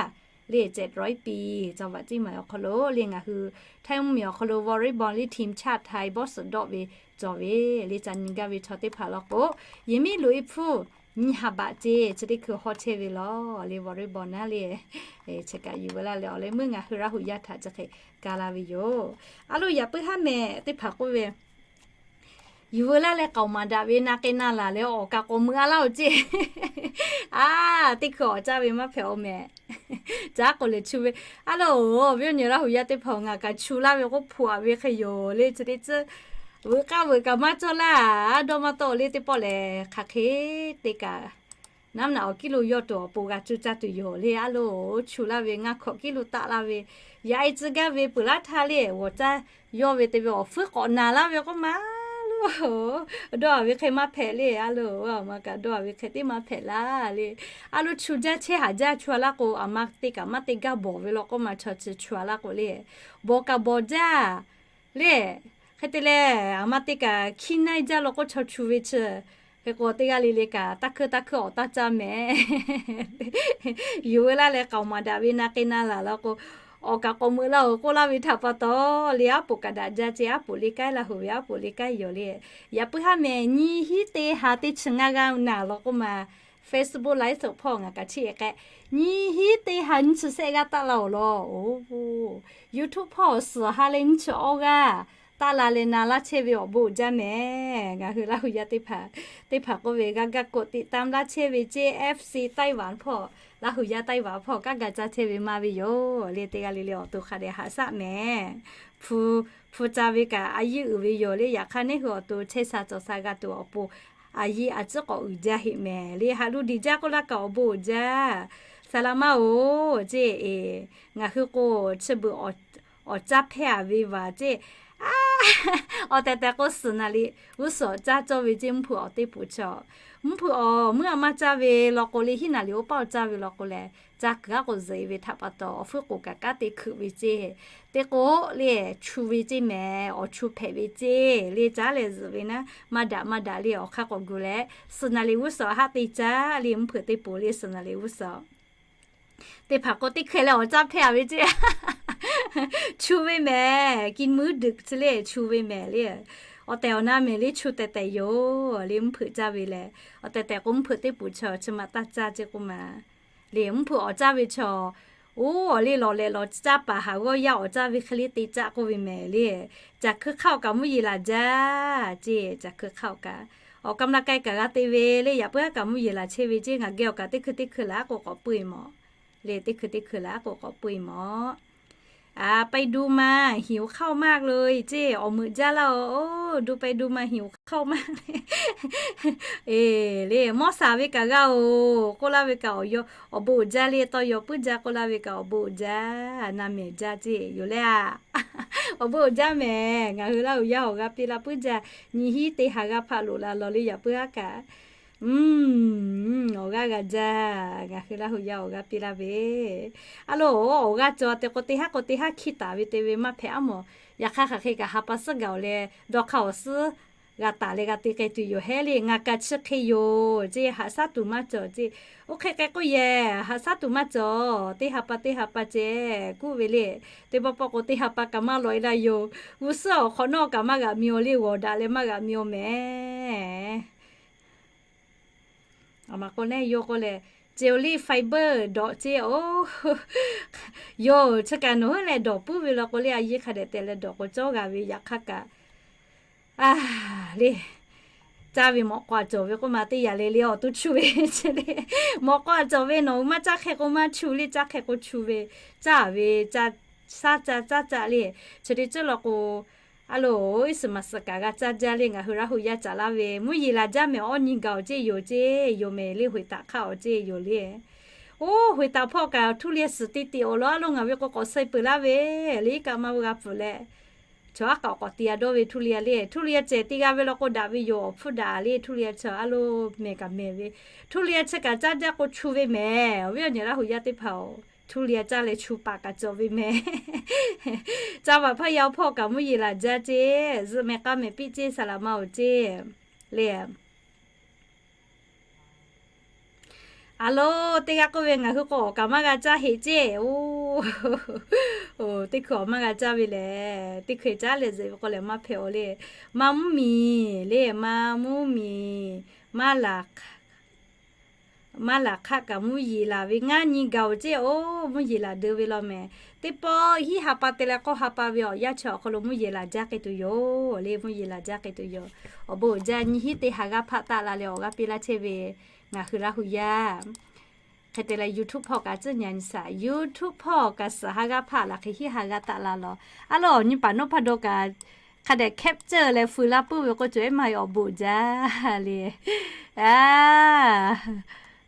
le cehˬ rawˉ piˇ จังหวัดเชียงใหม่ awˬ hk'aw lo le ngaˬ hui Htaiˇ mvuhˇmiˬ awˬ hk'aw lo volleyball le ทีมชาติไทย bawˆ suhˍ dawˆ ve cawˬ ve le. Ca nyi gaˇ ve chaw teˇ hpaˍ law k'o, yehˬ miˉ loꞈ e hpfuhˇ nyiˇ ha baꞈ ceˇ chi teˇ hkui hawˉ chehˇ ve law le. Volleyball naˉ le chi kaꞈ yuˬ veu laˇ leh awˬ leh meuˇ ngaˬ hui Laˇ huˍ yaˇ htaꞈ chi hk'e ka la ve yoˬ. A lo yaꞈ puiˉ haˉ mehˍ teˇ hpaˍ k'oˆ ve, yuˬ veu laˇ leh k'aoˍ maˍ daꞈ ve na k'e na laˬ leh awˬ kaꞈ k'awꞈ meuꞈ a laˇ-oˬ ceˇ. A, teˇ hkui awˍ caˇ ve maˇ hpehꞈ-oˬ mehˍ. Caˉ k'o lehˬ chu ve, a lo, awˬ viˉ awˬ nyi Laˇ huˍ yaˇ teˇ hpaˍ-oˬ, ngaˬ kaꞈ chu laˇ ve k'oˆ hpu aꞈ ve hk'e yoˬ le. Chi teˇ tcuhˇ veuꞈ k'aˇ veuꞈ kaꞈ maˇ cawˇ laˇ. Dawˇ maˇ tawˆ le teˇ pawˆ lehˬ hk'aˬ hk'e te kaꞈ naˉ naꞈ awˬ kiˉ lo yawˇ tuˬ awˬ pon g'a cuˇ caˇ tuˬ yoˬ le. A lo, chu laˇ ve ngaˇ hkawꞈ kiˉ lo taˆ laˇ ve, yaꞈ e tcuh gaˇ ve peuˬ laˇ htaˇ le, g'awˬ caˇ yawˇ ve te ve awˬ fuiˉ k'awꞈ naˍ laˇ ve k'oˆ ma lo, dawˇ a ve hk'e maˇ hpehꞈ le. A lo, aˬ ma kaꞈ dawˇ a ve hk'e teˇ maˇ hpehꞈ laˇ le. A lo, chu jaˇ chehˇ haˍ jaˇ chu a laˇ k'o, aˬ ma te kaꞈ maˇ te gaˇ bawˬ ve law k'oˆ ma, chaw chi chu a laˇ k'o le, bawˬ kaꞈ bawˬ jaˇ le. Hk'e te leh, aˬ ma te kaꞈ hkiˇ naiˇ jaˇ law k'o, chaw chu ve chi hk'e k'o teˇ g'aˇ le le kaꞈ taˇ hkuiˇ taˇ hkuiˇ awˬ taˇ caˇ mehˍ. Yuˬ veu laˇ leh k'aoˍ maˍ daꞈ ve na k'e na laˬ law k'o, awˬ kaꞈ k'awꞈ meuꞈ laˇ-oˬ k'oˆ laˇ ve htaꞈ pa taw le, aˉ poꞈ kaꞈ daꞈ jaˇ ceˇ, aˉ poꞈ le k'aiˉ, Laˇ huˍ ve aˉ poꞈ le k'aiˉ yoˬ le. Yaꞈ puiˉ haˉ mehˍ, nyiˇ hinˉ teˇ ha teˇ chi ngaˇ g'aˇ naˬ law k'oˆ ma, Facebook ไลฟ์สด hpawˇ ngaˬ kaꞈ chiˇ e k'ai, nyiˇ hinˉ teˇ ha nyiˇ chi shehˆ g'aˇ taˆ laˇ-oˬ law. YouTube hpawˇ suhˍ ha leh nyiˇ chi awˇ g'aˇ taˆ la leh na laˇ chehˇ ve awˬ bon uiˍ jaˇ mehˍ. Ngaˬ hui Laˇ huˍ yaˇ teˇ hpaˍ, teˇ hpaˍ k'oˆ ve g'a ga กดติดตาม laˇ chehˇ ve ceˇ, FC Taiwan hpawˇ, Laˇ huˍ yaˇ Taiwan hpawˇ kaꞈ ga caˇ chehˇ ve maˇ ve yoˬ le. Teˇ g'aˇ le le awˬ to hk'a dehꞈ haꞈ shaˆ mehˍ. Hpu, hpu ca ve kaꞈ a yiˇ uiˍ ve yoˬ le. Yaꞈ hk'aˇ neˇ hui awˬ to chehˇ sha cawˬ sha g'a tuˬ awˬ pon a yiˇ a ciˉ k'awꞈ uiˍ jaˇ heˆ mehˍ le. Haꞈ lu diˬ jaˇ k'oˆ laˇ kaꞈ awˬ bon uiˍ jaˇ. Saˍ laꞈ maˇ-oˬ ceˇ, ngaˬ hui k'o chi beuꞈ awˬ caˇ hpehˇ a ve vaˬ ceˇ. Awˬ tehˬ tehˬ k'o, suhˍ naˍ liꞈ g'uˇ suhˍ caˇ cawˇ ve ceˇ, mvuhˇ hpeuꞈ awˬ teˇ poˍ chaw, mvuhˇ hpeuꞈ awˬ meuˇ a maˇ caˇ ve law k'o le, hiˉ naˍ liꞈ oˇ paˆ awˬ caˇ ve law k'o lehˬ, caˇ kuiˬ aˉ k'o zuhꞈ e ve htaꞈ pa taw, awˬ fuiˉ k'oˍ kaꞈ kanˉ te hkuiꞈ ve ceˇ. Teˇ k'o le, chu ve ceˇ mehˍ, awˬ chu hpehꞈ ve ceˇ le. Caˉ leh zuhꞈ ve naˉ, maˇ daꞈ maˇ daꞈ le, awˬ hk'aˇ k'awꞈ gu leh, suhˍ naˍ liꞈ g'uˇ suhˍ haˆ te caˇ le, mvuhˇ hpeuꞈ teˇ poˍ le, suhˍ naˍ liꞈ g'uˇ suhˍ teˇ hpaˍ k'o teˇ hkeh leh awˬ caˇ hpehˇ a ve ceˇ. Chu ve mehˍ, กินมื้อดึก chi le chu ve mehˍ le. Awˬ tehˬ awˬ na mehˍ le, chu tehˬ tehˬ yoˬ le, mvuhˇ hpeuꞈ caˇ ve lehˬ. Awˬ tehˬ tehˬ k'o mvuhˇ hpeuꞈ teˇ poˍ chaw chi ma taˇ caˇ ceˇ k'oˆ ma le, mvuhˇ hpeuꞈ awˬ caˇ ve chaw, oˇ awˬ le lawˬ leh lawˬ caˇ paˍ haˍ g'awˇ yaˇ awˬ caˇ ve hk'e le te caˇ k'oˆ ve mehˍ le. Caˬ hkui hk'aˇ awˬ kaꞈ mvuhˇ yeˬ laˬ jaˇ ceˇ, caˬ hkui hk'aˇ awˬ kaꞈ. Awˬ ka mla k'ai kaꞈ g'a te ve le, yaꞈ puiˉ aˉ kaꞈ mvuhˇ yeˬ laˬ chehˇ ve ceˇ. Ngaˬ geh awˬ kaꞈ teˇ hkui teˇ hkui laˬ aˉ k'o k'awꞈ puiˇ mawˬ le, teˇ hkui teˇ hkui laˬ aˉ k'o k'awꞈ puiˇ mawˬ. ไปดูมา หิวข้าวมากเลย ceˇ, awˬ meuꞈ jaˇ laˇ-oˬ. ดูไปดูมา หิวข้าวมากเลย Eˬ le, mawˇ shaˍ ve kaꞈ g'a-oˬ k'oˆ laˇ ve kaꞈ awˬ yaw awˬ bon uiˍ jaˇ le, tawˇ yaw puiˉ jaˇ k'oˆ laˇ ve kaꞈ awˬ bon uiˍ jaˇ, na mehˍ jaˇ ceˇ yoˬ le a. Awˬ bon uiˍ jaˇ mehˍ, ngaˬ hui Laˇ huˍ yaˇ awˬ g'aˇ piˇ laˇ puiˉ jaˇ, nyi hiˉ teˇ ha g'aˇ hpaˆ loꞈ la law le, yaꞈ puiˉ aˉ kaꞈ อืม awˬ g'aˇ g'a jaˇ. Ngaˬ hui Laˇ huˍ yaˇ awˬ g'aˇ piˇ laˇ ve, a lo, awˬ g'aˇ cawˬ te k'o teˇ haˉ k'o teˇ haˉ hkiˇ taˍ ve te ve maˇ hpehꞈ aˉ mawˬ. Yaꞈ hk'aˇ hk'aˬ hk'e kaꞈ ha pa suhˉ gaˬ-oˬ leh, dawˇ hk'aˇ awˬ suhˉ g'a taˍ leh g'a te k'ai tuˬ yoˬ hehˉ le. Ngaˬ kaꞈ chi hk'e yoˬ ceˇ, haꞈ shaˉ tuˬ maˇ cawˬ ceˇ. Oˇ hk'e k'ai k'oˆ yehˬ, haꞈ shaˉ tuˬ maˇ cawˬ. Teˇ ha pa teˇ ha pa ceˇ kuˉ ve le. Teˇ pawˆ pawˆ k'o teˇ ha pa kaꞈ maˇ lawꞈ e laˇ yoˬ. G'uˇ suhˉ awˬ hk'awꞈ nawˉ kaꞈ maˇ g'aꞈ mi-aw le, g'awˬ daꞈ leh maˇ g'aꞈ mi-aw mehˍ. Aˬ ma k'o lehˬ, yawˇ k'o lehˬ, เจลลี่ไฟเบอร์ dawꞈ ceˇ-oˬ. Yawˇ chi kaꞈ nawˬ hui leh dawˬ puiˉ ve law k'o le, a yiˇ hk'a dehꞈ te leh dawˬ k'o cawˇ g'a ve, yaꞈ hk'aˇ kaꞈ a le, caˇ ve mawꞈ k'aw a cawˬ ve k'oˆ ma teˇ yanˇ le le awˬ to chu ve chi le. Mawꞈ k'aw a cawˬ ve nawˬ hui maˇ caˇ hk'e k'o maˇ chu le, caˇ hk'e k'o chu ve, caˇ ve, caˇ, shaˉ caˇ caˇ caˇ le. Chi te ceuˬ law k'o, a lo, iˉ suhˍ maˍ suhˍ kaꞈ g'a caˇ jaˇ le. Ngaˬ hui Laˇ huˍ yaˇ caˍ laˇ ve mvuhˇ yeˬ laˬ jaˇ mehˍ, awˇ nyi gaˬ-oˬ ceˇ yoˬ ceˇ yoˬ mehˍ le, ห้วยตาก hk'aˇ-oˬ ceˇ yoˬ le. Oˇ ห้วยตาก hpawˇ kaꞈ ทุเรียน suhˍ te te-oˬ law, a lo ngaˬ ve k'o k'awꞈ suh peuˬ laˇ ve le, iˉ kaˆ maˇ g'a pfuhˍ leh, chaw aˉ kaꞈ k'awꞈ te a dawˇ ve ทุเรียน le. ทุเรียน cehˬ te g'a ve law k'o daꞈ ve yoˬ, awˬ hpfuhˇ daꞈ le. ทุเรียน chaw a lo mehˍ kaꞈ mehˍ ve, ทุเรียน chi kaꈞ caˇ jaˇ k'o chu ve mehˍ. Awˬ viˉ awˬ nyi Laˇ huˍ yaˇ teˇ hpaˍ-oˬ, htu liꞈ caˇ leh chu paˍ kaꞈ cawˬ ve mehˍ. Caˇ vaꞈ hpaˇ yaˇ hpawˇ kaꞈ mvuhˇ yeˬ laˬ jaˇ ceˇ. Zuhꞈ mehˍ k'aˇ mehˍ piˇ ceˇ, saˍ laꞈ ma-oˬ ceˇ le. A lo, teˇ g'aˇ k'oˆ ve, ngaˬ hui k'o awˬ kaꞈ maˇ g'a caˇ heꞈ ceˇ. Oˬ, teˇ hkui awˬ maˇ g'a caˇ ve lehˬ, teˇ hkui caˉ leh zuhꞈ ve k'o lehˬ maˇ hpehꞈ-oˬ le. Maˇ mvuhˇ miˬ le, maˇ mvuhˇ miˬ, maˇ laˬ hk'aˆ kaꞈ mvuhˇ yeˬ laˬ ve ngaˇ nyi gaˬ-oˬ ceˇ. Oˬ, mvuhˇ yeˬ laˬ deu ve law mehˍ. Teˇ pawˆ hiˉ ha pa te leh k'awˇ ha pa ve awˬ yanˇ chi awˬ hk'aw lo mvuhˇ yeˬ laˬ jaˇ k'ai tuˬ yoˬ le, mvuhˇ yeˬ laˬ jaˇ k'ai tuˬ yoˬ. Awˬ bon uiˍ jaˇ, nyiˇ hinˉ teˇ ha g'aˇ hpaˆ taˆ la leh awˬ g'aˇ piˇ laˇ chehˇ ve ngaˬ hui Laˇ hu yaˇ. Hk'e te leh YouTube hpawˇ kaꞈ tcuhˉ nyi nyi shaˍ, YouTube hpawˇ kaꞈ suhˍ ha g'aˇ hpaˆ laˬ hk'e hiˉ ha g'aˇ taˆ la lawˬ. A lo, awˬ nyi paˍ Noˉ hpaˇ dawˇ kaꞈ hk'a dehꞈ capture leh fuiˍ laˇ puiˉ ve k'o, cawˬ ehˉ maˇ heˆ, awˬ bon uiˍ jaˇ le. A,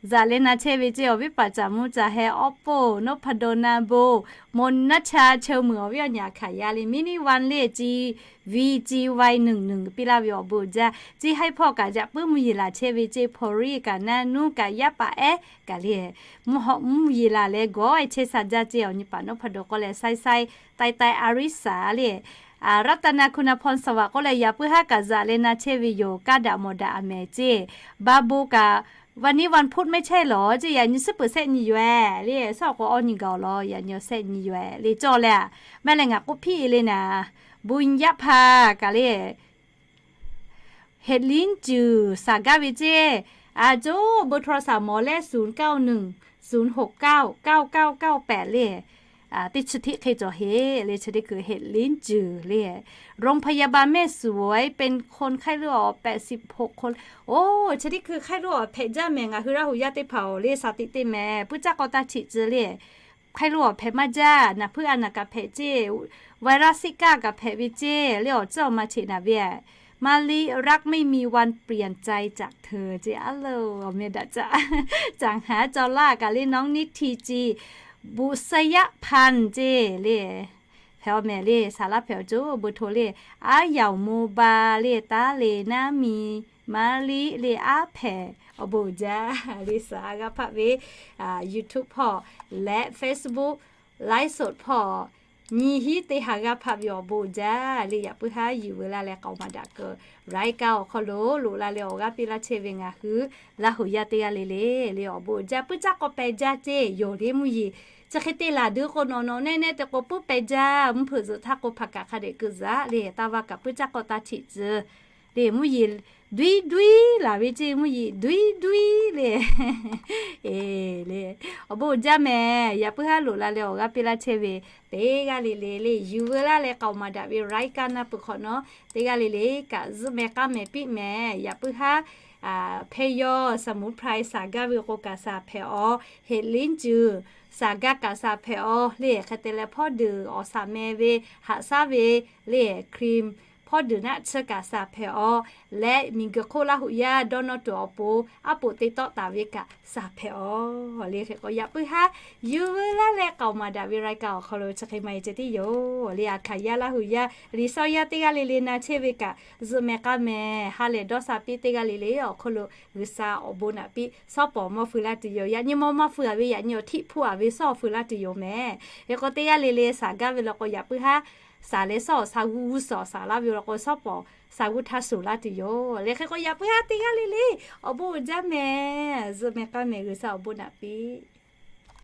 zaꞈ leh na chehˇ ve ceˇ, awˬ viˉ paˍ caˍ mvuh caˍ heh awˉ poˆ Noˉ hpaˇ dawˇ na bon, mawˬ naˉ cha cheu muiˬ awˬ viˉ awˬ nyi Aˬ hkanˍ yaˇ le, mini one le, chi V G Y นึ่งหนึ่ง piˇ laˇ ve awˬ bon uiˍ jaˇ. Chi haiˉ hpawˇ kaꞈ yaꞈ puiˉ mvuhˇ yeˬ laˬ chehˇ ve ceˇ, Pawˍriˆ kaꞈ naˇ nuˇ kaꞈ yaˇ paˍ ehˉ kaꞈ le, mvuhˇ yeˬ laˬ leh gawˬ e chehˇ sha jaˇ ceˇ. Awˬ nyi paˍ Noˉ hpaˇ dawˇ k'oˆ leh, sai sai, tai tai Aˍriˆsaˍ le, Raˍtaˍnaˍ Kuˬnaˍhpawnˍ Saˍvaꞈ k'oˆ leh yaꞈ puiˉ haˉ kaꞈ zaꞈ leh na chehˇ ve yoˬ. Kaˇ daꞈ mawˬ daꞈ aˬ mehˍ ceˇ. Ba bon kaꞈ วันนี้วันพุธ mehˉ chehˇ lawˬ ceˇ, yaꞈ nyi suhˉ peuˬ sehˆ nyi yoˬ-eh le, suhˉ awˬ k'o awˇ nyi gaˬ-oˬ lawˬ, yaꞈ nyi awˬ sehˆ nyi yoˬ-eh le cawˬ leh, maˇ leh ngaˬ k'oˆ piˇ-e le naˍ, bon yaˇ hpaˇ kaꞈ le เห็ดหลินจื่อ saˍ gaˇ ve ceˇ. A, cawˬ bon htaw saˍ mawˬ leh ศูนย์เก้าหนึ่ง ศูนย์หกเก้า เก้าเก้าเก้าแปด le. Teˇ chi htiˆ hk'e cawˬ heˆ le, chi teˇ hkui เห็ดหลินจื่อ le. โรงพยาบาลแม่สวย เป็นคนไข้เลือดออก แปดสิบหกคน. Oˬ, chi teˇ hkui ไข้เลือดออก hpehꞈ jaˇ mehˍ, ngaˬ hui Laˇ hu yaˇ teˇ hpaˍ-oˬ le, shaˍ tiꞈ te mehˍ, puiˉ caˇ k'aw taˇ htiꞈ tcuh le. ไข้เลือดออก hpehꞈ maˇ jaˇ, naˍ hpuiˇ a naˍ kaꞈ hpehꞈ ceˇ, ไวรัสซิก้า kaꞈ hpehꞈ ve ceˇ le, awˬ tcuhˉ awˬ ma cheꞈ naˍ ve. มะลิรักไม่มีวันเปลี่ยนใจจากเธอ ceˇ. A lo, awˬ meh daꞈ caꞈ, caꞈ haˉ cawˬ laˇ kaꞈ le, น้องนิธิ ceˇ, บุษยภัณฑ์ ceˇ le. Hpehꞈ-aw mehˍ le, saˍ laˇ hpehꞈ-aw cawˬ bon htaw le. Aˉ yaoˍ mo ba le, taˇ le naˉ mi, maˇ liˇ le, aˉ hpehꞈ, awˬ bon uiˍ jaˇ le, suhˍ ha g'aˇ hpaˆ ve YouTube hpawˇ leh Facebook live สด hpawˇ nyiˇ hinˉ teˇ ha g'aˇ hpaˆ ve awˬ bon uiˍ jaˇ le, yaꞈ puiˉ haˉ yuˬ veu laˇ leh k'aoˍ maˍ daꞈ kuiˬ รายการ awˬ hk'aw lo loꞈ la leh awˬ g'aˇ piˇ laˇ chehˇ ve ngaˬ hui Laˇ hu yaˇ teˇ g'aˇ le le, le awˬ bon uiˍ jaˇ, puiˉ caˇ k'aw pehˬ jaˇ ceˇ, yonˍ le mvuhˇ yeˬ. Chi hk'e te laˬ deu k'o nawˬ nawˬ nehˆ nehˆ te k'o puiˉ pehˬ jaˇ, mvuhˇ hpeuꞈ zuhꞈ htaˇ k'o hpaˍ kaꞈ hk'a dehꞈ keu zaꞈ le, taˇ va kaꞈ puiˉ caˇ k'aw taˇ htiꞈ tcuh le, mvuhˇ yeˬ duiˉ duiˉ laˬ ve ceˇ, mvuhˇ yeˬ duiˉ duiˉ le. E, le, awˬ bon uiˍ jaˇ mehˍ, yaꞈ puiˉ haˉ loꞈ la leh awˬ g'aˇ piˇ laˇ chehˇ ve teˇ g'aˇ le le, le yuˬ veu laˇ leh k'aoˍ maˍ daꞈ ve รายการ na peuˬ hk'awꞈ nawˉ, teˇ g'aˇ le le kaꞈ zuhꞈ mehˍ k'aˇ mehˍ piˇ mehˍ, yaꞈ puiˉ haˉ hpeh yawˇ สมุนไพร saˍ gaˇ ve k'o kaꞈ saˍ hpehꞈ-aw, เห็ดหลินจื่อ saˍ gaˇ kaꞈ saˍ hpehꞈ-aw le, hk'e te leh hpawˇ deuˬ awˬ saˍ meh ve, haꞈ shaˉ ve le, cream hpawˇ deuˬ naˆ tsuhˇ kaꞈ saˍ hpehꞈ-aw, leh miˬguiˬ hk'oˆ Laˇ hu yaˇ dawˇ nawˇ tuˬ awˬ pon aˉ poꞈ te tawˆ taˍ ve kaꞈ saˍ hpehꞈ-aw le. Hk'e k'o yaꞈ puiˉ haˉ yuˬ veu laˇ leh k'aoˍ maˍ daꞈ ve รายการ awˬ hk'aw lo chi hk'e maˇ heˆ ceh tiˉ yoˬ le. Aˬ hkanˍ yaˇ Laˇ hu yaˇ Liꞈ shawnˍ yaˇ teˇ g'aˇ le le na chehˇ ve kaꞈ zuhꞈ mehˍ k'aˇ mehˍ ha lehˬ dawˇ sha piˇ, teˇ g'aˇ le le awˬ hk'oˆ lo G'uiˬsha awˬ bon naꞈ piˇ shawˉ pawˍ mawˇ feu laˇ tuˬ yoˬ. Yaꞈ nyi mawˇ maˇ feu-a ve, yaꞈ nyi awˬ htiˆ hpuˇ-a ve shawˉ feu laˇ tuˬ yoˬ mehˍ. Hk'e k'o teˇ g'aˇ le le saˍ gaˇ ve law k'o yaꞈ puiˉ haˉ saˍ leh shawˉ awˬ sha g'uˇ g'uˇ suhˍ awˬ saˍ laˇ ve law k'o shawˉ pawˍ sha g'uˇ htaˇ suhˍ laˇ tuˬ yoˬ le. Hk'e k'o yaꞈ puiˉ haˉ teˇ g'aˇ le le awˬ bon uiˍ jaˇ mehˍ, zuhꞈ mehˍ k'aˇ mehˍ G'uiˬsha awˬ bon naꞈ piˇ